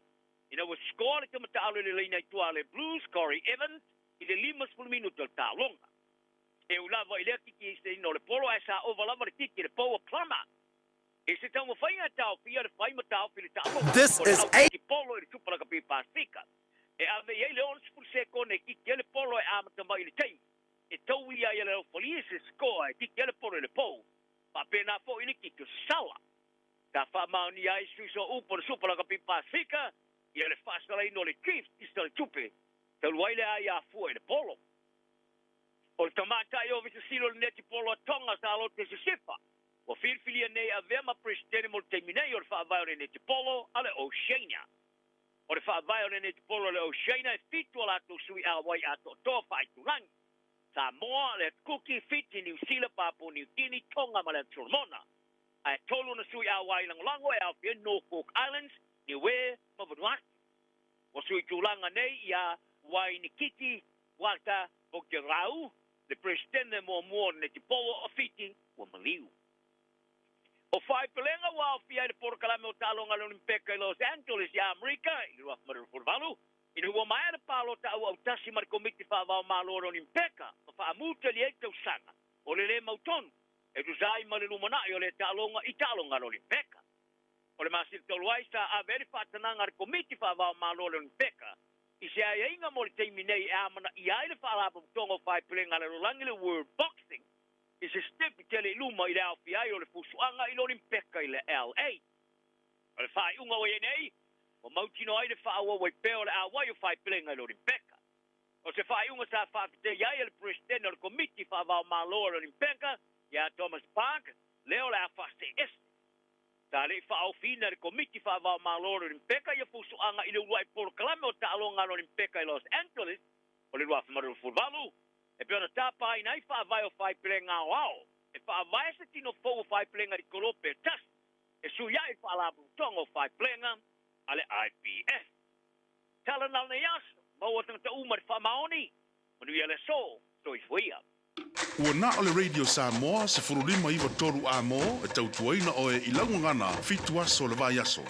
ina ua sikoa le tama taalo i le laina i tua a le Blues, Corey Evans, i le 50 minute o le taaloga. E ui lava i lea kiki eseina o le polo ae sa ova lava le kiki i le pou a Plummer. I se taumafaiga e taofia le fai ma taofi le taaloga This o le is au A. kiki polo i le Supa Lakapi Pasefika, e ave i ai le 60 sekone e kiki ai le polo e amata mai i le taimi e tauia ai e le aufalie se sikoa e kiki ai le polo i le pou, faapena foi i le kiki o se sala. Sa faamaonia ai sui sooupu o le Supa Lakapi Pasefika ia le faasalaina o le Chiefs i se talatupe talu ai le aia fua i le polo. O le tamaitai Ofisa Sili o le Netipolo a Tonga sa lote Sisifa, ua filifilia nei e avea ma Peresetene mo le taimi nei o le Faavae o le Netipolo a le Oceania. O le Faavae o le Netipolo a le Oceania e fitu a latou sui auai atoatoa faaitulagi, Samoa, le Atu Kuki, Fiti, Niu Sila, Papua Niu Kini, Tonga ma le Atu Solomona. Ae tolu ona sui auai lagolago e aofia ai Norfolk Islands, Niue ma Vanuatu. Ua sui tulaga nei iā Wainikiti Waka Bokerau, le Peresetene muamua o le Netipolo o Fiti, ua maliu. O Faipelega ua aofia ai le polokalame o taaloga a le Olimpeka i Los Angeles iā Amerika i le 2028, ina ua maea le palota auautasi ma le Komiti Faavaomalo o le Olimpeka ma faamutali ai tausaga o le lē mautonu e tusa ai ma le lumanai o lea taaloga i taaloga a le Olimpeka. O le masina talu ai sa ave ai le faatanaga a le Komiti Faavaomalo o le Olimpeka i se aiaiga mo le taimi nei e amanaia ai le Faalapotopotoga o Faepulega a le Lalolagi le World Boxing i se sitepu tele i luma i le aofia ai o le fusuaga i le Olimpeka i le LA. O le faaiuga ua i ai nei, ua mautinoa ai le faaauau ai pea o le auai o Faepulega i le Olimpeka. O se faaiuga sa faafetai ai e le Peresetene o le Komiti Faavaomalo o le Olimpeka iā Thomas Bach lea o le a faasee ese. Sa le i faaofiina e le Komiti Faavaomalo o le Olimpeka ia fusuaga i le uluai polokalame o taaloga a le Olimpeka i Los Angeles o le 2028, e pei ona tapaina ai faavae o faepelega aoao e faavae se tino fou o faepelega i kolope e tasi e sui ai le Faalapotopotoga o Faepelega a le IPF. Tala na lenei aso, maua tagata uma i le faamaoni, manuia le aso, soifua ia. Ua na o le Radio Samoa 15 93 A mo e tautuaina oe i lau gagana fitu aso o le vaiaso.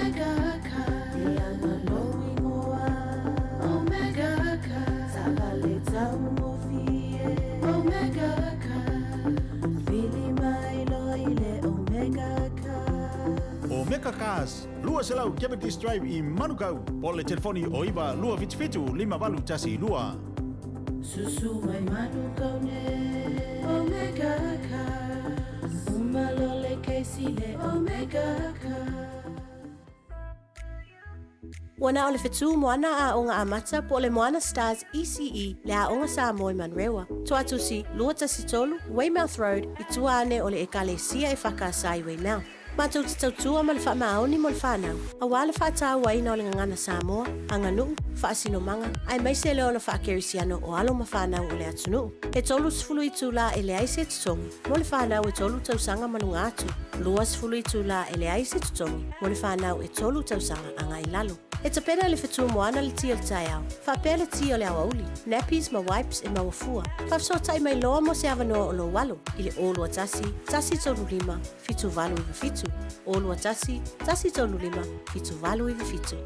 Omega Car. Ia lou igoa. Omega Car. Taavale taugofie. Omega Car. Vili mai loa i le Omega Car. Omega Cars, 200 Cavendish Drive i Manukau, po o le telefoni o 9 277 5812. Susu mai Manukau nei. Omega Cars. Uma loa le kesi i le Omega Cars. Ua na o le fetu Moana Aoga Amata po o le Moana Stars ECE le Aoga Samoa i Manurewa. Toatusi, 213, Weymouth Road, i tua ane o le Ekalesia EFKS i Weymouth. Matou te tautua ma le faamaoni mo le fanau, aua le faatauaina o le gagana Samoa, aganuu, faasinomaga, aemaise le ola faakerisiano o alo ma fanau o le atunuu. E 30 itulā e leai se totogi mo le fanau e tolu tausaga ma luga atu, 20 itulā e leai se totogi mo le fanau e tolu tausaga agai i lalo. E tapena e le Fetu Moana le ti o le taeao, faapea le ti o le aoauli, nappies ma wipes e maua fua. Faafesootai mai loa mo se avanoa o lou alo i le 021 135 7897, 021 135 7897.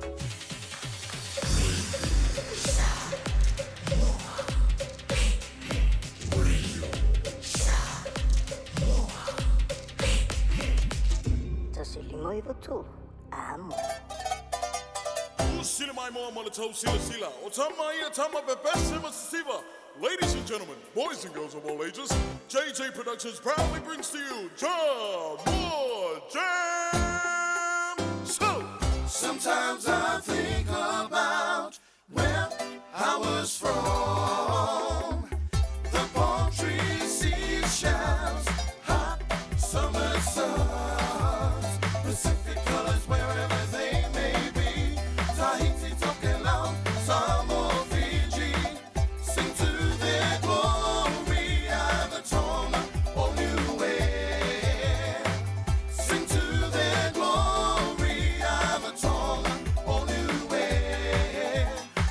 1 5 9 3, amo. Usile mai moa mo le tau sila sila. O tama ia tama pepese ma sisiva. Ladies and gentlemen, boys and girls of all ages, JJ Productions proudly brings to you Jam More Jam So. Sometimes I think about where I was from. The palm trees, seashells, hot summer suns, Pacific colors wherever they may be. Tahiti, Tokelau, Samoa, Fiji. Sing to their glory at the Tonga or Niue. Sing to their glory at the Tonga or Niue.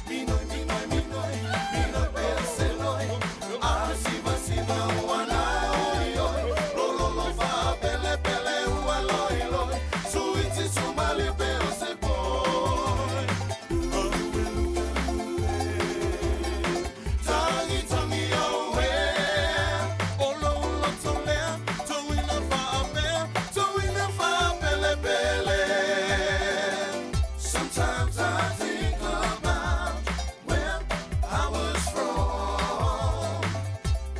Minoi, minoi, minoi, minoi peseloi. A siva siva ua oi oi. Lo lo lo fa pele pele ua loi loi. Suiti sumali pe o se boy. Tangi tangi aue. Olo olo tolea. Tuina fa tuina fa pele pele. Sometimes I think about where I was from.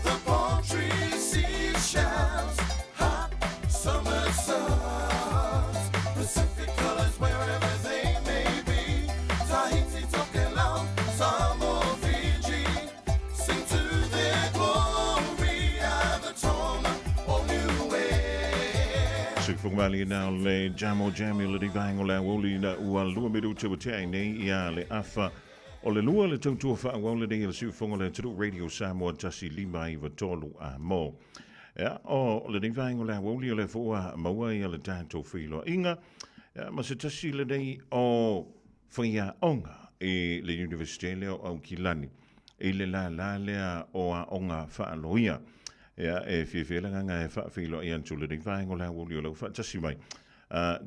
The palm trees, seashells, hot summer suns, Pacific colors wherever they may be. Tahiti, Tokelau, Samoa, Fiji. Sing to their glory at the Tonga or Niue. Soifua malie na le jamo jam i le vaenga o le aoauli na ua lua minute ua tea ai nei ia le afa o le lua le tautua faaauau lenei a le siufofoga o le atunuu Radio Samoa 1 5 9 3 a mo. Ia, o lenei vaega o le aoauli o lea foi ua maua ia le tatou feiloaiga ia, ma se tasi lenei o faiaoga i le Universite lea o Aukilani i le lālā lea o aoga faaloia. Ia, e fiafia le agaga e faafeiloai atu lenei vaega o le aoauli o lau faatasi mai.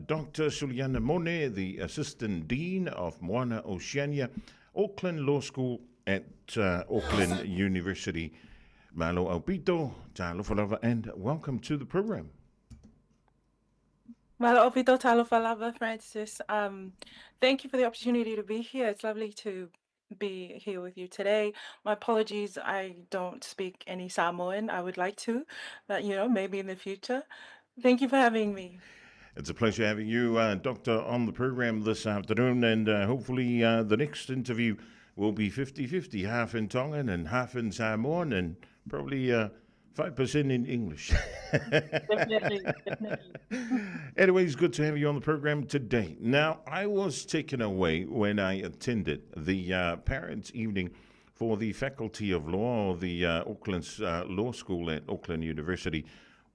Dr. Suliana Mone, the Assistant Dean of Moana Oceania, Auckland Law School at Auckland University. Malo aupito, talofa lava, and welcome to the program. Malo aupito talofa lava, Francis. Thank you for the opportunity to be here. It's lovely to be here with you today. My apologies, I don't speak any Samoan. I would like to, but maybe in the future. Thank you for having me. It's a pleasure having you, Doctor, on the program this afternoon, and hopefully the next interview will be 50-50, half in Tongan and half in Samoan, and probably 5% in English. Definitely, definitely. Anyways, good to have you on the program today. Now, I was taken away when I attended the parents' evening for the Faculty of Law, the Auckland Law School at Auckland University,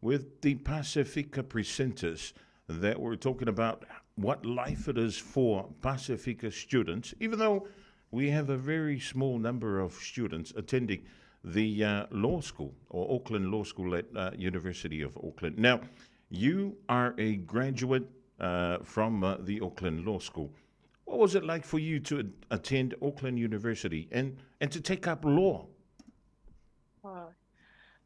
with the Pasifika presenters that were talking about what life it is for Pasifika students, even though we have a very small number of students attending the law school or Auckland Law School at University of Auckland. Now, you are a graduate. uh, from uh, the Auckland Law School. What was it like for you to attend Auckland University and, and to take up law? Wow.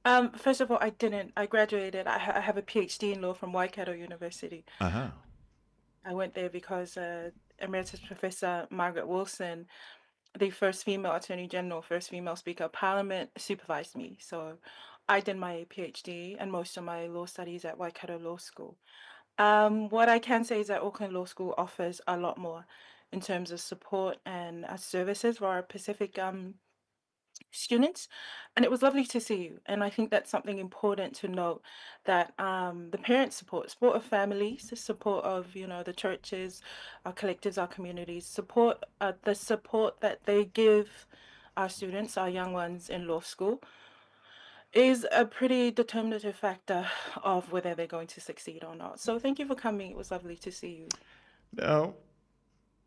Um, first of all, I didn't. I graduated. I, ha I have a PhD in law from Waikato University. Uh-huh. I went there because uh, Emeritus Professor Margaret Wilson, the first female Attorney General, first female Speaker of Parliament, supervised me. So I did my PhD and most of my law studies at Waikato Law School. Um, what I can say is that Auckland Law School offers a lot more in terms of support and uh, services for our Pacific um, students. And it was lovely to see you. And I think that's something important to note that um, the parent support, support of families, the support of, you know, the churches, our collectives, our communities, support, uh, the support that they give our students, our young ones in law school is a pretty determinative factor of whether they're going to succeed or not. So thank you for coming. It was lovely to see you. Now,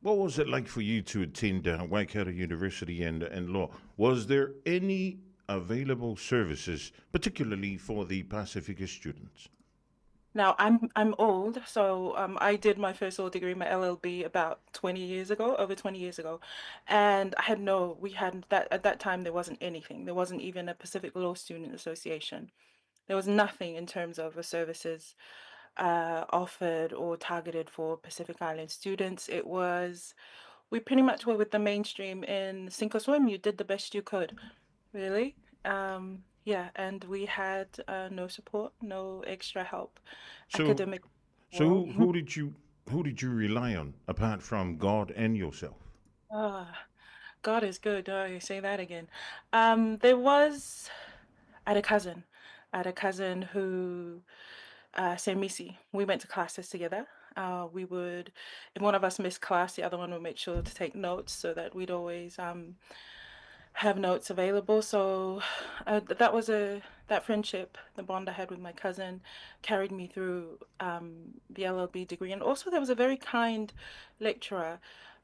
what was it like for you to attend uh, Waikato University and, and law? Was there any available services, particularly for the Pasifika students? Now I'm I'm old, so um, I did my first law degree, my LLB, about 20 years ago, over 20 years ago, and I had no, we hadn't that at that time there wasn't anything. There wasn't even a Pacific Law Student Association. There was nothing in terms of the services uh, offered or targeted for Pacific Island students. It was, we pretty much were with the mainstream in sink or swim. You did the best you could, really. Um, yeah, and we had uh, no support, no extra help, so, academic. So who, who did you who did you rely on apart from God and yourself? Ah, God is good. Oh, you say that again. Um, there was, I had a cousin. I had a cousin who, uh, Semisi. We went to classes together. Uh, we would, if one of us missed class, the other one would make sure to take notes so that we'd always um, have notes available. So uh, that was a that friendship, the bond I had with my cousin, carried me through um, the LLB degree. And also, there was a very kind lecturer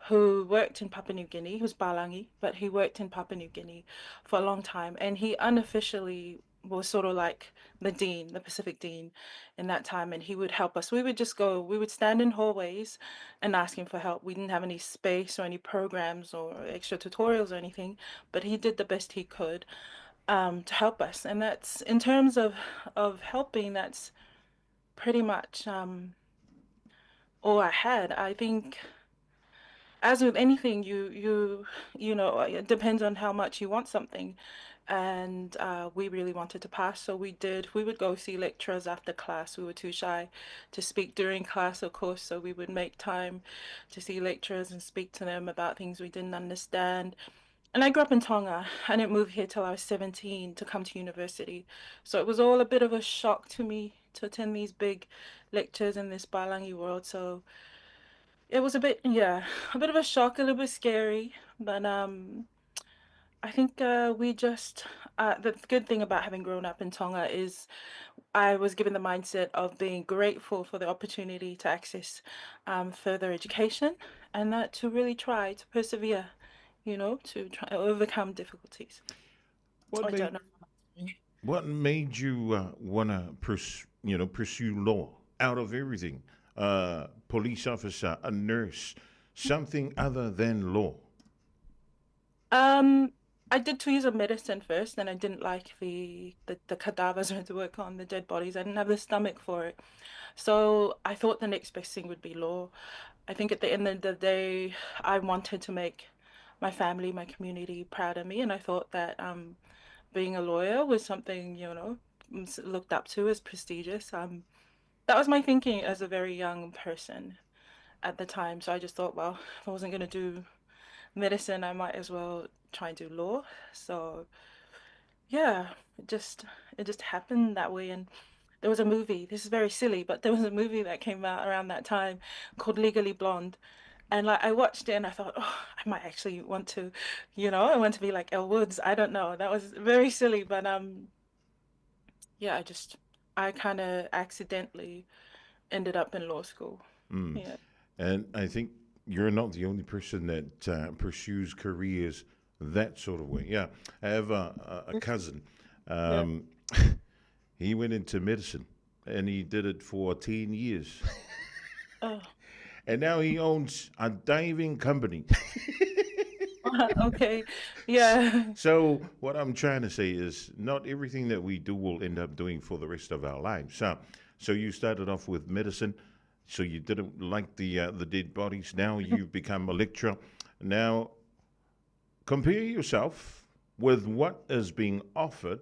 who worked in Papua New Guinea. He was Balangi, but he worked in Papua New Guinea for a long time, and he unofficially was sort of like the dean, the Pacific dean in that time, and he would help us. We would just go, we would stand in hallways and ask him for help. We didn't have any space or any programs or extra tutorials or anything, but he did the best he could um, to help us. And that's in terms of of helping, that's pretty much um, all I had. I think as with anything, you you you know, it depends on how much you want something. And uh, we really wanted to pass, so we did. We would go see lecturers after class. We were too shy to speak during class, of course, so we would make time to see lecturers and speak to them about things we didn't understand. And I grew up in Tonga. I didn't move here till I was 17 to come to university. So it was all a bit of a shock to me to attend these big lectures in this Balangi world. So it was a bit, yeah, a bit of a shock, a little bit scary, but um, I think uh, we just uh, the good thing about having grown up in Tonga is I was given the mindset of being grateful for the opportunity to access um, further education and that to really try to persevere, you know, to try overcome difficulties. What I made, don't know. What made you uh, want to pers- you know, pursue law out of everything? Uh, police officer, a nurse, something other than law. Um, I did 2 years of medicine first, and I didn't like the, the the cadavers I had to work on, the dead bodies. I didn't have the stomach for it. So I thought the next best thing would be law. I think at the end of the day, I wanted to make my family, my community proud of me, and I thought that um, being a lawyer was something, you know, looked up to as prestigious. Um, that was my thinking as a very young person at the time. So I just thought, well, if I wasn't going to do medicine, I might as well try and do law. So yeah, it just it just happened that way. And there was a movie. This is very silly, but there was a movie that came out around that time called Legally Blonde. And like I watched it and I thought, oh, I might actually want to, you know, I want to be like Elle Woods. I don't know. That was very silly, but um yeah, I just I kind of accidentally ended up in law school. Mm. Yeah. And I think you're not the only person that uh, pursues careers that sort of way. Yeah, I have a, a cousin. Um, yeah. He went into medicine and he did it for 10 years. Oh. And now he owns a diving company. Okay. Yeah. So what I'm trying to say is not everything that we do will end up doing for the rest of our lives. So you started off with medicine, so you didn't like the dead bodies. Now you've become a lecturer. Now compare yourself with what is being offered.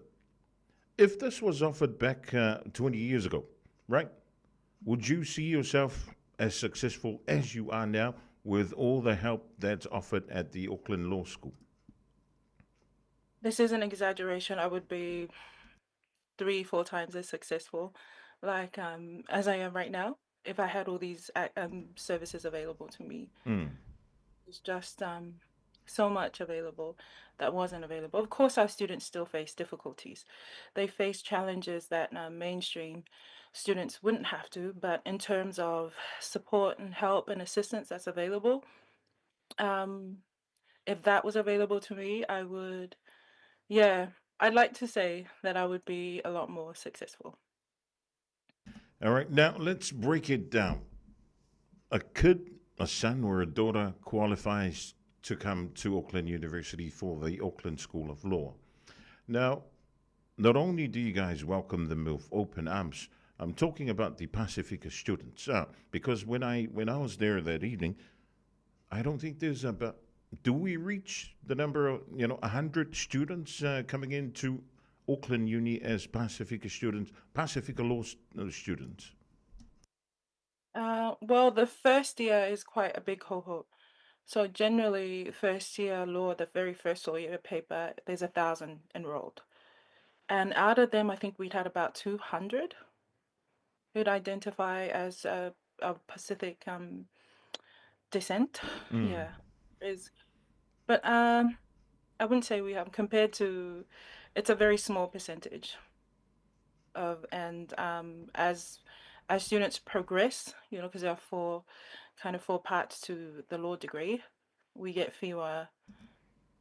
If this was offered back 20 years ago, right? Would you see yourself as successful as you are now with all the help that's offered at the Auckland Law School? This is an exaggeration. I would be 3, 4 times as successful, like as I am right now, if I had all these services available to me. It's just so much available that wasn't available. Of course, our students still face difficulties. They face challenges that mainstream students wouldn't have to, but in terms of support and help and assistance that's available, if that was available to me, I would, yeah, I'd like to say that I would be a lot more successful. All right, now let's break it down. A kid, a son or a daughter qualifies to come to Auckland University for the Auckland School of Law. Now, not only do you guys welcome them with open arms, I'm talking about the Pasifika students, because when I was there that evening, I don't think there's about. Do we reach the number of 100 students coming into Auckland Uni as Pasifika students, Pasifika law students? Well, the first year is quite a big cohort. So generally, first year law, the very first law year paper, there's 1,000 enrolled. And out of them, I think we'd had about 200 who'd identify as of Pacific descent. Yeah, is but I wouldn't say we have compared to, it's a very small percentage of, and as students progress, because there are four kind of four parts to the law degree, we get fewer.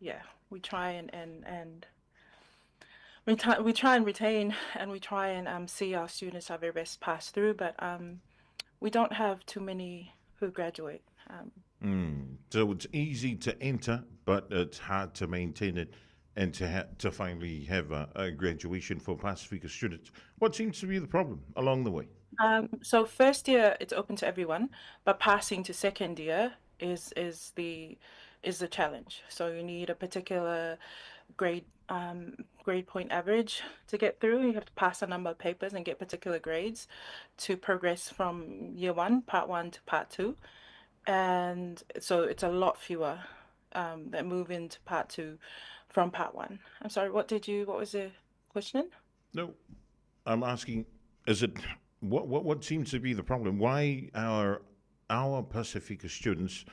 Yeah, we try and we try and retain and we try and see our students our very best pass through, but we don't have too many who graduate. So it's easy to enter, but it's hard to maintain it and to finally have a graduation for Pasifika students. What seems to be the problem along the way? So first year it's open to everyone, but passing to second year is the challenge. So you need a particular grade point average to get through. You have to pass a number of papers and get particular grades to progress from year one, part one to part two. And so it's a lot fewer that move into part two from part one. I'm sorry, what was the question? No, I'm asking, is it what seems to be the problem? Why are our Pasifika students,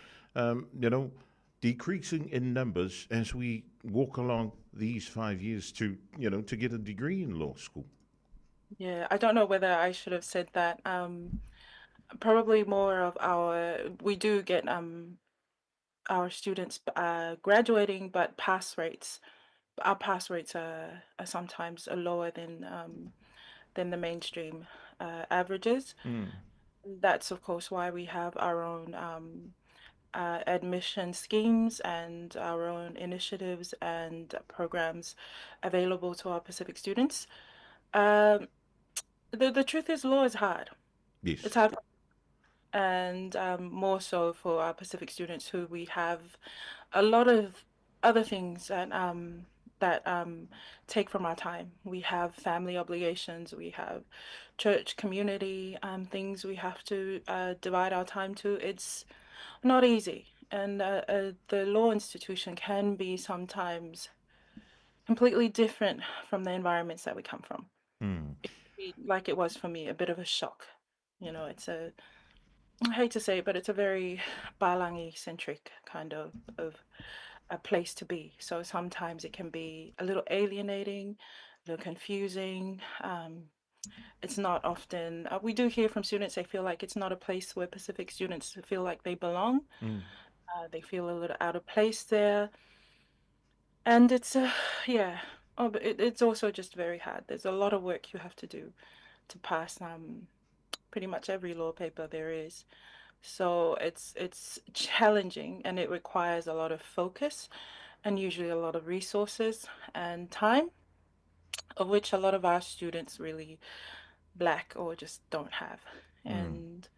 decreasing in numbers as we walk along these 5 years to get a degree in law school? Yeah, I don't know whether I should have said that. Probably more of our, we do get our students graduating, but pass rates, our pass rates are sometimes lower than the mainstream averages. That's of course why we have our own admission schemes and our own initiatives and programs available to our Pacific students. The truth is, law is hard. It's hard, and more so for our Pacific students who we have a lot of other things that take from our time. We have family obligations, we have church community things we have to divide our time to. It's not easy, and the law institution can be sometimes completely different from the environments that we come from. Like it was for me, a bit of a shock. It's a I hate to say it, but it's a very Palangi centric kind of a place to be. So sometimes it can be a little alienating, a little confusing. It's not often, we do hear from students, they feel like it's not a place where Pacific students feel like they belong. They feel a little out of place there. And it's, yeah, oh, but it's also just very hard. There's a lot of work you have to do to pass pretty much every law paper there is. So it's it's challenging and it requires a lot of focus and usually a lot of resources and time, of which a lot of our students really lack or just don't have. Mm. And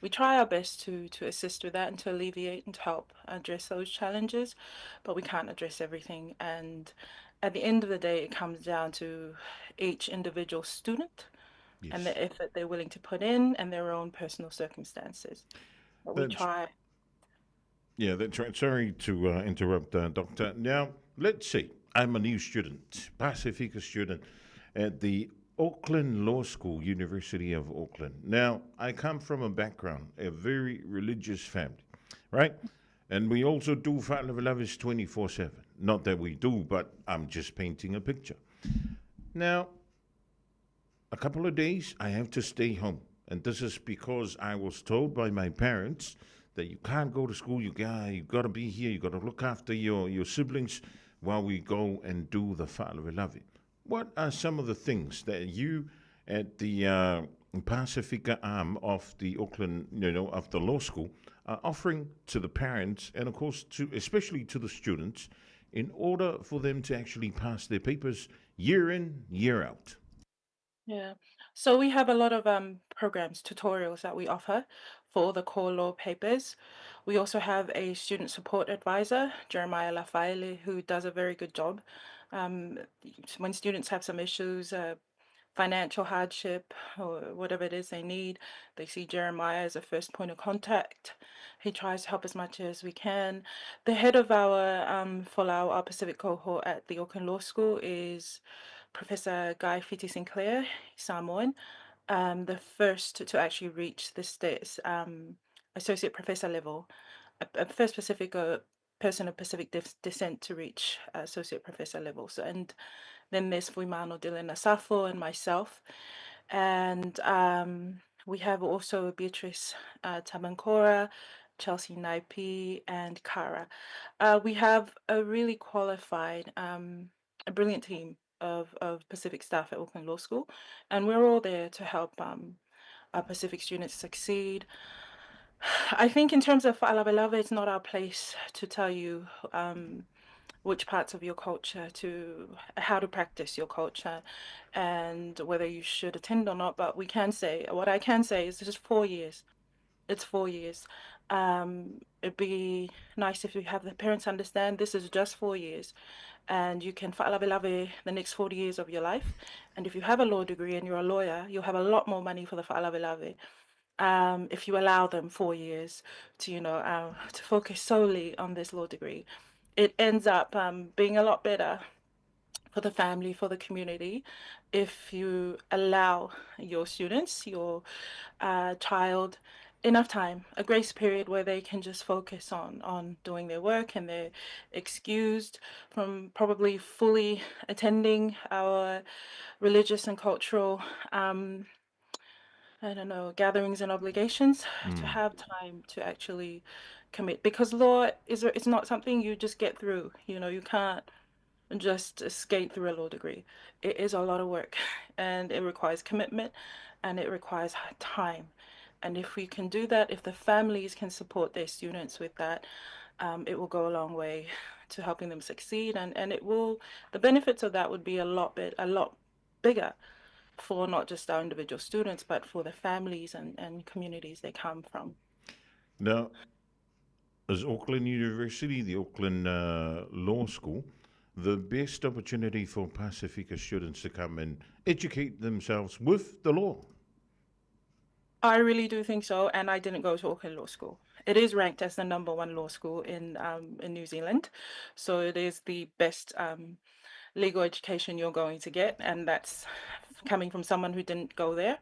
we try our best to to assist with that and to alleviate and to help address those challenges, but we can't address everything. And at the end of the day, it comes down to each individual student yes. and the effort they're willing to put in and their own personal circumstances. But we try. Yeah, that's right. Sorry to interrupt, Doctor. Now, let's see. I'm a new student, Pasifika student at the Auckland Law School, University of Auckland. Now, I come from a background, a very religious family, right? And we also do Fa'alavelave 24 7. Not that we do, but I'm just painting a picture. Now, a couple of days, I have to stay home. And this is because I was told by my parents that you can't go to school, you got, you got to be here, you got to look after your, your siblings while we go and do the Fa'alavelave. What are some of the things that you at the Pasifika arm of the Auckland, you know, of the law school, are offering to the parents and, of course, to especially to the students, in order for them to actually pass their papers year in, year out? Yeah. So we have a lot of programs, tutorials that we offer for the core law papers. We also have a student support advisor, Jeremiah Lafaele, who does a very good job. When students have some issues, financial hardship or whatever it is they need, they see Jeremiah as a first point of contact. He tries to help as much as we can. The head of our Folau, our Pacific cohort at the Auckland Law School is Professor Guy Fiti Sinclair, Samoan, the first to actually reach the state's associate professor level, a first Pacific person of Pacific descent to reach associate professor level. So, and then there's Fuimano Dylan Asafo and myself. And we have also Beatrice Tamankora, Chelsea Naipi, and Kara. We have a really qualified, a brilliant team of, of Pacific staff at Auckland Law School, and we're all there to help our Pacific students succeed. I think in terms of Fa'alavelave, it's not our place to tell you which parts of your culture to how to practice your culture and whether you should attend or not. But we can say, what I can say is this is 4 years. It's 4 years. It'd be nice if you have the parents understand this is just 4 years and you can fa'alavelave the next 40 years of your life. And if you have a law degree and you're a lawyer, you'll have a lot more money for the fa'alavelave. If you allow them 4 years to, you know, to focus solely on this law degree, it ends up being a lot better for the family, for the community, if you allow your students, your child, enough time, a grace period where they can just focus on on doing their work and they're excused from probably fully attending our religious and cultural I don't know, gatherings and obligations to have time to actually commit because law is it's not something you just get through. You know, you can't just skate through a law degree. It is a lot of work and it requires commitment and it requires time. And if we can do that, if the families can support their students with that, it will go a long way to helping them succeed. And, and it will, the benefits of that would be a lot bit, a lot bigger for not just our individual students, but for the families and, and communities they come from. Now, is Auckland University, the Auckland Law School, the best opportunity for Pasifika students to come and educate themselves with the law? I really do think so, and I didn't go to Auckland Law School. It is ranked as the number one law school in in New Zealand, so it is the best legal education you're going to get, and that's coming from someone who didn't go there.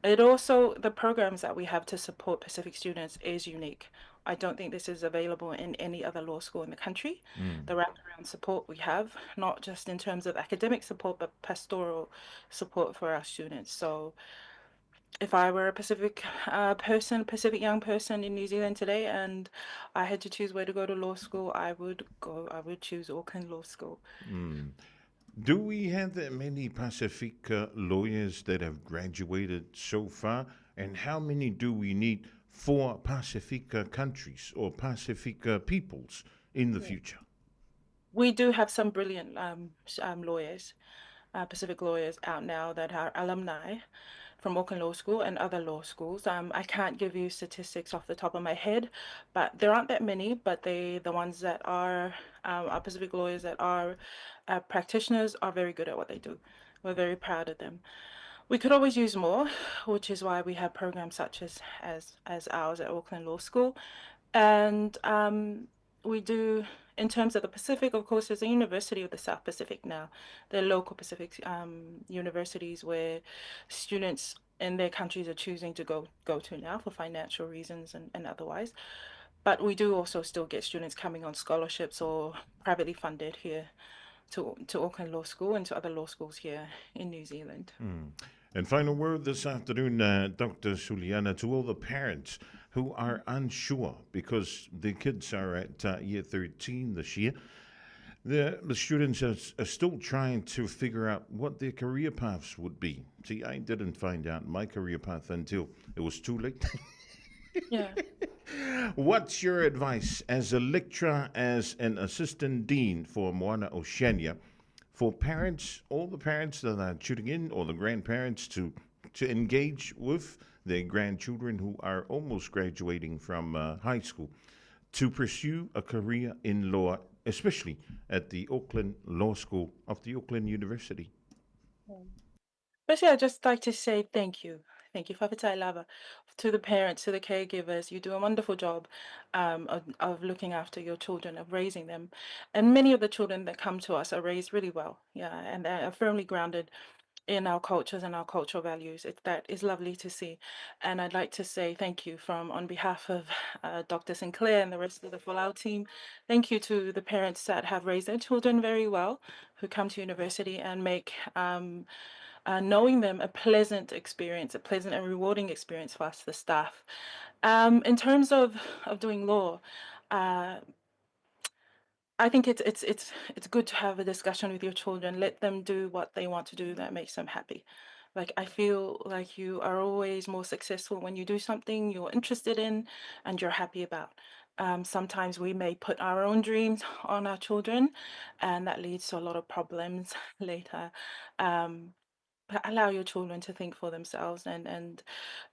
It also, the programs that we have to support Pacific students is unique. I don't think this is available in any other law school in the country. The wraparound support we have, not just in terms of academic support, but pastoral support for our students. So if I were a Pacific person, Pacific young person in New Zealand today, and I had to choose where to go to law school, I would go, I would choose Auckland Law School. Do we have that many Pasifika lawyers that have graduated so far? And how many do we need for Pasifika countries or Pasifika peoples in the future? We do have some brilliant lawyers, Pacific lawyers out now that are alumni from Auckland Law School and other law schools. I can't give you statistics off the top of my head, but there aren't that many, but the ones that are Pacific lawyers that are practitioners are very good at what they do. We're very proud of them. We could always use more, which is why we have programs such as ours at Auckland Law School. And we do, in terms of the Pacific, of course, there's a University of the South Pacific now. They're local Pacific universities where students in their countries are choosing to go to now for financial reasons and otherwise. But we do also still get students coming on scholarships or privately funded here to Auckland Law School and to other law schools here in New Zealand. And final word this afternoon, Doctor Suliana, to all the parents who are unsure because their kids are at year 13 this year. The students are still trying to figure out what their career paths would be. See, I didn't find out my career path until it was too late. What's your advice as a lecturer, as an assistant dean for Moana Oceania, for parents, all the parents that are tuning in, or the grandparents, to engage with their grandchildren who are almost graduating from high school, to pursue a career in law, especially at the Auckland Law School of the Auckland University? Firstly, I'd just like to say thank you. Thank you, Fa'afetai lava, to the parents, to the caregivers. You do a wonderful job of looking after your children, of raising them. And many of the children that come to us are raised really well, and they are firmly grounded in our cultures and our cultural values. That is lovely to see. And I'd like to say thank you on behalf of Doctor Sinclair and the rest of the Folau team. Thank you to the parents that have raised their children very well, who come to university and make knowing them a pleasant experience, a pleasant and rewarding experience for us, the staff. In terms of doing law, I think it's good to have a discussion with your children. Let them do what they want to do that makes them happy. I feel like you are always more successful when you do something you're interested in and you're happy about. Sometimes we may put our own dreams on our children, and that leads to a lot of problems later. But allow your children to think for themselves and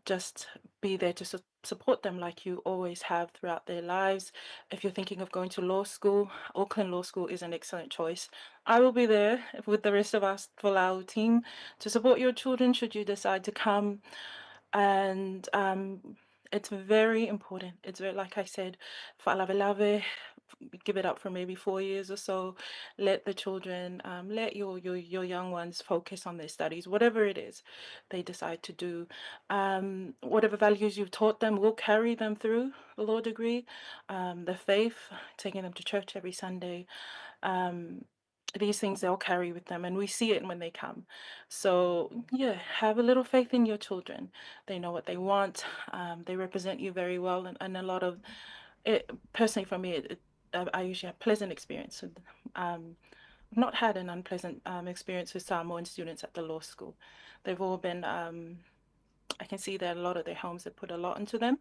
just be there to support them like you always have throughout their lives. If you're thinking of going to law school, Auckland Law School is an excellent choice. I will be there with the rest of us Folau team to support your children should you decide to come. And it's very important. It's very, like I said, fa'alavelave, give it up for maybe 4 years or so. Let the children, let your young ones focus on their studies, whatever it is they decide to do. Whatever values you've taught them will carry them through the law degree, the faith, taking them to church every Sunday. These things they'll carry with them, and we see it when they come. Have a little faith in your children. They know what they want. They represent you very well, and a lot of it, personally for me, I usually have pleasant experience with, I've not had an unpleasant experience with Samoan students at the law school. They've all been, I can see that a lot of their homes have put a lot into them.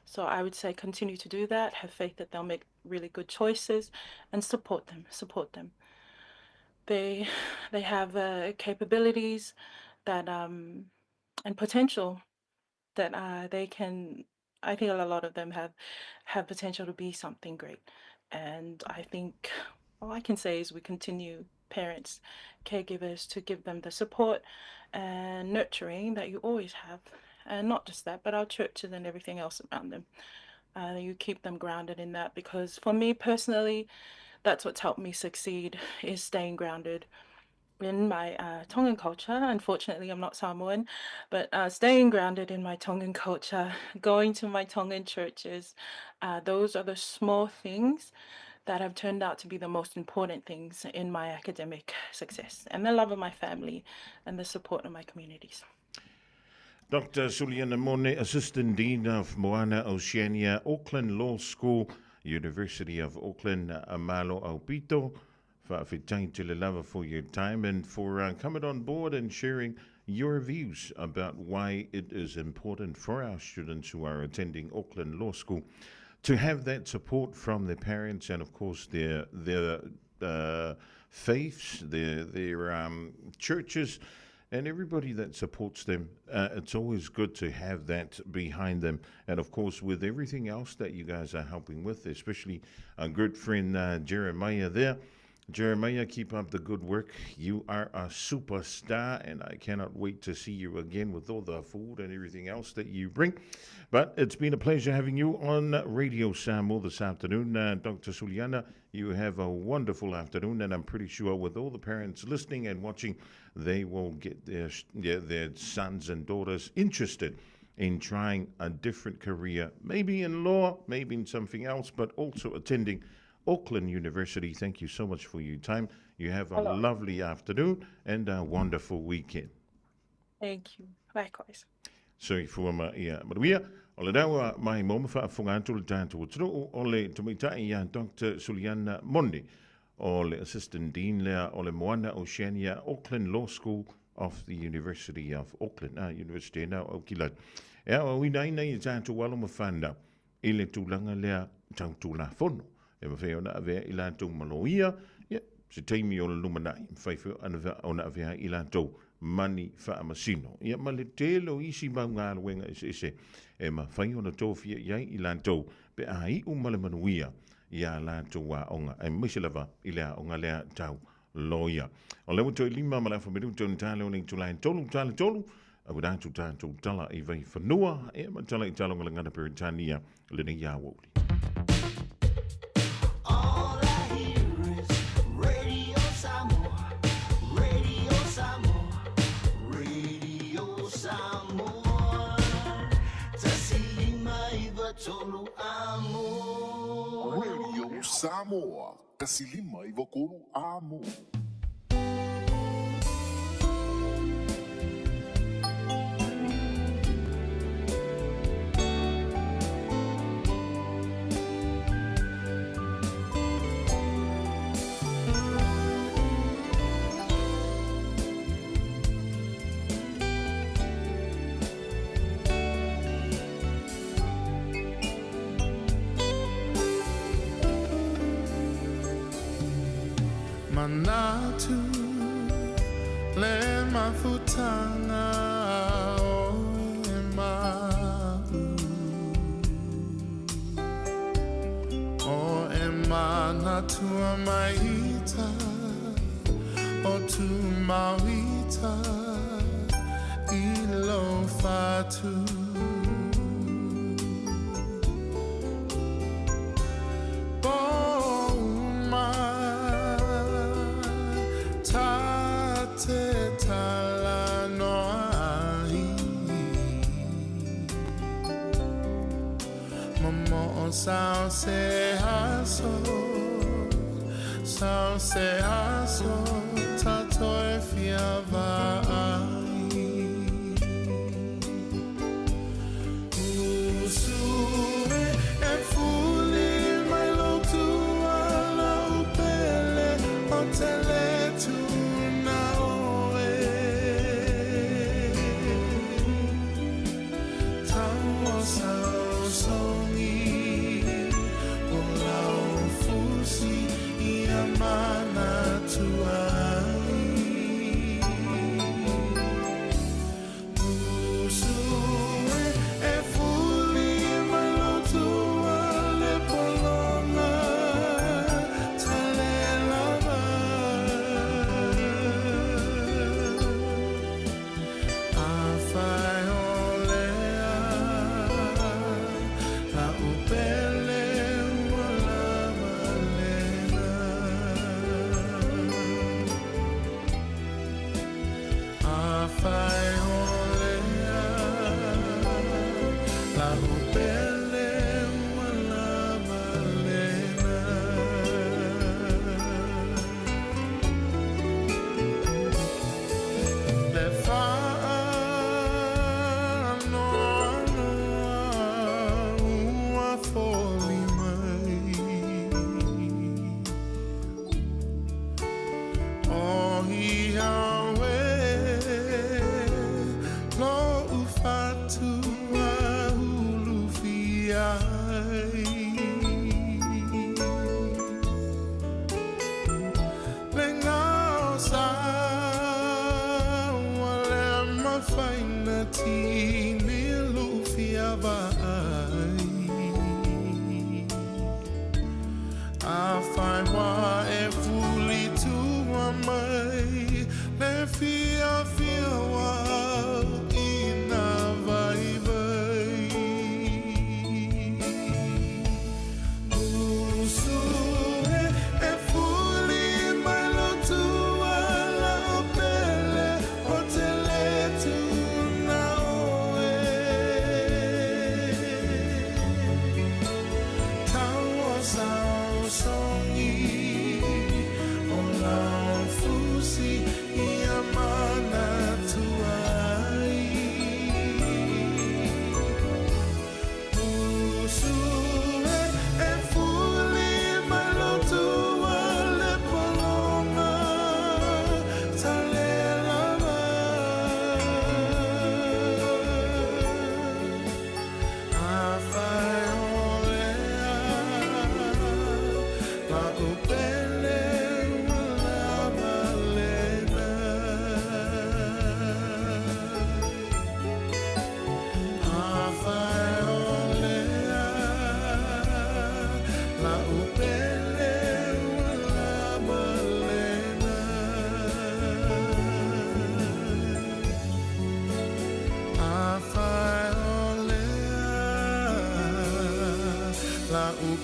So I would say continue to do that, have faith that they'll make really good choices, and support them, support them. They have capabilities that and potential that they can, I think a lot of them have potential to be something great. And I think all I can say is we continue, parents, caregivers, to give them the support and nurturing that you always have. And not just that, but our churches and everything else around them. You keep them grounded in that, because for me personally, that's what's helped me succeed, is staying grounded in my Tongan culture. Unfortunately, I'm not Samoan, but staying grounded in my Tongan culture, going to my Tongan churches, those are the small things that have turned out to be the most important things in my academic success, and the love of my family and the support of my communities. Dr. Suliana Mone, Assistant Dean of Moana Oceania, Auckland Law School, University of Auckland, Malo Aupito, fa'afetai tele lava for your time and for coming on board and sharing your views about why it is important for our students who are attending Auckland Law School to have that support from their parents and, of course, their their faiths, their their churches, and everybody that supports them. it's always good to have that behind them. And of course, with everything else that you guys are helping with, especially a good friend Jeremiah there. Jeremiah, keep up the good work. You are a superstar, and I cannot wait to see you again with all the food and everything else that you bring. But it's been a pleasure having you on Radio Samoa this afternoon. Dr. Suliana, you have a wonderful afternoon, and I'm pretty sure with all the parents listening and watching, they will get their, their sons and daughters interested in trying a different career, maybe in law, maybe in something else, but also attending Auckland University. Thank you so much for your time. You have a Hello. lovely afternoon and a wonderful weekend. Thank you. Likewise. Soifua ma ia manuia. O le dawa mai mo mawhaafonga atu le tātou atunuu o le tamaitai ia Dr. Suliana Monde o le Assistant Dean lea o le Moana Oceania Auckland Law School of the University of Auckland. Ah, University na o Auckland. E au ina ina i tātou alo ma whanau i le tulaga lea tau Tulafono e mafai ona avea i latou ma loia, ia, se taimi o le lumanai, e mafai foi ona avea i latou ma ni faamasino. Ia, ma le tele o isi mau galuega eseese e mafai ona tofia i ai i latou pe a iu ma le manuia i ā latou aoga, aemaise lava i le aoga lea tau loia. O lea ua toe lima ma le afa minuta ona tala o le itula e tolu tala tolu, auina atu tatou tala i Vaifanua, ia ma tala i Talogalagana Peretania lenei aoauli. All I hear is Radio Samoa, Radio Samoa, Radio Samoa. Tasi lima iva tolu amo. Radio Samoa, tasi lima iva kolu amo. Manatu le mafutaga o e ma'u O e manatua mai ita O tu mauita i lou fatu. Pouma ta te talanoa ai Momo'o sao se aso Sao se aso ta toe fia vaai Usu e fuli mai lou tuala u pele o te le tuna oe Tau o sausoni o lau fusi ia manatua ai.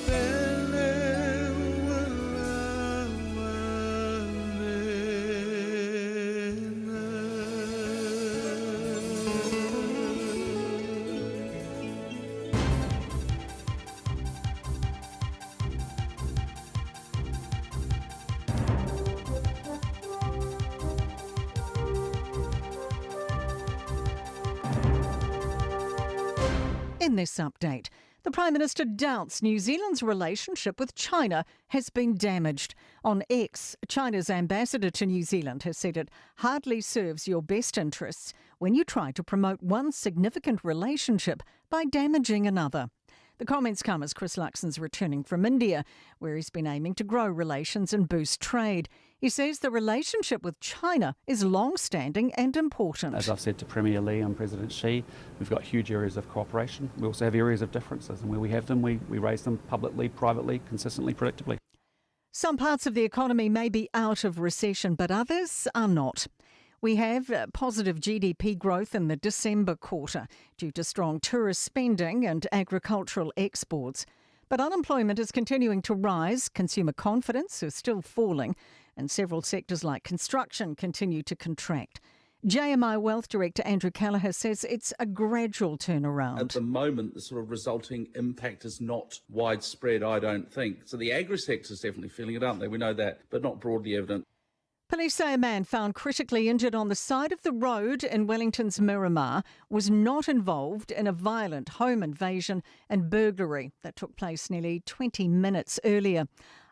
pele ua lawa lena. In this update, the Prime Minister doubts New Zealand's relationship with China has been damaged. On X, China's ambassador to New Zealand has said it hardly serves your best interests when you try to promote one significant relationship by damaging another. The comments come as Chris Luxon's returning from India, where he's been aiming to grow relations and boost trade. He says the relationship with China is long standing and important. As I've said to Premier Li and President Xi, we've got huge areas of cooperation. We also have areas of differences, and where we have them, we, we raise them publicly, privately, consistently, predictably. Some parts of the economy may be out of recession, but others are not. We have uh, positive GDP growth in the December quarter due to strong tourist spending and agricultural exports. But unemployment is continuing to rise, consumer confidence is still falling, and several sectors like construction continue to contract. JMI Wealth Director Andrew Kelleher says it's a gradual turnaround. At the moment, the sort of resulting impact is not widespread, I don't think. So the agri sector is definitely feeling it, aren't they? We know that, but not broadly evident. Police say a man found critically injured on the side of the road in Wellington's Miramar was not involved in a violent home invasion and burglary that took place nearly 20 minutes earlier.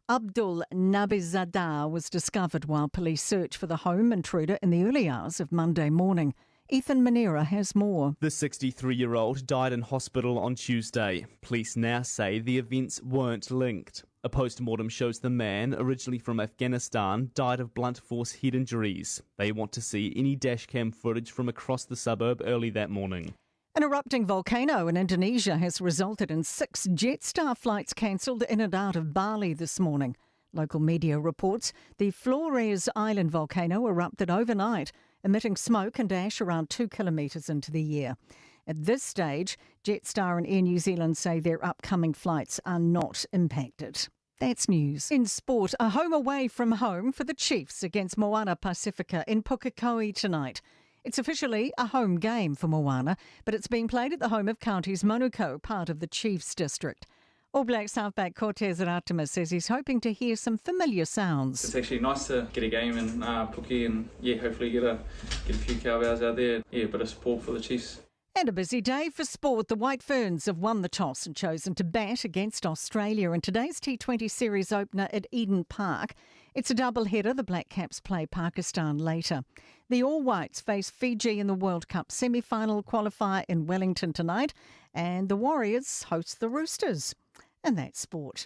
Abdul Nabizadeh was discovered while police searched for the home intruder in the early hours of Monday morning. Ethan Manera has more. The 63 year old died in hospital on Tuesday. Police now say the events weren't linked. A post mortem shows the man, originally from Afghanistan, died of blunt force head injuries. They want to see any dashcam footage from across the suburb early that morning. An erupting volcano in Indonesia has resulted in six Jetstar flights cancelled in and out of Bali this morning. Local media reports the Flores Island volcano erupted overnight, emitting smoke and ash around two kilometres into the air. At this stage, Jetstar and Air New Zealand say their upcoming flights are not impacted. That's news. In sport, a home away from home for the Chiefs against Moana Pacifica in Pukekohe tonight. It's officially a home game for Moana, but it's being played at the home of Counties Manukau, part of the Chiefs district. All Blacks halfback Cortez Ratima says he's hoping to hear some familiar sounds. It's actually nice to get a game in uh, Puke and yeah, hopefully get a get a few cowbells out there. Yeah, a bit of support for the Chiefs. And a busy day for sport. The White Ferns have won the toss and chosen to bat against Australia in today's T20 Series opener at Eden Park. It's a double header. The Black Caps play Pakistan later. The All Whites face Fiji in the World Cup semi final qualifier in Wellington tonight, and the Warriors host the Roosters. And that's sport.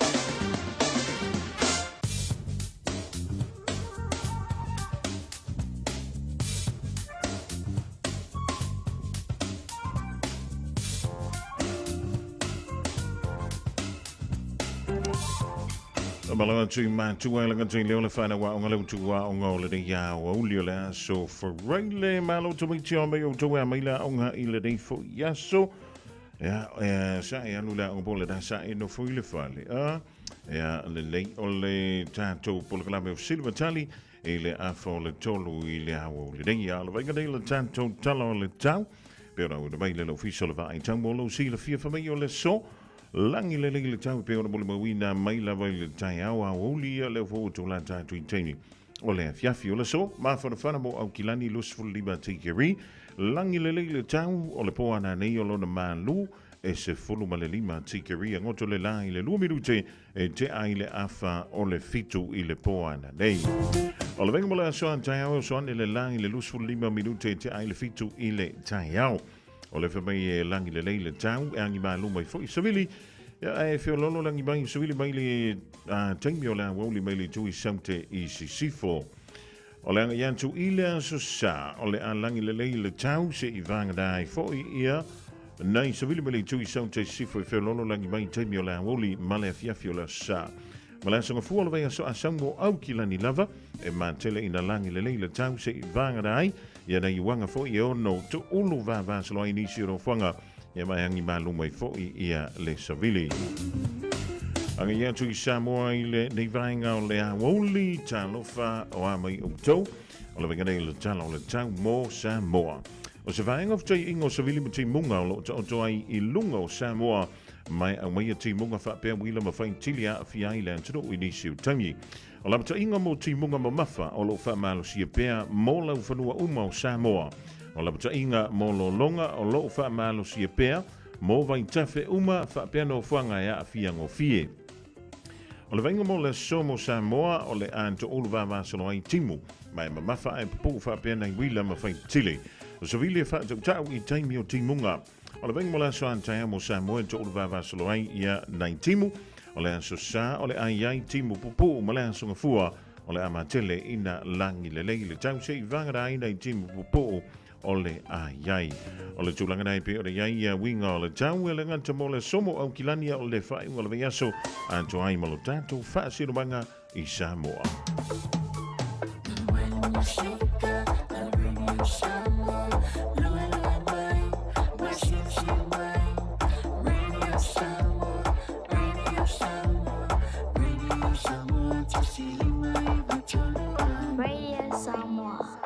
Malo atu i mātua i langa tui leo le whana wa onga leo tu wa onga o le rei a o uli o le aso whareile. Malo tu mai tio mai o tau a mai la onga i le rei fo i aso. Ia, e, sa e alu la onga po le da sa e no fo i le whale. A, ia, le lei o le tātou polokalame o Silver Tally i le afa o le tolu i le awa o le rei. A le vainga nei le tātou tala o le tau. Pe ora ua mai le ofisa o le vaai tau mo lou silafia whamai o le so. Langi le lei le tau pe ora mo le mauina mai lava i le taeao a ouli ia le fo o la tātou i teini. O le afiafi o le so, mawhanawhana mo au kilani 25 tikeri. Langi le lei le tau o le poana nei o lona malu e se fulu ma le lima tikeri a ngoto le la i le lua minute e te ai le afa o le fitu i le poana nei. O le venga mo le aso an taeao o soane le la i le 25 minute e te ai le fitu i le taeao. O le whamai e langi le lei le tau, e angi malu mai foi savili. Ia e whiololo langi mai savili mai le uh, taimi o le awauli mai le tui saute i sisifo. O le anga iantu i le aso sa, o le a langi le lei le tau se i vanga dai foi ia. Nei savili mai le tui saute i sisifo e whiololo langi mai taimi o le awauli ma le afiafi o le sa. Ma le aso ngafua o le vai aso a sau au ki lani lava, e mātele ina langi le lei le tau se i vanga dai. Ia nei uaga foi e ono tuulu vavasolo ai nisi o nofoaga ia mai agi malu mai foi ia le savili. Agai atu i Samoa i lenei vaega o le aoauli, talofa o a mai outou. O le vaega nei o le Tala o le Tau mo Samoa. O se vaega o fetaiaiga o savili ma timuga o lo o taoto ai i luga o Samoa ma e aumaia timuga faapea uila ma faitili e aafia ai le atunuu i nisi o taimi. O lapataiga mo timuga mamafa o lo o faamalosia pea mo laufanua uma o Samoa. O lapataiga mo lologa o lo o faamalosia pea mo vaitafe uma faapea nofoaga e aafia gofie. O le vaaiga mo le aso mo Samoa o le a toulu vavasolo ai timu ma e mamafa ae pupuu faapea nai uila ma faitili. O savili e faatautau i taimi o timuga. O le vaaiga mo le aso a taeao mo Samoa e toulu vavasolo ai ia nai timu. O le aso sa o le a i ai timu pupuu ma le aso gafua o le a matele ina lagi lelei le tau se i vagana ai nai timu pupuu o le a i ai. O le tulaga nei pei ona i ai ia uiga o le tau e le gata mo le aso mo Aukilani a o le faaiuga o le vaiaso atoa ai ma lo tatou faasinomaga i Samoa. Radio Samoa.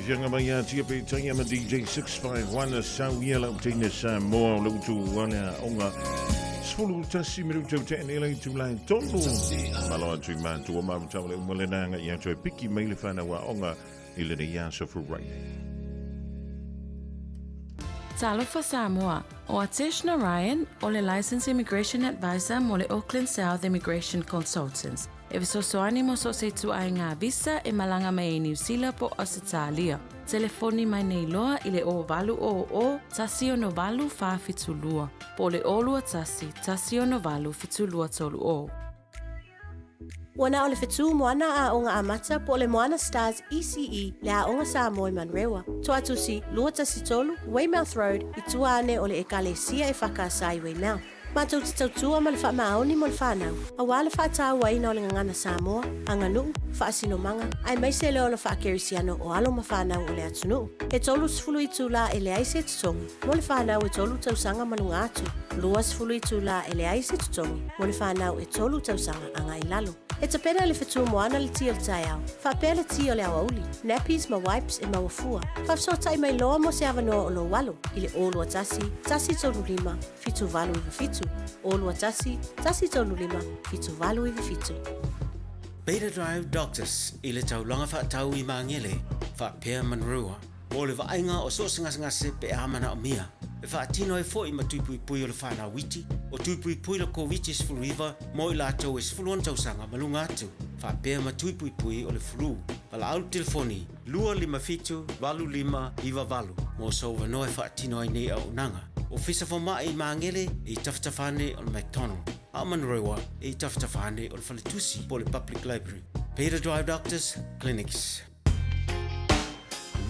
fiafiaga mai ia tia pe taia ma DJ 651 sau ia lau teine Samoa o le utu o le aoga. 11 minuta o te'e nei le itulā e tolu. Malo atu i matua ma matau le uma lena aga i atu e piki mai le whanau aoga i lenei aso Friday. Talofa Samoa, o Atesh Narayan o le Licensed Immigration Advisor mo le Auckland South Immigration Consultants. E fesoasoani mo so o se ituaiga visa e malaga mai ai Niu Sila po o Ausetalia. Telefoni mai nei loa i le 0800 168 472 po o le 021 168 7230. Ua na o le fetu moana aoga amata po o le Moana Stars ECE le Aoga Samoa i Manurewa. Toatusi, 213, Weymouth Road, i tua ane o le Ekalesia e Whakaasa i Weymouth. Matou te tautua ma le faamaoni mo le fanau, aua le faatauaina o le gagana Samoa, aganuu, faasinomaga, aemaise le ola faakerisiano o alo ma fanau o le atunuu. E 30 itulā e leai se totogi mo le fanau e tolu tausaga ma luga atu, 20 itulā e leai se totogi mo le fanau e tolu tausaga agai i lalo. E tapena e le fetu moana le ti o le taeao, faapea le ti o le aoauli, nappies ma wipes e maua fua. Faafesootai mai loa mo se avanoa o lou alo i le 021 135 7897, 021 135 7897. Beta Drive Doctors i le taulaga faatau i Magele, faapea Manurewa, mo le vaaiga o so o se gasegase pe a manaomia. E faatino ai foi ma tuipuipui o le fanau iti, o tuipuipui le Koviti-19 mo i latou e 16 tausaga ma luga atu, faapea ma tuipuipui o le flu. Valaau le telefoni 257 8598 mo sou avanoa e faatino ai nei auaunaga. Ofisa Fomai i Magele i tafatafa ane o le McDonald, a o Manurewa i tafatafa ane o le Faletusi po o le Public Library. Beta Drive Doctors Clinics.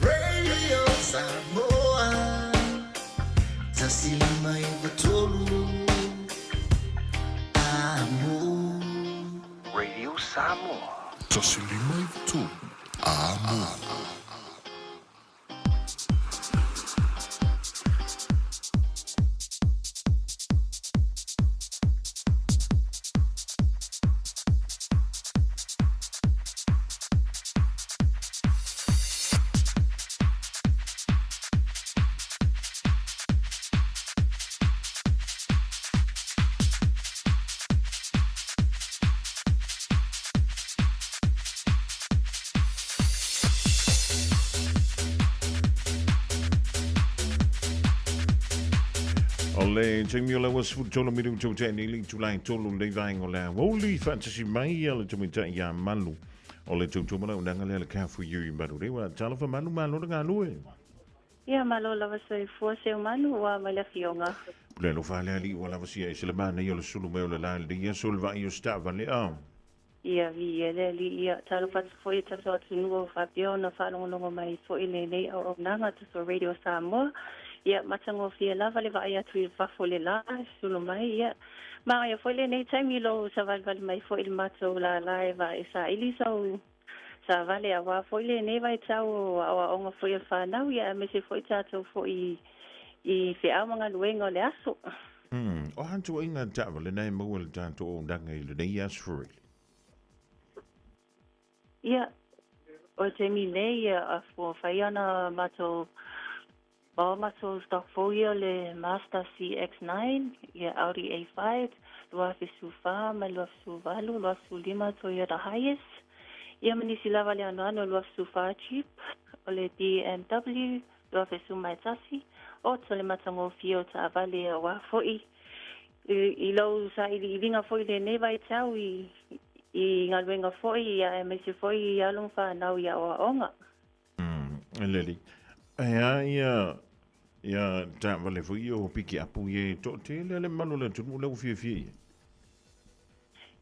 Radio Samoa 153 Amo. Radio Samoa. 153 Amo. O le taimi o le ua 13 minuta ua tea nei le itula e tolu lenei vaega o le aoauli faatasi mai a le tamaitai ia Malu o le tautua manaonaga lea le Car4U i Manurewa. Talofa Malu, malo le galue. Ia, malo lava soifua Seumanu ua mai le afioga. Pule alofa le alii ua lava sia ese le manaia o le sulu mai o le la i lenei aso le vaai o se taavale a. Ia, viia le Alii, ia, talofa atu foi i tatou atunuu ua faapea ona faalogologo mai foi i lenei auaunaga tatou Radio Samoa. Ia, matagofie lava le vaai atu i fafo i le la, sulu mai, ia, manaia foi lenei taimi i lou savalivali mai foi i le matou lala e vae saili sau savale aua foi lenei vaitau o aoaoga foi a le fanau, ia, aemaise foi tatou foi i feau ma galuega o le aso. O a ituaiga taavale na e maua i le tatou auaunaga i lenei aso Furili? Ia, o le taimi nei, ia, a ua fai ana matou, maua matou stock fou ia o le Mazda CX-9, ia Audi A5, 2014 mai le 2018, 2015 Toyota Hiace, ia ma nisi lava le anoano 2014 Jeep, o le BMW 2011, oto le matagofie o taavale aua foi i lou sailiiliga foi i lenei vaitau i i galuega foi ia aemaise foi i alo ma fanau i aoaoga. E lelei. Ae a ia ia taavale foi ia o pikiapu ia e toatele le mamalu o le atunuu lea ua fiafia i ai?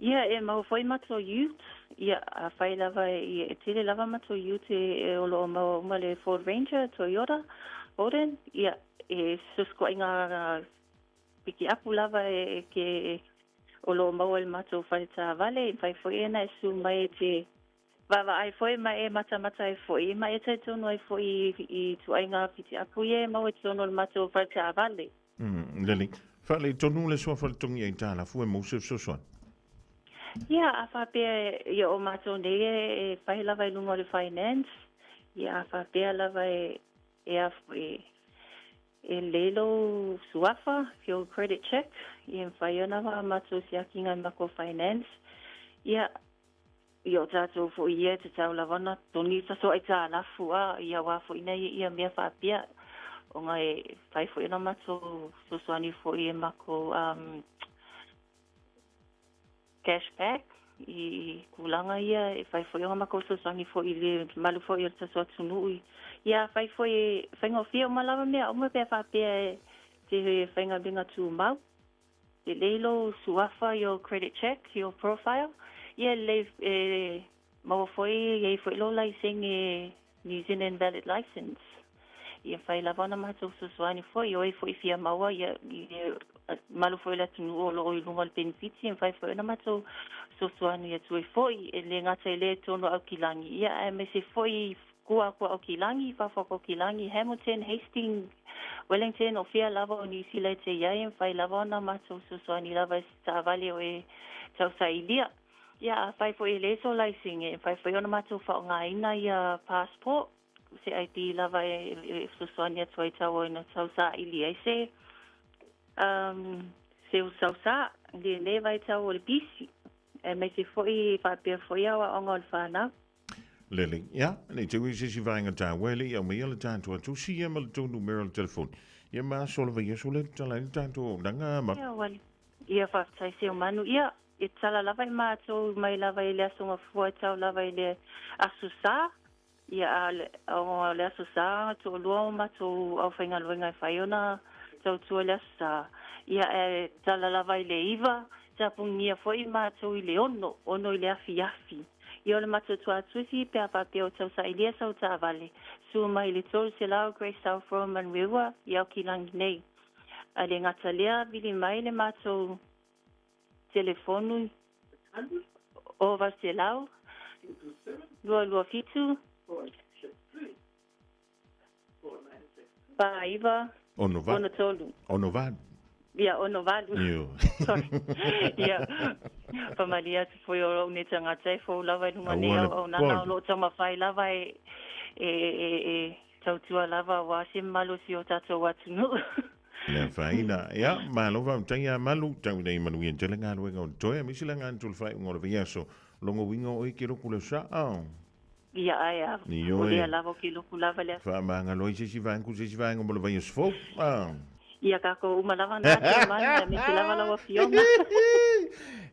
Ia, e mau foi matou ute, ia, afai lava e tele lava matou ute e o lo o maua uma le Ford Ranger, Toyota, Holden, ia, e fesoasoaʻiga pikiapu lava e ke o lo o maua i le matou fale taavale, e mafai foi ona e susu mai e te vaavaai foi ma e matamata ai foi, ma e talitonu ai foi i ituaiga pikiapu ia e maua i totonu o le matou fale taavale. Lelei. Faaletonu le suafa le togi aitalafu e maua se fesoasoani. Ia, a faapea ia o matou nei e fai lava i luga o le finance, Ia a faapea lava e e a foi e lelei lou suafa, your credit check, ia e mafai ona matou siakiga i makou finance. Ia, ia o tatou foi ia e tatau lava ona totogi tatou aitalafu a, ia aua foi ina ia mea faapea, ona e mafai foi ona matou fesoasoani foi e makou cash back i tulaga ia e fai foi ona matou fesoasoani foi i le mamalu foi o le tatou atunuu i ia afai foi e faigofie uma lava mea uma pe a faapea e te faigaluega tumau lelei lou suafa your credit check your profile ia lelei e maua foi e i ai foi lou laisene New Zealand valid license. Ia fai lava ona matou fesoasoani foi, o e foi fia maua ia i le malu foi o le atunuu o lo o i luga o le penefiti, e mafai foi ona matou fesoasoani atu ai foi, e le gata i lea i totonu o Aukilagi, ia aemaise foi i tua atu o Aukilagi, i fafo atu o Aukilagi, Hamilton, Hastings, Wellington, o fea lava o Niu Sila e te i ai, e mafai lava ona matou fesoasoani lava i se taavale o e tausailia. Ia, afai foi e leai sou laisene, e mafai foi ona matou faaaogaina ia passport, se ID lava e fesoasoani atu ai tau ina tau saili ai se um, se sausā i lenei vaitau o le pisi, aemaise foi faapea foi aoaoga o le fanau. Lelei, ia, nei te ui se isi vaega taua e le i aumaia le tatou atusi ia ma le tou numera o le telefoni. Ia ma aso o le vaiaso lea tatala ai le tatou auaunaga ma. Ia, ua, ia faafetai Seumanu. Ia, e tatala lava i matou mai lava i le Aso Gafua e tau lava i le Aso Sa. Ia, a o le Aso Sa, toalua o matou aufaigaluega e fai ona tautua i le Aso Sa. Ia, ae tatala lava i le 9, tapunia foi matou i le 6, 6 i le afiafi. Ia o le matou tuatusi pe a faapea o tausailia sau taavale, su mai i le 300 Great South Road Manueua i Aokilangi nei. A le gata lea, vili mai le matou telefonu o 800 227 49 63. 68. Ia, 68. Io. Sorry. Ia, famalie atu foi o lou nei tagata e fou lava i luga nei Aua le auaunaga o polo. loo taumafai lava e, e, e, e tautua lava aua se malosi o tatou atunuu. Le afaina. Ia, malo faafetai ia Malu, tau ina ia manuia tele galuega o totoe, aemaise le agaga tulafaaiuga o le vaiaso. Logo uiga o oe ke loku le saa. Ia, ae a, o lea lava o ke loku lava le. Faamagalo ai se isi vaega, se isi vaega mo le vaiaso fou. Ia kakou uma lava na te mana, me te lava lau afioga.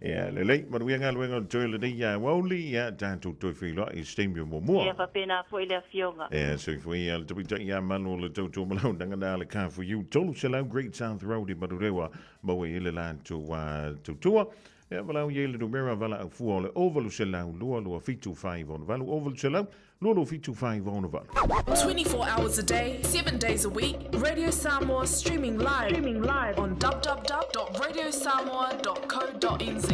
Ia, lelei, manuia galuega o le toe lenei ia aoauli, ia, tatou toe feiloai i se taimi o muamua. Ia faapena foi le afioga. Ia, soifua ia le tamaitai ia Malu o le tautua malaunaga na le Car for You, 300 Great South Road i Manurewa, maua i le latou tautua. Ia valaau i ai le numera valaau fua o le 0800 227 568, 0800 227 568. 24 hours a day, 7 days a week, Radio Samoa streaming live, streaming live on www.radiosamoa.co.nz.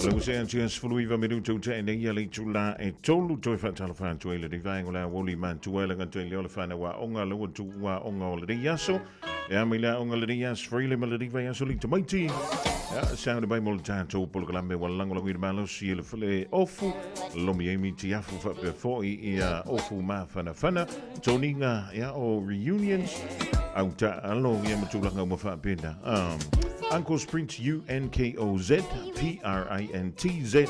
O le ua sea atu ia 19 minuta ua nei ia le itula e tolu toe faatalofa atu ai lenei vaega o le aoauli matua e laga i lea o le fanau aoga le ua tuu aoga o lenei aso. E a mai le aoga lenei aso Freile ma lenei vaiaso le tamaiti. Ia, sound mai mo le tatou polokalame ua lagolagoina malosi e le fale ofu, lomi ai miti afu faapea foi ia ofu mafanafana, toniga ia o reunions, au taalo ia ma tulaga uma faapena. Uncle's Prints U-N-K-O-Z P-R-I-N-T-Z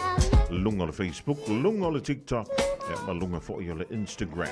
luga o le Facebook, luga o le TikTok, ia ma luga foi o le Instagram.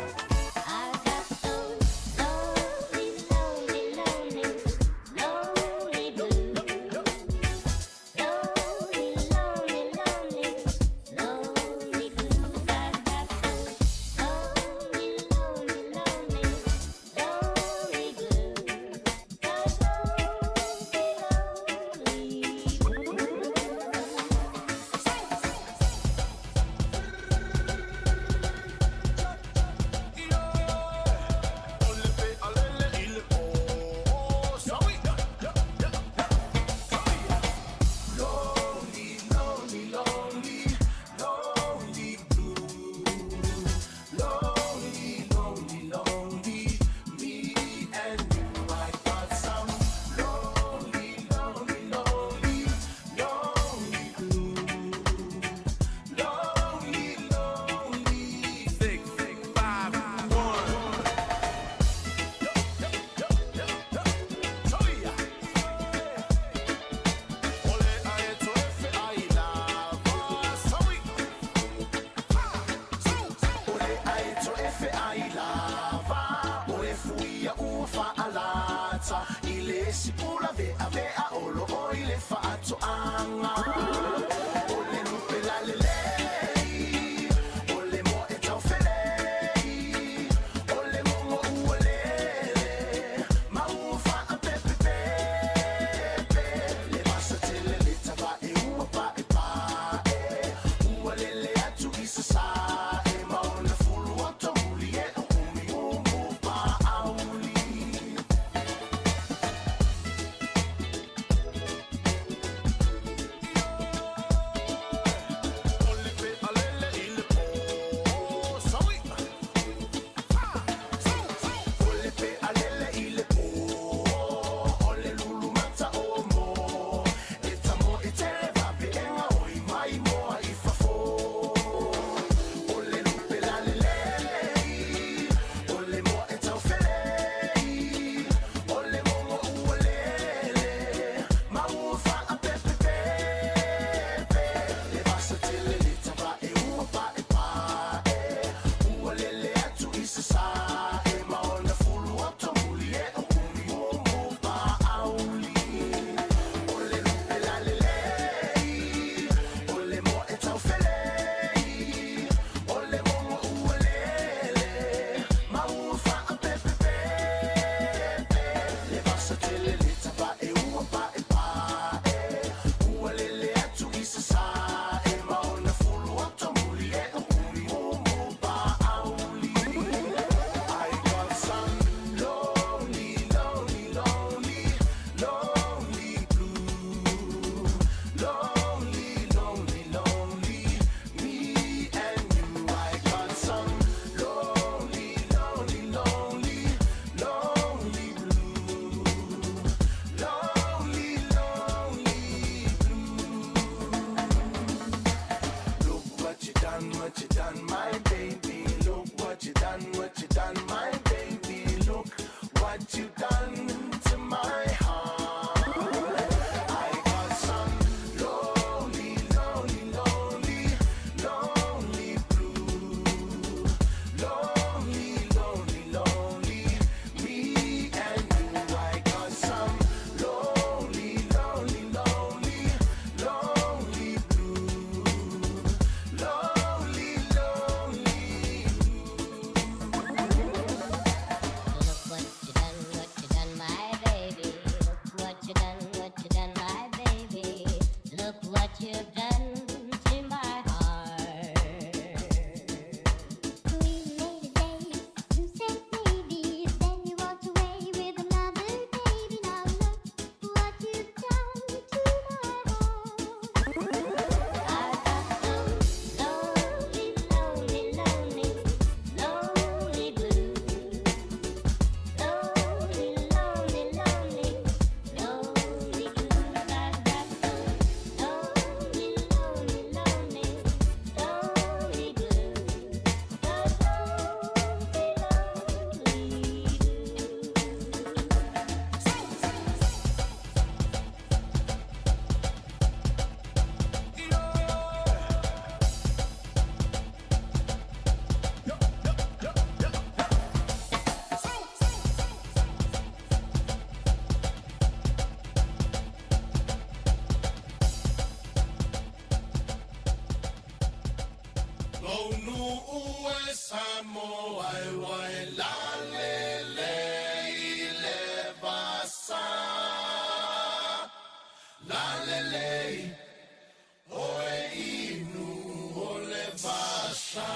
Lou e Samoa e wai la le le i le vasa. La le le oe inu o le vasa.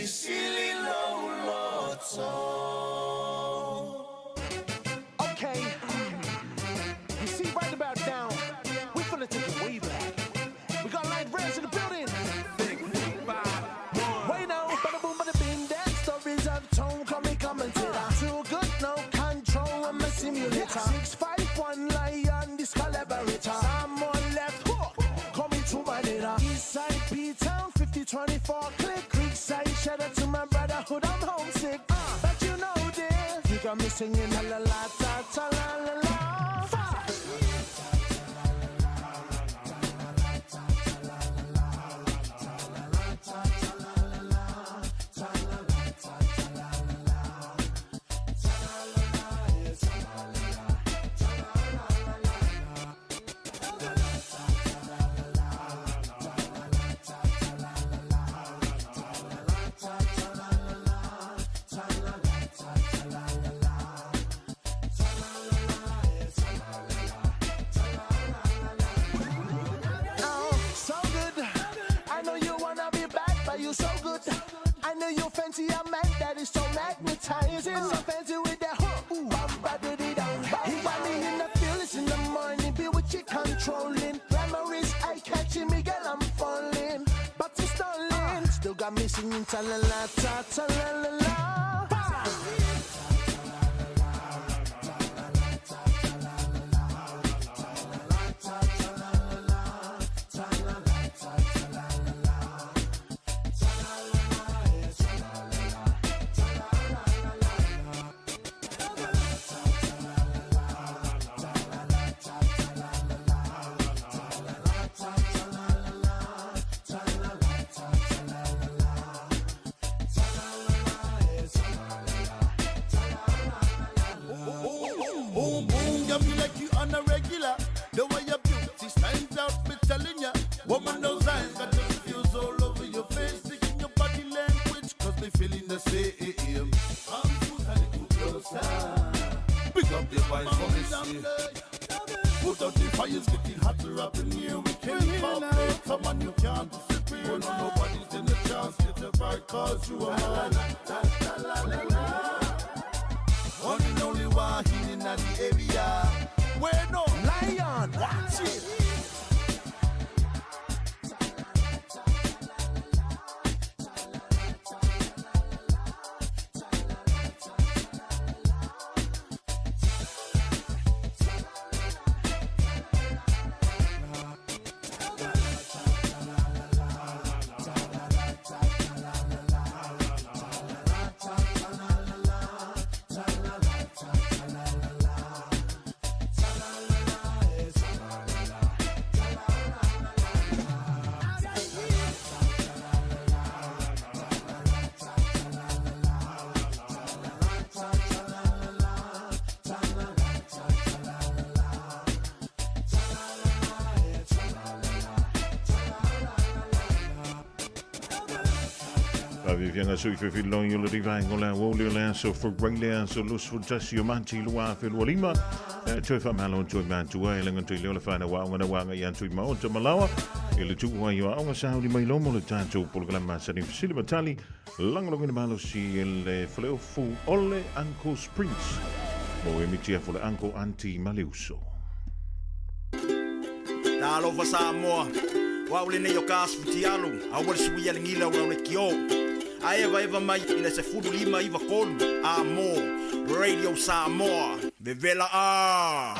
Sili lo loto. Okay, you see right about now, we're finna take it way back. We got light rails in the building. Wait now, bada boom, bada bing, that stories I've told, call me commentator. Too good, no control, I'm a simulator. 651 lion, this collaborator. Samoa 24 click. Creekside, shout out to my brotherhood, I'm homesick. But you know this, you got me singing la la la ta ta la la la. Five. Oh, so good. I know you wanna be bad, but you so good. I know you fancy a man that is so magnetizing. So fancy with that hook. Ooh, bum, ba, dee, dee, dum. He got me in the feelings in the morning. Be with you controlling. Glamour is eye catching me, girl, I'm falling. But it's stalling. Still got me singing ta la la ta ta la la la. Boom, boom, got me like you on a regular. The way your beauty stands out, me telling ya. Woman, those eyes got the fuse all over your face. Speaking your body language, cause they feeling the same. I'm too a little closer. Pick up the vibes for me, see. Put out the fires, getting hotter up in here. We can't pop it. Come on, you can't disappear. No, nobody's in the chance. Get the right, cause you are mine. La, la, la, la, la. One and only Wahine in the area. Where no lion, watch it. Fianga sui fe filong yo le rivango la wo le la so for le so lus fu tasi o manti lua fe lua lima toi fa malo toi mantua e lenga toi le whana wa ngana wa ngai antui ma o malawa e le tu wa yo aonga sa uli mai lomo le tātou polokalama sa ni fisili matali langolonga malo si le fleo fu ole Uncle Prince mo e mitia fo le Uncle Auntie Maleuso. Talofa Samoa, wa ule nei o ka asu futialu, a ua le suia le gila o lau le kiō. A eva eva mai i le 15 93 a mō Radio Samoa, vevela a.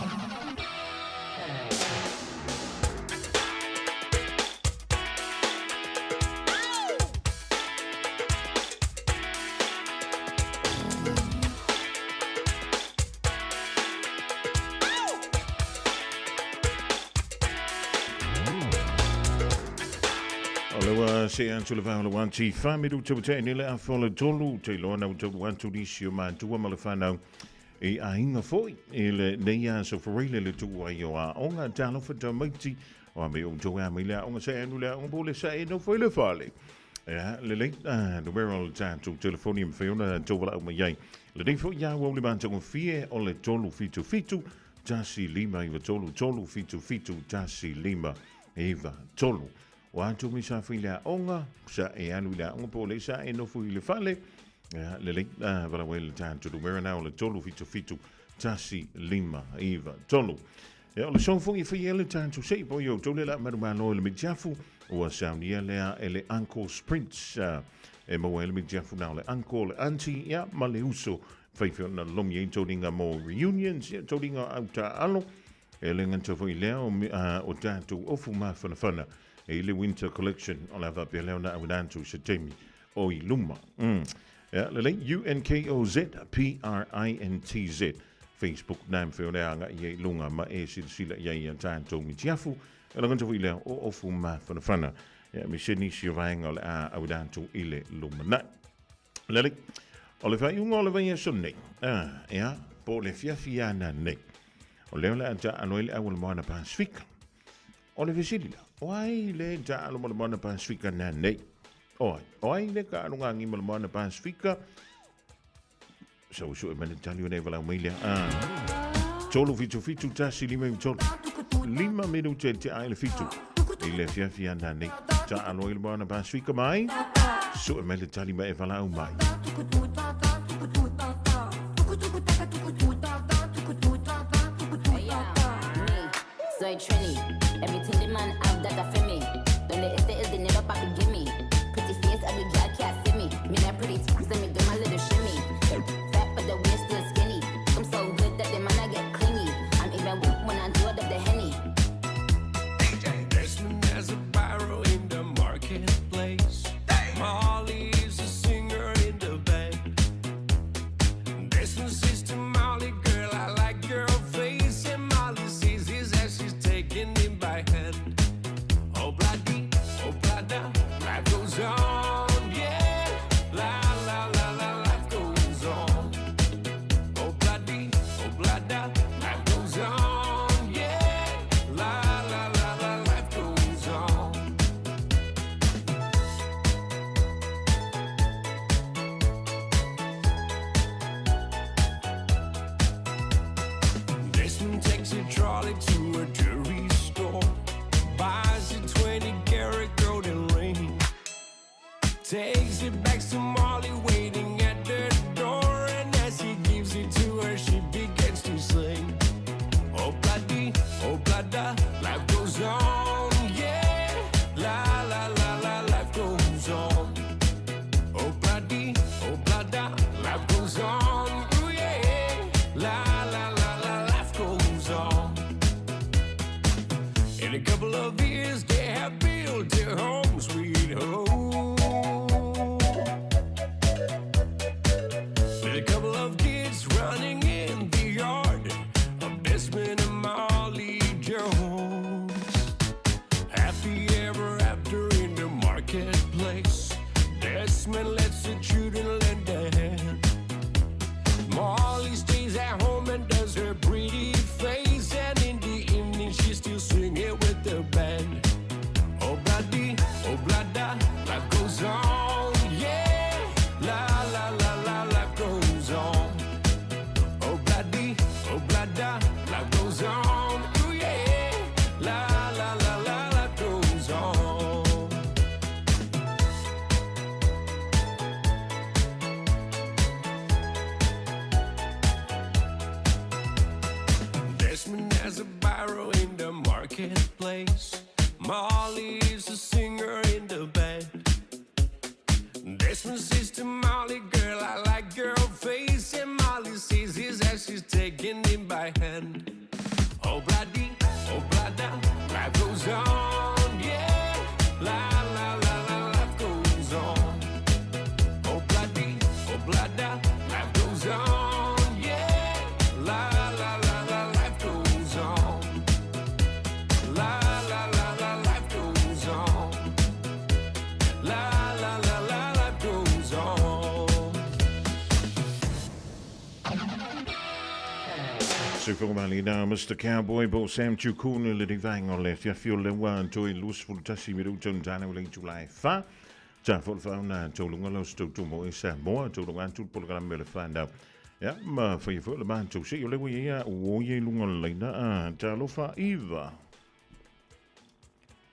O le ua se atu le vao le wanti whamiru te wate ni le awha le tolu te loa na utu wantu nisi o mātua ma le whanau e a inga foi e le nei a so forele le tu ai o a onga talo fa maiti o a me o to a me le onga se anu le onga bole sa e no foi le fale. Ia, le lei, no wera o le tātou telefoni e mwhiona tō wala au mai ai. Le nei fo ia wau le mātou fie o le 3 7 7 1 5 9 3 3 7 7 1 5 9 3. O atu mi sa fui lea onga, sa e alu lea onga po le sa e no fui le fale. Ia, le lei, wala wei le tātou numera nā o le 3 7 7 1 5 9 3. Ia, o le song fongi fui e le tātou sei po i o tole la maru malo e le mitiafu. Ua saunia lea e le Uncle Prince e maua e le mitiafu nā o le Uncle, le Auntie, ia, ma le uso. Whaiwhio na lomi e tauringa mō reunions, ia, tauringa au tā alo. E le nganta foi lea o, o tātou ofu mawhanawhana. E i le Winter Collection o le a faapea lea ona auina atu i se taimi o i luma. Ia, lelei, U-N-K-O-Z-P-R-I-N-T-Z, Facebook na mawhai o le agai ai i luga ma e silasila i ai i a tātou mitiafu. E lagona foi lea o ofu mafanafana. Ia, me se nisi o vaega o le a auina atu i le lumanai. Lelei, o le faaiuga o le vaiaso nei, ia, po o le fiafi ana nei, o lea o le a taalo ai le au o le Moana Pasifika. O le fesili la, o ai le taalo ma le Moana Pasifika na nei? O ai, o ai le taalo ngāngi ma le Moana Pasifika? Sau sue mai le tali o nei walau mai lea. 3 7 7 1 5 3. 5 minute te ai le 7. I le fiafi ana nei. Taalo ai le Moana Pasifika mai. Sue mai le tali mai e walau mai. Soy Trini. Everything the man have that a for me. Don't let it is the never papi give me. Pretty face, ugly girl can't see me. Me not pretty, so me do my little shimmy. Fat but the waist still skinny. I'm so good that the man I get clingy. I'm even weak when I do it up the henny. Desmond has a barrow in the marketplace. Molly is a singer in the band. Desmond says to Molly, girl, I like your face. And Molly sees his as she's taking him by hand. Oh, bloody, oh, blada, life goes on, yeah. La, la, la, la, life goes on. Oh, bloody, oh, blada, life goes on, yeah. La, la, la, la, life goes on. Desmond takes a trolley to a jewelry store, buys a 20 karat golden ring, takes it back to Molly waiting at the door, and as he gives it to her, she begins to sing. Oh bloody, oh blada, life goes on, yeah. La la la la, life goes on. Oh bloody, oh blada, life goes on, ooh yeah. La la la la, life goes on. In a couple of years, they have built their home, sweet home. With a couple of kids running in the yard of Desmond and Molly Jones. Happy ever after in the marketplace. Desmond lets the children lend a hand. Molly stays at home and does her pretty face. And in the evening, she's still singing with the band. Oh, bloody, oh, blada, life goes on, yeah. La, la, la, la, life goes on. Oh, bloody, oh, blada, life goes on, ooh, yeah. La, la, la, la, life goes on. Desmond has a barrow in the marketplace. Molly is a singer in the band. Desmond says to Molly, girl, I like your face. And Molly sees his as she's taking him by hand. Oh, bloody, oh, blada, life goes on, yeah. La, la, la, la, life goes on. Oh, bloody, oh, blada, life goes on, yeah. La, la, la, la, life goes on. La, la, la, la, life goes on. La, la, la, la, life goes on. Soifua malieina Mr Cowboy po o Sam Chukuna le rivaenga o le afiafi o le ua toe 21 minuta ona tana o le itula e fa. Ta fo le whauna taulunga lau se tautumo e Samoa taulunga atu le polokalame o le whanau. Ia, ma whaia fo le mātou se o le ua ia o ia i lunga o le laina a talofa Eva.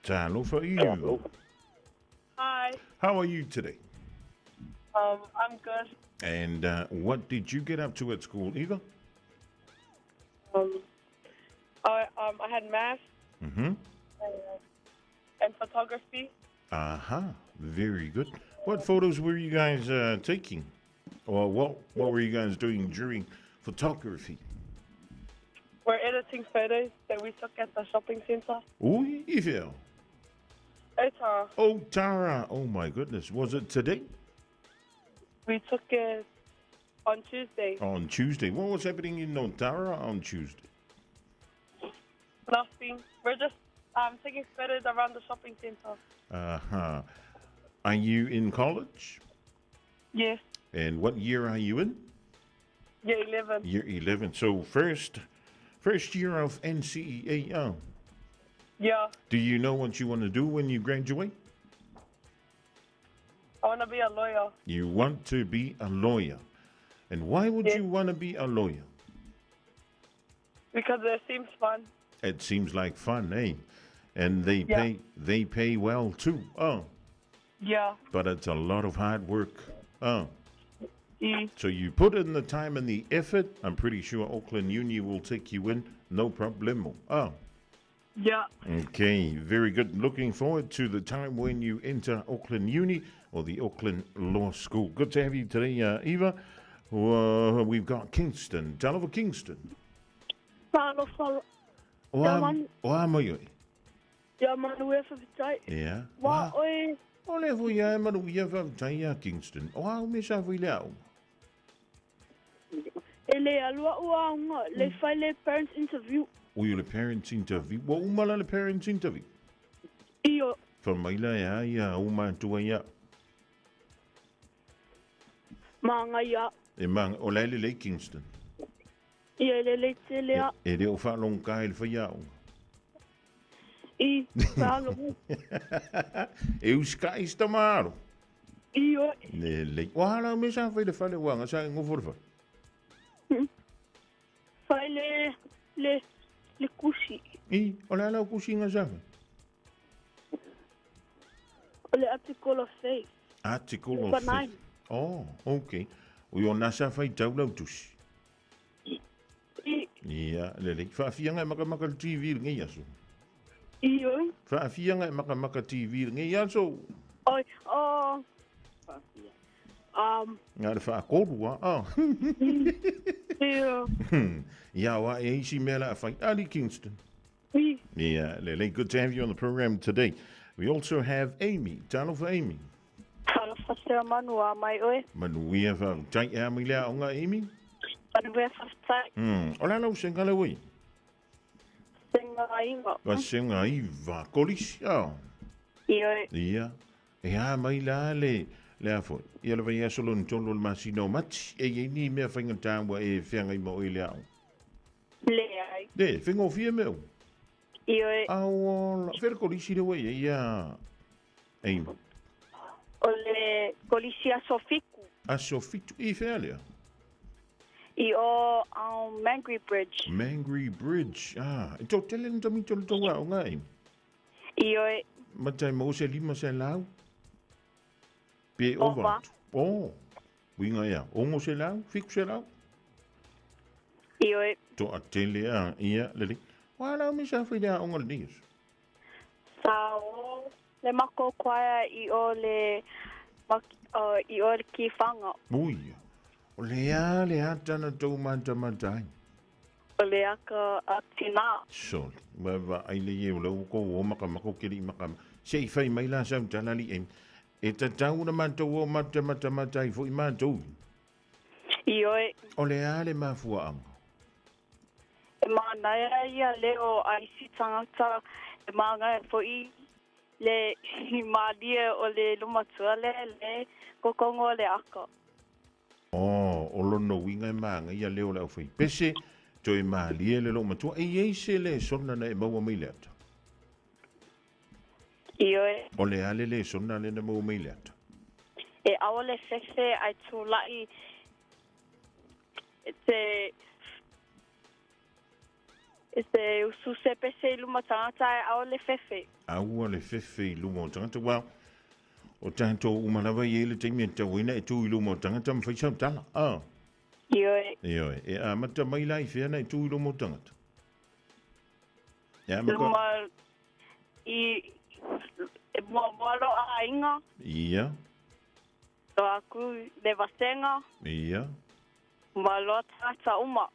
Talofa Eva. Hi. How are you today? I'm good. And what did you get up to at school, Eva? I had math and photography. Aha, very good. What photos were you guys taking? Or what were you guys doing during photography? We're editing photos that we took at the shopping centre. Ui, i feo. Otara. Otara. Oh my goodness. Was it today? We took it on Tuesday. On Tuesday. What was happening in Otara on Tuesday? Nothing. We're just taking photos around the shopping center. Uh-huh. Are you in college? Yes. And what year are you in? Year 11. Year 11. So first year of NCEA. Oh. Yeah. Do you know what you want to do when you graduate? I want to be a lawyer. You want to be a lawyer. And why would you want to be a lawyer? Because it seems fun. It seems like fun, eh? And they Yeah. pay well too. Oh. Yeah. But it's a lot of hard work. Oh. Mm. So you put in the time and the effort. I'm pretty sure Auckland Uni will take you in. No problemo. Oh. Yeah. Okay, very good. Looking forward to the time when you enter Auckland Uni or the Auckland Law School. Good to have you today, Eva. We've got Kingston. Talofa Kingston. Talofa. Oa mai oe. Ia manu e whawhitai. Ia. Wa oe. O le fo ia e manu ia whawhitai ia Kingston. O au me sa fui le au. E le alua ua aunga, le whai le parents interview. Ui o le parents interview. Wa umala le parents interview. Iyo. Fa maila ia ia uma tua ia. Maanga ia. E maanga, o le le Kingston. Ia le le tele a. E le o whalong ka ele whai au. I, whalong. E uska i sta maaro. Iyo. Le le. O hala me sa whai le whale wanga sa ngofo le whale. Whai le, le, le kusi. I, o le ala o kusi nga sa whai. O le article of faith. Article of faith. Oh, okay. O i o nasa whai taulau tusi. I. Ia, le le. Whaafianga e makamaka le TV le ngai aso. Iyo. Whaafianga e makamaka TV le ngai aso. Oi, oh. Ngā le whaakorua, ah. Iyo. Ia wa e isi mea la whai Ali Kingston. I. Yeah, Lele, good to have you on the program today. We also have Amy. Talofa Amy. Talofa sea manu a mai oe. Manuia whau. Tai ea mai lea onga Amy? Manuia whawhtai. O la lau senga le wei? Senga inga. Wa senga iwa. Kolisi, oh. Iyo. Ia. E a mai la le. Le a foi. Ia le vai aso lon tolo le masina o mati. E i ni mea whainga tāua e whianga i mo e le au. Le ai. Le, whinga o fia meo. Iyo. Au, whera kolisi le wei, ia. Amy. O le kolisi aso fiku. Aso fitu i whea lea? I o Mangere Bridge. Mangere Bridge, ah. E tō tele nta mito le tō au ngā, Amy? Iyo. Matai mo se lima se lau? Pe ova. Oh, winga ia. Ongo se lau, fiku se lau? Iyo. Tō a tele a ia, lele. Wā lau me sa while a onga le nias? Sa o le mako kwaia i o le, i o le ki whanga. Ui, o le a le a tana tau mata matai. O le aka a tina. So, wa aile ye o le uko o maka mako kiri maka. Se i whai mai la sau talali e. E tatau na mātou o mata mata matai fo i mātou. Ioi. O le a le mafua anga. E mānaia ia leo a isi tangata e māngai fo i le mālie o le lumatua le le kokongo le aka. Oh, o lono winga e māngai ia leo le au whai. Pese, toi mālie le lumatua. E eise le sona na e maua mai le ata. Ioi. O le ale le sona le na maua mai le ata. E awa le fefe ai tūlai te te ususe pese i luma tangata e awa le fefe. Awa le fefe i luma o tangata. Well, o tātou umalawa i ele teimi e tauina e tū i luma o tangata mwhai sau tala. Ah. Ioi. Ioi. E a mata mai lai whiana e tū i luma o tangata. E a maka... Luma i... E mua mua lo a inga. Ia. Lo aku le vasenga. Ia. Ma loa tangata uma.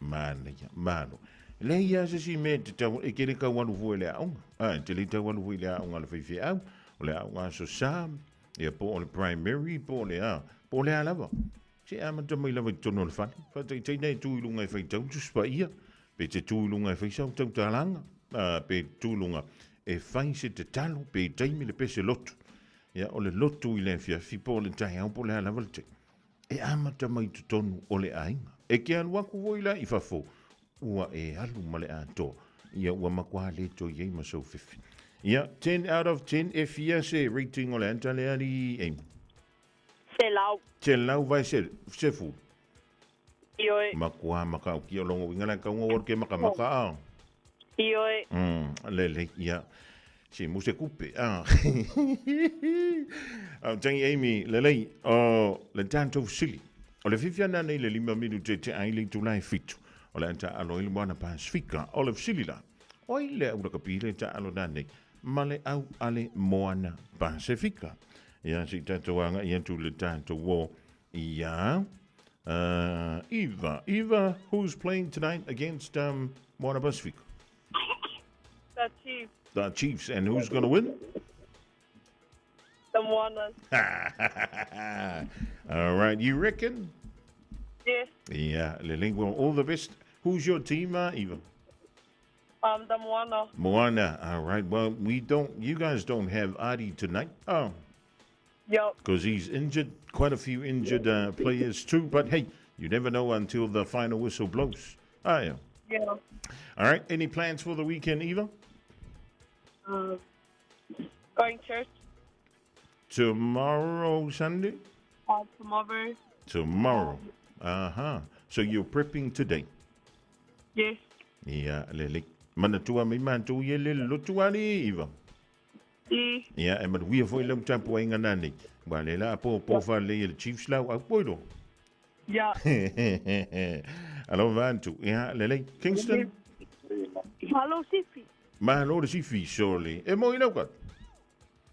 Mana ia, malo. Leai lava se isi mea e te tau, e te le tau alu fua i le aoga. A, e te le tau alu fua i le aoga a le faifeau, o le aoga Aso Sa, ia po o le primary, po o le a, po o le a lava. Se amata mai lava i totonu o le fale. Faataitaiga e tu i luga e faitau le Tusi Paia, pe te tu i luga e fai sau tautalaga, a, pe tu i luga e fai se tatalo, pe i taimi le pese lotu. Ia, o le lotu i le afiafi po o le taeao po o le a lava le taimi. E amata mai i totonu o le aiga. E ke alu aku foi la i fafo, ua e alu ma le atoa. Ia, ua matua le toe i ai ma sou fefe. Ia, 10 out of 10, e fia se rating o le ata lea alii Amy? 100. 100 vai se, se fulu. Ioe. Matua makaukia o longa uiga la kaunga ua ke makamaka a. Ioe. Lelei, ia. Se mo se kupe, a. Au tangi Amy, lelei, o le tatou sili. O le fiafia na nei le 5 minute te ai le itula e 7. O le ata alo i le moana Pasifika. O le fesili la, o ai le au lakapi le taalo na nei ma le au ale moana Pasifika? Ia, se i tatou agai atu i le tatou o ia Eva. Eva, who's playing tonight against Moana Pasifika? The Chiefs. The Chiefs. And who's going to win? The Moanas. All right, you reckon? Yes. Yeah, Lily. Well, all the best. Who's your team, Eva? The Moana. Moana. All right. Well, we don't. You guys don't have Adi tonight. Oh. Yep. Because he's injured. Quite a few injured players too. But hey, you never know until the final whistle blows. Oh, yeah. Yeah. All right. Any plans for the weekend, Eva? Going church. Tomorrow, Sunday? Tomorrow. Tomorrow. Uh-huh. So you're prepping today? Yes. Ia, lelei. Manatua mai matou ia le lotu ali, Eva. I. Ia, e manuia foi lau tapuaiga nanei. Ua le la po po faalelei e le Chiefs lau au poi lo. Ia. Alofa atu. Ia, lelei. Kingston? Malo sifi. Malo le sifi, sole. E moi lau kat.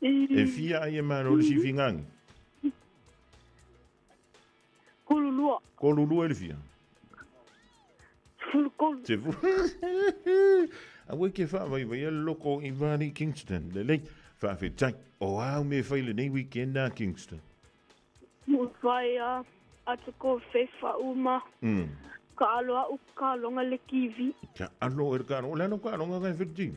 E fia ai e malo le sifi ngangi. Kolulua. Kolulua e le fia. Fulukolu. Te fu. Aua ke whaawaiwai a loko i Vani Kingston. Lelei, whaawhetai. O au me whai lenei weekend a Kingston. Mo whai a atu ko whewha uma. Ka alo au ka longa le kiwi. Ka alo e ka alo. Le alo ka alonga kai whiti.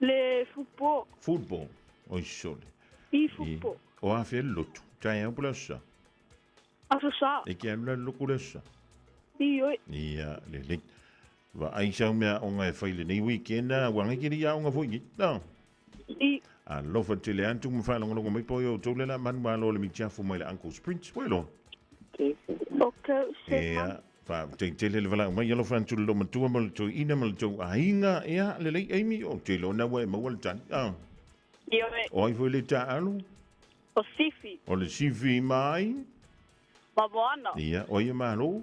Le football. Football. Oi sole. I football. O a whea lotu. Tai au pula sa. Aso sa. E ke alu la loko le sa. Ioe. Ia, lelei. Va ai sau mea aonga e whai lenei weekend a ua ngai kiri aonga foi ni. No. I. Alofa tele atu ma whaalongolongo mai po i o tau lela manu malo le mitiafu mai le Uncle's Prince. Wai loa. Ok, se Ea, wha te tele le walau mai alofa atu le matua ma le toeina ma le tou aiga. Ea, lelei Amy, o te loa na ua e maua le tani. Ah. Ioe. O ai foi le taalo? O Sifi. O le Sifi mai? Ma Moana. Ia, o ia malo?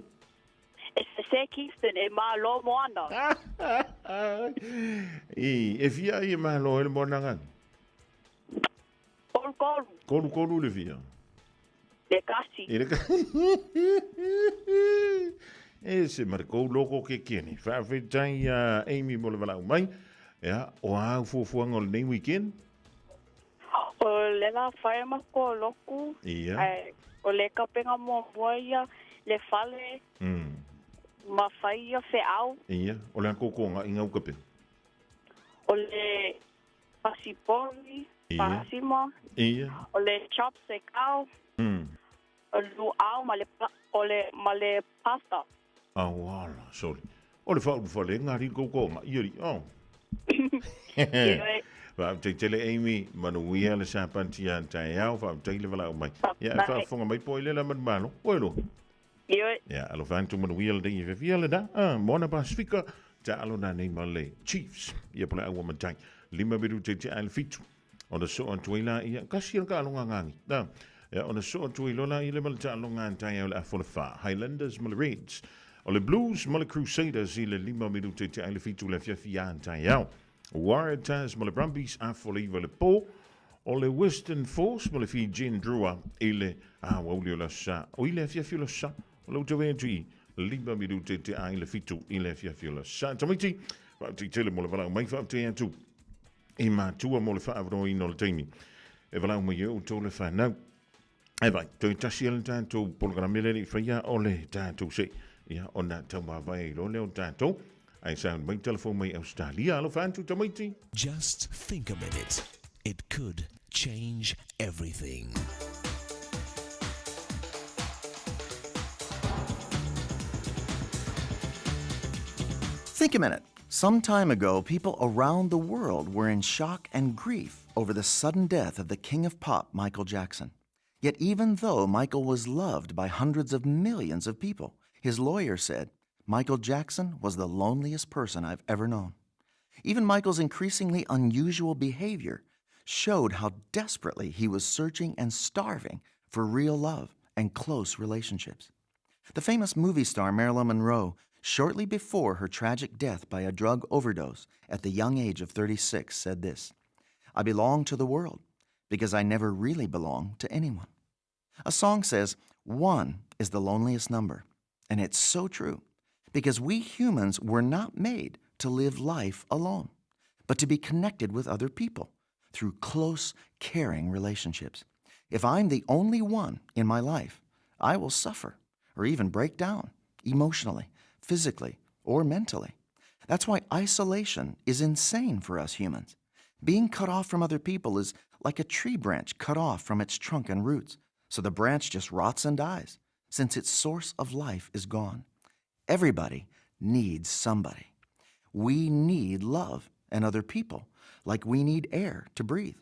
E se Kingston e malo Moana. I, e fia ai e malo e le moana ngani? Kolu kolu. Kolu kolu le fia. Le kasi. E le kasi. E se markou loko ke kene. Whaawhetai a Amy mo le walau mai. Ea, o au fuafuaga o lenei weekend? O le la whai ma ko loku. Ia. Ai, o le kapenga muamua ia, le fale. Ma whai ia wheau. Ia, o le kōkō ngā inga ukape. O le pasipori, Ia. pasima. Ia. O le chops e kau. O le luau ma le, o le, ma le pasta. Auala, sorry. O le whauru whale, ngā ri kōkō ngā ia ri, oh. Whaaptei tele Amy, manuia le sāpanti a tai au, whaaptei le walau mai. Ia, Bye. whaafonga mai po i le la manu malo. Oi lo. Ioe. Ia, alofa atu manuia le dei e le da. Ah, Moana Pasifika, ta alo nā nei ma le Chiefs. Ia pole aua matai. 5 miru te te ale 7. Ona so atu ai la ia, kasi ka alonga ngangi. Da. Ia, ona so atu ai lola i le ma le ta alonga tai au le afola wha. Highlanders ma le Reds. O le Blues ma le Crusaders i le 5 miru te te ale 7 le fiafia tai au. Waratahs ma le Brumbies afola iwa le pō. O le Western Force ma le Fijian Drua i le awauli o la sa. O i le afiafi o la sa. O le utawe atu i 5 minute te ai le 7 i le afiafi o le aso Sa. Tamaiti, faafetai tele mo le valaau mai, faafetai atu i matua mo le faaavanoaina o le taimi e valaau mai ai outou le fanau. E vai, toe tasi le tatou polokalame lea le i faia o le tatou se. Ia, ona taumavae ai loa lea o tatou. Ae sa mai telefoni mai Australia. Alofa atu tamaiti. Just think a minute. It could change everything. Think a minute. Some time ago, people around the world were in shock and grief over the sudden death of the king of pop, Michael Jackson. Yet, even though Michael was loved by hundreds of millions of people, his lawyer said, Michael Jackson was the loneliest person I've ever known. Even Michael's increasingly unusual behavior showed how desperately he was searching and starving for real love and close relationships. The famous movie star Marilyn Monroe, shortly before her tragic death by a drug overdose at the young age of 36, said this I belong to the world because I never really belong to anyone. A song says, one is the loneliest number. And it's so true because we humans were not made to live life alone, but to be connected with other people through close, caring relationships. If I'm the only one in my life, I will suffer or even break down emotionally, physically, or mentally. That's why isolation is insane for us humans. Being cut off from other people is like a tree branch cut off from its trunk and roots, so the branch just rots and dies since its source of life is gone. Everybody needs somebody. We need love and other people like we need air to breathe.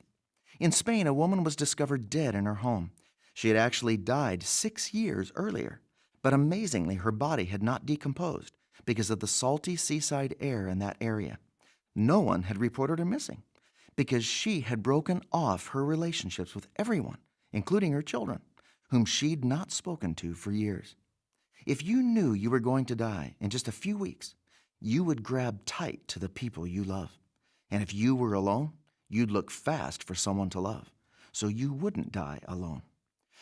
In Spain, a woman was discovered dead in her home. She had actually died 6 years earlier, but amazingly, her body had not decomposed because of the salty seaside air in that area. No one had reported her missing because she had broken off her relationships with everyone, including her children, whom she'd not spoken to for years. If you knew you were going to die in just a few weeks, you would grab tight to the people you love. And if you were alone, you'd look fast for someone to love, so you wouldn't die alone.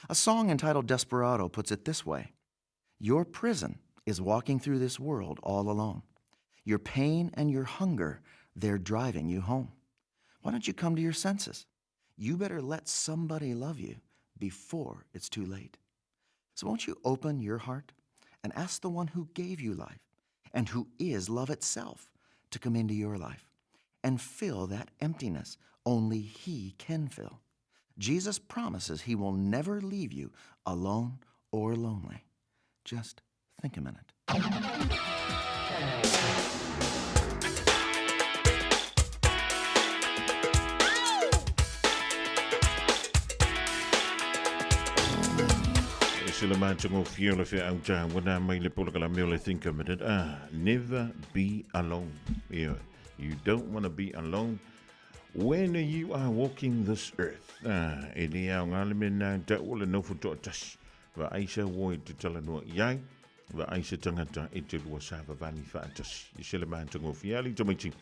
A song entitled Desperado puts it this way Your prison is walking through this world all alone. Your pain and your hunger, they're driving you home. Why don't you come to your senses? You better let somebody love you before it's too late. So won't you open your heart and ask the one who gave you life and who is love itself to come into your life and fill that emptiness only he can fill. Jesus promises he will never leave you alone or lonely. Just think a minute. E se le matagofie o le feau tāua nā mai le polokalame o le Think a Minute. Ah, never be alone. Yeah, you don't want to be alone when you are walking this earth. Ah, e le ao ngā le mena tau o le nofo to'atasi. Vaai se ua e te talanoa i ai, vaai se tangata e te lua savavali faatasi. I se le matagofie ali tamaiti.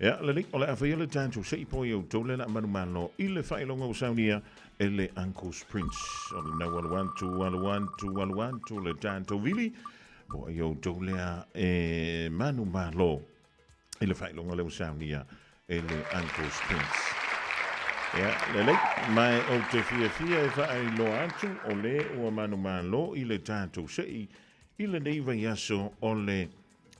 Ia, lelei, o le a faia le tatou se i po i outou le la manumalo i le faailoga ua saunia e le Uncle's Prince. O le nau alu atu, alu atu, alu atu le tatou vili, po ai outou lea e manumalo i le faailoga lea ua saunia e le Uncle's Prince. Ia, lelei, ma ou te fiafia e faailoa atu o le ua manumalo i le tatou sei i lenei vaiaso o le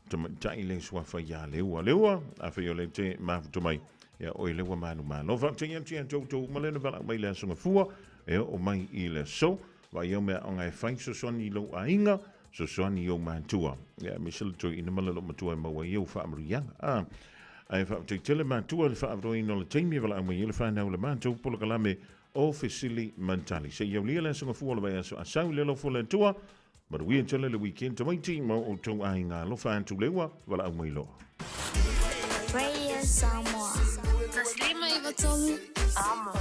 tamaitai le suafa iā Leua. Leua, afai o le te mafuta mai, ia oe le ua manumalo. Faafetai atu ia toutou uma lea na valaau mai le aso Gafua, e oo mai i le aso. Vaai au mea aoga e fai, sosoani i lou aiga, sosoani i ou matua. Ia, aemaise le toeaina ma le loomatua e maua ai ou faamanuiaga. A, ae faafetai tele matua i le faaavanoaina o le taimi e valaau mai ai le fanau i le matou polokalame o Fesili ma Tali. Se i aulia le aso Gafua o le vaiaso a sau i le alofa o le Atua, Manuia tele le weekend tamaiti ma o outou aiga alofa atu leua, valaau mai loa. Radio Samoa. 153 Amo.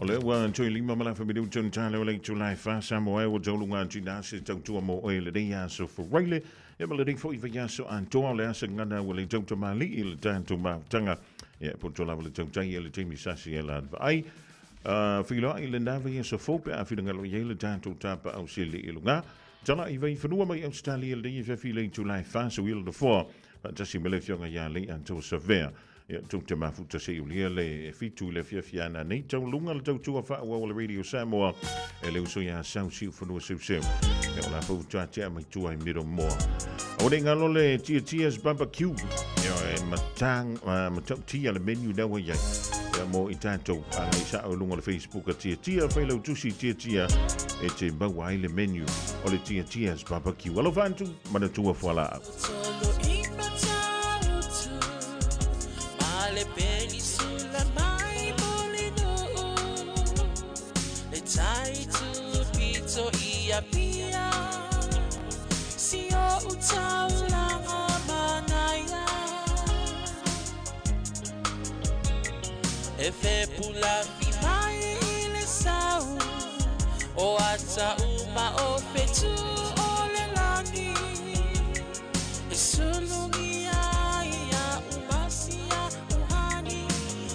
O lea ua toe lima ma le afa minute ona tala o le itula e fa Samoa e ua tauluga atu i na se tautua mo oe lenei aso Faraile. Ia ma lenei foi vaiaso atoa o le asa gana ua le tautamali'i i le tatou mafutaga. Ia e poto lava le tautai i le taimi sasi e la vaai. Feiloai i lena vaiaso fou pe a finagalo i ai le tatou tapaau sili i luga. Tala i Vaifanua mai Ausetalia lenei afiafi i le itula e 4 suia le nofoa faatasi ma le afioga ia Lei Atoa Savea. Ia tou te mafuta se i ulia le 7 i le afiafi ana nei taualuga le tautua faaauau a le Radio Samoa e le uso ia Sau Siufanua Seuseu. Ia o la fau tua mai tua i Middlemore. Aua ne i galo le Tia Tia's Barbecue. Ia e matang, matautia le menu na ua iai. Ia mo i tatou agai sao i luga o le Facebook a Tia Tia, fai lau tusi Tia Tia e te maua ai le menu o le Tia Tia's Barbecue. Alofa atu, manatua fualaau. E fe pula fi mai i le sau O ata uma o fetu o le lani E sulungi ai ia umasia uhani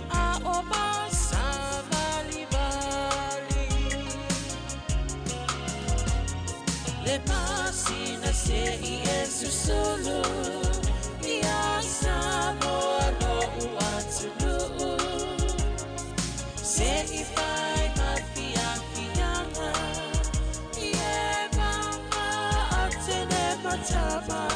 A o masa vali vali Le masina se i e susulu Ia Samoa lo uatunuu Se i fai ma fia fianga I e mama a tene matama.